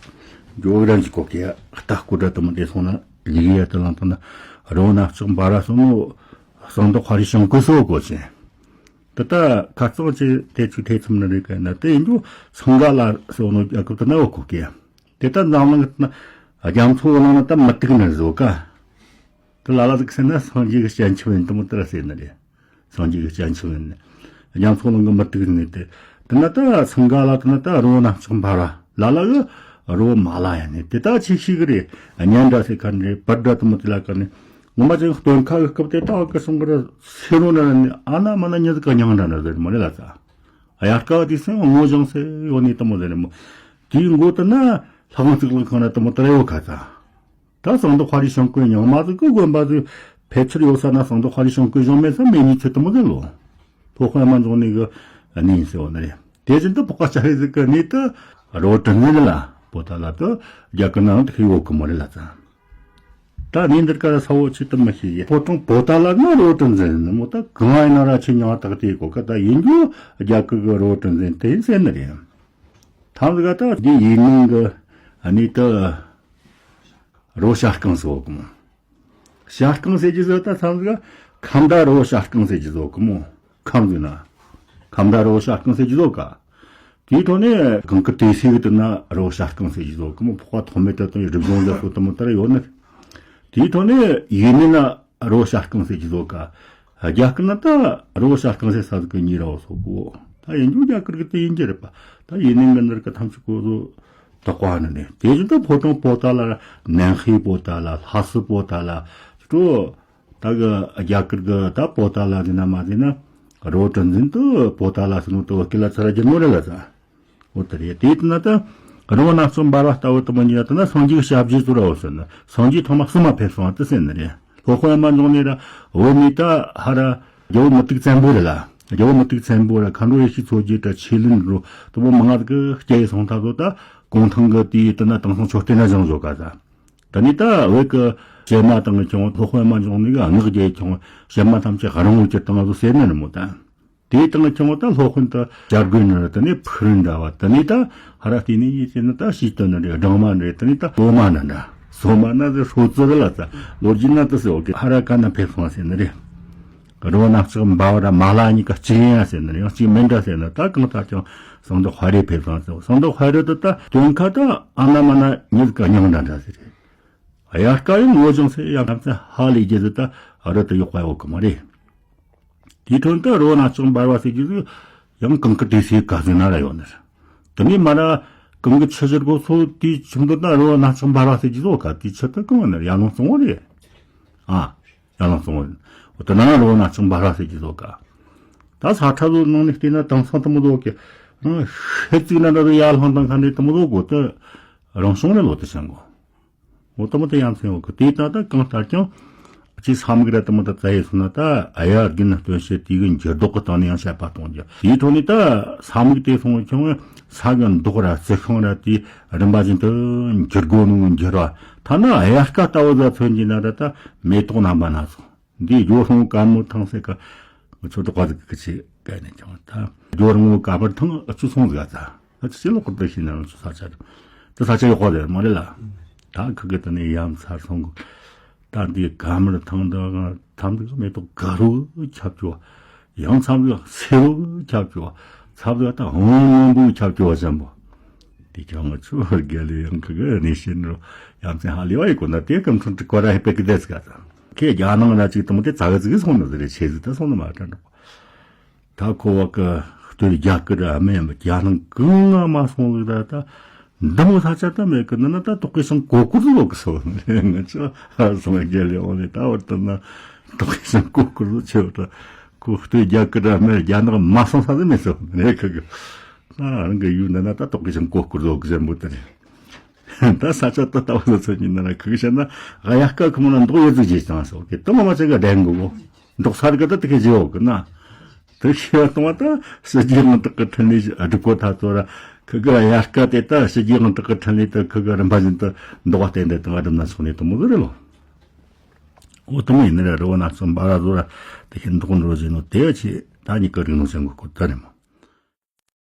འཇོ་གི་རང་གི་གོ་གེ་ལྟ་སྐུ་དྲ་དེ་མོ་དེ་སོང་ན། ཡི་གེ་ཡ་དེ་ལང་དང་ན་རི་བོ་གནམ་ལྕགས་འབར་བ་སོང་ནོ། ཟངས་མདོག་དཔའ་རིས་བྱང་ཀོས་སོགས་གོ་ཆེན། དེ་ད་ཁ་རྩང་ཆེ་དེ་ཚོ་ཐེ་ཚོམ་ནི་རེད་ག་ན་དེ་ཡིན་རྒྱུ་སིངྒ་ལ་སོགས་ནོ་རྒྱལ་ཁབ་དེ་ན་འོ་གོ་གེ། དེ་ད་འཛམ་གླིང་གི་ན་རྒྱ་མཚོ་གླིང་ན་ད་མུ་ཏིག་ནི་བཟོ་ག། དེ་ལ་ལ་ཟིག་ཟེར་ན་སངས་རྒྱས་ཀྱི་སྤྱན་ཆབ་ཡིན་དུ་མོ་དེ་ར་ཟེར་ནི་རེད། སངས་རྒྱས་ཀྱི་སྤྱན་ཆབ་ཡིན་ནི། རྒྱ་མཚོ་གླིང་གི་མུ་ཏིག་ནི་དེ། དེ་ན་ད་སིངྒ་ལ་དེ་ན་ད་རི་བོ་གནམ་ལྕགས་འབར་བ་ལ་ལ་གི་རི་བོ་མ་ལ་ཡ་ནི་དེ་ད་ཆེ་ཤོས་གི་རེད། གཉན་འདྲ་ཟེར་ཁ་ནི་རེད། བར་འདྲ་དུ་མོ་དེ་ལ་ཁ་ནི། ངོ་མ་ཅན་སྟོན་ཁ་གི་སྐབས་དེ་ད་བ་གི་སོང་གི་ར་སེ་རོ་ན་ནི་ཨ་ན་མ་ན་ཉི་ཟིག་ག་མྱང་འདྲ་འདྲ་ཟེར་མོ་རེད་ལ་ཙ། ཨ་ཡར་ཀ་དེ་སེང་ངོ་བྱང་སེ་ཡོད་ནི་དུ་མོ་ཟེར་ནི་མོ། དེའི་མགོ་དེ་ན་ལྷ་ཁང་བརྩིགས་ལ་ཁང་ན་དུ་མོ་དེ་ར་ཡོད་ཁ་ཙ། ད་ཟངས་མདོག་དཔའ་རིས་བྱང་ཀོས་རྙིང་མ་ཟིག་གི་དགོན་པ་ཟིག་ཕལ་ཆེར་ཡོད་ས་ན་ཟངས་མདོག་དཔའ་རིས་བྱང་ཀོས་གཞུང་མེད་ས་མེད་ཉིད་ཚེ་དུ་མོ་ཟིག་ལོ། ཕོ་དཔོན་མ་འབྱུང་གནས་གི་གནས་ཡིན་ཟེར་བ་ནི་རེད། དེ་བཞིན་དུ་ཕོ་ཁ་ཆ་རེ་ཟིག་གི་གནས་དུ་རི་བོ་གྲུ་འཛིན་ལ་པོ་ཏ་ལ་དུ་རྒྱ་གི་ནང་དུ་ཤི་ཡོད་གི་མོ་རེད་ལ་ཙང་། ད་གནས་འདིར་ཀ་ས་བོ་ཆེ་དུ་མི་ཤེས་ཡི་ཕོ་བྲང་པོ་ཏ་ལ་ན་རི་བོ་གྲུ་འཛིན་ནི་མོ་ད་གང་ཡིན་ན་ར་ཆེ་ཉང་དག་དེ་གོ་ཀ་ད་ཡིན་རྒྱུ་རྒྱ་གི་གི་རི་བོ་གྲུ་འཛིན་དེ་ཡིན་ཟེར་ནི་རེད། ཐང་ཟིག་ག་ད་འདི་ཡིན་ནང་གི་གནས་དུ་རི་བོ་བྱ་རྐང་ཟེར་བ་གི་མོ། བྱ་རྐང་ཟེར་གྱི་ཟེར་ད་ཚང་ཟིག་ཁམས་བརྡ་རི་བོ་བྱ་རྐང་ཟེར་གྱི་ཟོ་གི་མོ། ཁམས་ཟིག་ན། ཁམས་བརྡ་རི་བོ་བྱ་རྐང་ཟེར་གྱི་ཟོ་ག། དེའི་ཐོག་ནས་གང་གི་དེ་སེ་གི་དུ་ན་རི་བོ་བྱ་རྐང་ཟེར་གྱི་ཟོ་གི་མོ། ཕོག་པ་ཐོག་མེད་དུ་དང་རིག་གཞུང་ལ་སོ་དུ་མོ་ལྟར་ཡོད་ནི། དེའི་ཐོག་ནས་ཡིན་ནི་ན་རི་བོ་བྱ་རྐང་ཟེར་གྱི་ཟོ་ག། རྒྱ་སྐད་ན་ད་རི་བོ་བྱ་རྐང་ཟེར་ས་ཟིག་གི་གཉིས་ར་བ་སོ་གོ། ད་ཡིན་རྒྱུ་རྒྱ་སྐད་གི་དེ་ཡིན་གྱི་རེད་པ། ད་ཡིན་ནི་ངི་ནར་གི་ཐམས་ཅད་གོ་ཟོ། དོགས་པ་ནི་ནི། དེ་བཞིན་དུ་ཕོ་བྲང་པོ་ཏ་ལ་ནན་ཧི་པོ་ཏ་ལ་ལྷ་སི་པོ་ཏ་ལ་སྤྲོ། ད་གི་རྒྱ་གར་གི་ད་པོ་ཏ་ལ་ཟེར་ན་མ་ཟེར་ན་རི་བོ་གྲུ་འཛིན་དུ་པོ་ཏ་ལ་ཟེར་ནོ་དུ་བ་སྐད་ལ་ཚར་རྒྱུ་ནོ་རེད་ལ་ཙ། འོ་དེ་རེད། དེ་ཡིན་ན་ད་རི་བོ་གནམ་ལྕགས་འབར་བ་ལྟ་བུ་དུ་མ་ཉིད་ད་ན་སངས་རྒྱས་ཀྱི་ཞབས་རྗེས་ཚུར་ར་འོ་ཟེར་ན་སངས་རྒྱས་ཐོག་མ་བསུ་མ་ཕེབས་སོང་བ་དུ་ཟེར་ནི་རེད། ལྷོ་དཔོན་མ་འབྱུང་གནས་ར་བོད་ནས་ད་ཧ་ར་རྒྱལ་བོ་མུ་ཏིག་བཙན་པོ་རེད་ལ། རྒྱལ་བོ་མུ་ཏིག་བཙན་པོ་ར་མཁའ་འགྲོ་ཡེ་ཤེས་མཚོ་རྒྱལ་ར་ཆོས་གླིང་རུ་དུ་བོ་མང་ང་གི་སྐྱེ་ཡི་སོང་ཐག་ཚོ་ད་གུང་ཐང་གི་དུས་ཡི་དུ་ན་དེང་སང་མཆོད་རྟེན་ན་བཞེངས་བཞག་ག་ད། ད་ནི་ད་བོད་གི་བྱེ་མ་དང་གི་ཀྱང་ལྷོ་དཔོན་མ་འབྱུང་གནས་གི་སྔགས་རྒྱལ་ཀྱང་བྱེ་མ་ཐམས་ཅད་རང་ངོ་གྱུར་བཏང་ཚོ་ཟེར་ནི་རེད་མོ་ད། དེའི་སྟེང་ལ་ཁྱོད་ད་སློབ་དཔོན་དུ་བྱ་རྒོད་ནི་རེད། དེ་ནས་ཕུ་རུ་འདྲ་བ། དེ་ནས་ད་ཧ་ར་དེ་ནས་ཡིད་ཅན་ནི་ད་ཤིས་དོན་ནི་རེད། སྦྲང་མ་ནི་རེད། དེ་ནས་ད་སོ་མ་ནི་འདྲ། སོ་མ་ན་ཟེར་ཧྲོ་ཙི་རི་ལ་ཙ་ལོ་རྒྱུས་ན་དུ་ཟེར་བ་གི་ཧ་ར་ཀ་ན་ཕེབས་སོང་ཟེར་ནི་རེད། རི་བོ་གནམ་ལྕགས་འབར་བ་ར་མ་ལ་གཉིས་ཀ་གཅིག་ཡིན་ཡ་ཟེར་ནི་རེད། ཡང་གཅིག་མིན་འདྲ་ཟེར་ནི། ད་གང་ལྟར་ཀྱང་ཟངས་མདོག་དཔའ་རིས་ཕེབས་སོང་ཟེར། ཟངས་མདོག་དཔའ་རིས་དུ་ད་སྟོན་ཁ་ད་ཨ་ན་མ་ན་ཉིད་ཀ་མྱང་འདྲ་འདྲ་ཟེར་རེད། དབྱར་ཁ་ཡང་ངོ་བྱང་སེ་ཡང་ཁམས་ཚན་ཧ་ལས་རྒྱུ་ཟིག་ད་རི་དུ་གཡོག་པ་ཡོད་གི་མ་རེད། དེའི་ཁྲོད་དུ་རི་བོ་གནམ་ལྕགས་འབར་བ་ཟེར་རྒྱུ་ཟིག་ཡང་གང་གི་དེ་སའི་ག་ཟིག་ན་ར་ཡོད་ནི་རེད། དེ་ནས་མ་ར་གང་གི་ཆུ་བཞུར་གོ་སོ་དེའི་ཁྱིམ་དུ་ད་རི་བོ་གནམ་ལྕགས་འབར་བ་ཟེར་རྒྱུ་ཟིག་ག་དེའི་ཆུ་དུ་གང་ཡོད་ནི་རེད། ཡར་ལུང་གཙང་བོ་རེད། ཨ། ཡར་ལུང་གཙང་བོ་རེད། འོ་དེ་ན་རི་བོ་གནམ་ལྕགས་འབར་བ་ཟེར་རྒྱུ་ཟིག་ག། ད་ས་ཁྲ་ཟོ་ནང་ནས་བལྟས་ན་དེང་སང་དུ་མོ་ཟོ་གི་རང་ཤེད་ཅིག་ན་འདྲ་ཟོ་ཡར་ལྷང་དང་ཁ་འདྲེ་དུ་མོ་ཟོ་གོ་དུ་རང་བྱུང་རེད་ལོ་དུ་ཆེན་གོ། འོ་དུ་མོ་དུ་ཡ་མཚན་ཡོད་གི། དེ་ད་ད་གང་ལྟར་ཀྱང་ཅི་ས་མིག་ར་དུ་མོ་དུ་བཙལ་ཡི་སོང་ན་ད་ཨ་ཡ་རྒྱུ་ན་སྟོན་བྱེད་དེ་གི་འགྱུར་ལྡོག་གི་སྟེང་ནས་ཡང་དཔྱད་པ་གཏོང་རྒྱུ། དེའི་ཐོག་ནས་ད་ས་མིག་དེ་སོང་ཀྱང་ས་གི་མདོག་ར་རྩི་ཤིང་ར་དེ་རིམ་པ་བཞིན་དུ་འགྱུར་དགོས་ནོ་འགྱུར་བ། ཐ་ན་དབྱར་ཁ་ལྟ་བུ་ཟ་ཚོན་གྱི་ན་ར་ད་མེ་ཏོག་རྣམ་པ་སྣ་ཚོགས། འདི་ཇོ་ཧྲོང་དཀར་མོ་ཐང་ཟེར་ག་ང་ཚོ་འབྲོག་པ་ཟིག་གི་ཆེད་བཀལ་ནས་ཀྱང་ད་ཇོ་ཧྲོང་དཀར་མོ་ཐང་ཨ་ཆུ་སོང་ཟིག་ཨ་ཙ་ཨ་ཆུ་ཕྱི་ལོགས་ཁུར་ད་ཤི་ན་ང་ཚོ་ས་ཆ་དེ་ས་ཆ་ཡོད་གོ་དེ་མ་རེད་ལ། ད་ཁི་གི་ད་ནི་ཡམ་ཚར་སོང་གི། ད་འདི་དཀར་མོ་ཐང་ད་ཐང་འདི་མེ་ཏོག་དཀར་རོ་ཁྱབ་ཅོ། ཡང་མཚམས་འདི་སེར་རོ་ཁྱབ་ཅོ། མཚམས་འདི་ད་ཧོང་སྔོན་པོ་ཁྱབ་ཅོ་བ་ཅན་པོ། དེ་ཀྱང་ང་ཚོ་རྒྱལ་ལས་ཡང་ཁི་གི་ནི་ཤེས་ནོ་ཡམ་ཚན་ཧ་ལས་བ་ཡི་གོ་ན་དེ་སྐམ་ཁྲུན་ཏི་ཀོ་ར་ཧེ་པེ་ཀི་དེ་སི་ག་ད། ཁྱེད་རྒྱ་ནང་ན་ཅིག་དུ་མོ་དེ་ཙག་གི་ཙིག་གི་སོང་ནི་ཟེར་རེ་ཆེ་ཟིག་ད་སོང་ནི་མ་དྲན་འགྲོ། ད་ཁོ་བ་ཀི་སྟོད་རྒྱ་ཀི་ར་མེ་ཡམ་རྒྱ་ནང་གི་ང་མ་སོང་ཟིག་ད་ད། འདི་མོ་ས་ཆ་ད་མེད་གི་ནི་ན་ད་དོག་གི་སང་གོ་ཀུ་ཟིག་ལོག་གི་སོ་ནི་ང་ཚོ་ཧ་སོང་རྒྱལ་ལས་འོང་ནི་ད་བར་དུ་ན་དོག་གི་སང་གོ་ཀུ་ཟིག་ཆེ་བ་ད་ཁོ་སྟོད་རྒྱ་ཀི་ར་མེ་རྒྱ་ནང་མ་སོང་ས་ཟིག་མེད་སོ་ནི་ཁི་གི། ད་རང་གི་ཡུལ་ན་ན་ད་དོག་གི་སང་གོ་ཀུ་ཟིག་ལོག་གི་ཟེར་འབུ་ད་རེད། ད་ས་ཆ་ད་ལྟ་བུ་ཚོ་ཉིན་ན་ཁུག་བཤད་ན་གཡའ་སྐར་ཁོ་མོ་ན་མདོག་ཡོད་ཚུལ་བྱེད་ཙང་སོགས་ཀྱི་དུ་མ་མ་ཆེ་ག་ལྡན་དགོས་གོ། མདོག་ས་རི་ག་ད་དེ་ག་བྱེད་འོག་གི་ན། དེ་ཤེས་པ་གཏོང་བ་ད་ཕྱི་རྒྱལ་ངང་དག་གི་འཕྲིན་ལས་སྒྲིག་གོ་ཐ་ཚོ་ར་ཁུ་ག་གཡའ་སྐར་དེ་ད་ཕྱི་རྒྱལ་ངང་དག་གི་འཕྲིན་ལས་དེ་ཁུ་ག་རིམ་པ་བཞིན་དུ་མདོག་བ་བསྟན་དེ་དང་བ་སྒྲུབ་ན་ཆོག་ནས་དུ་མོ་གི་རེད་ལོ། འོ་དུ་མོ་ཡིན་ནི་རེད། རི་བོ་ན་ཚོ་འབར་བ་ཚོ་ར་དེ་ཤེས་མདོག་འགྲོ་བཞིན་ནོ་དེ་བ་ཆེ་ད་ཉིད་ཀ་རིག་ནོ་ཅན་གོ་ཁོ་ད་རེད་མོ།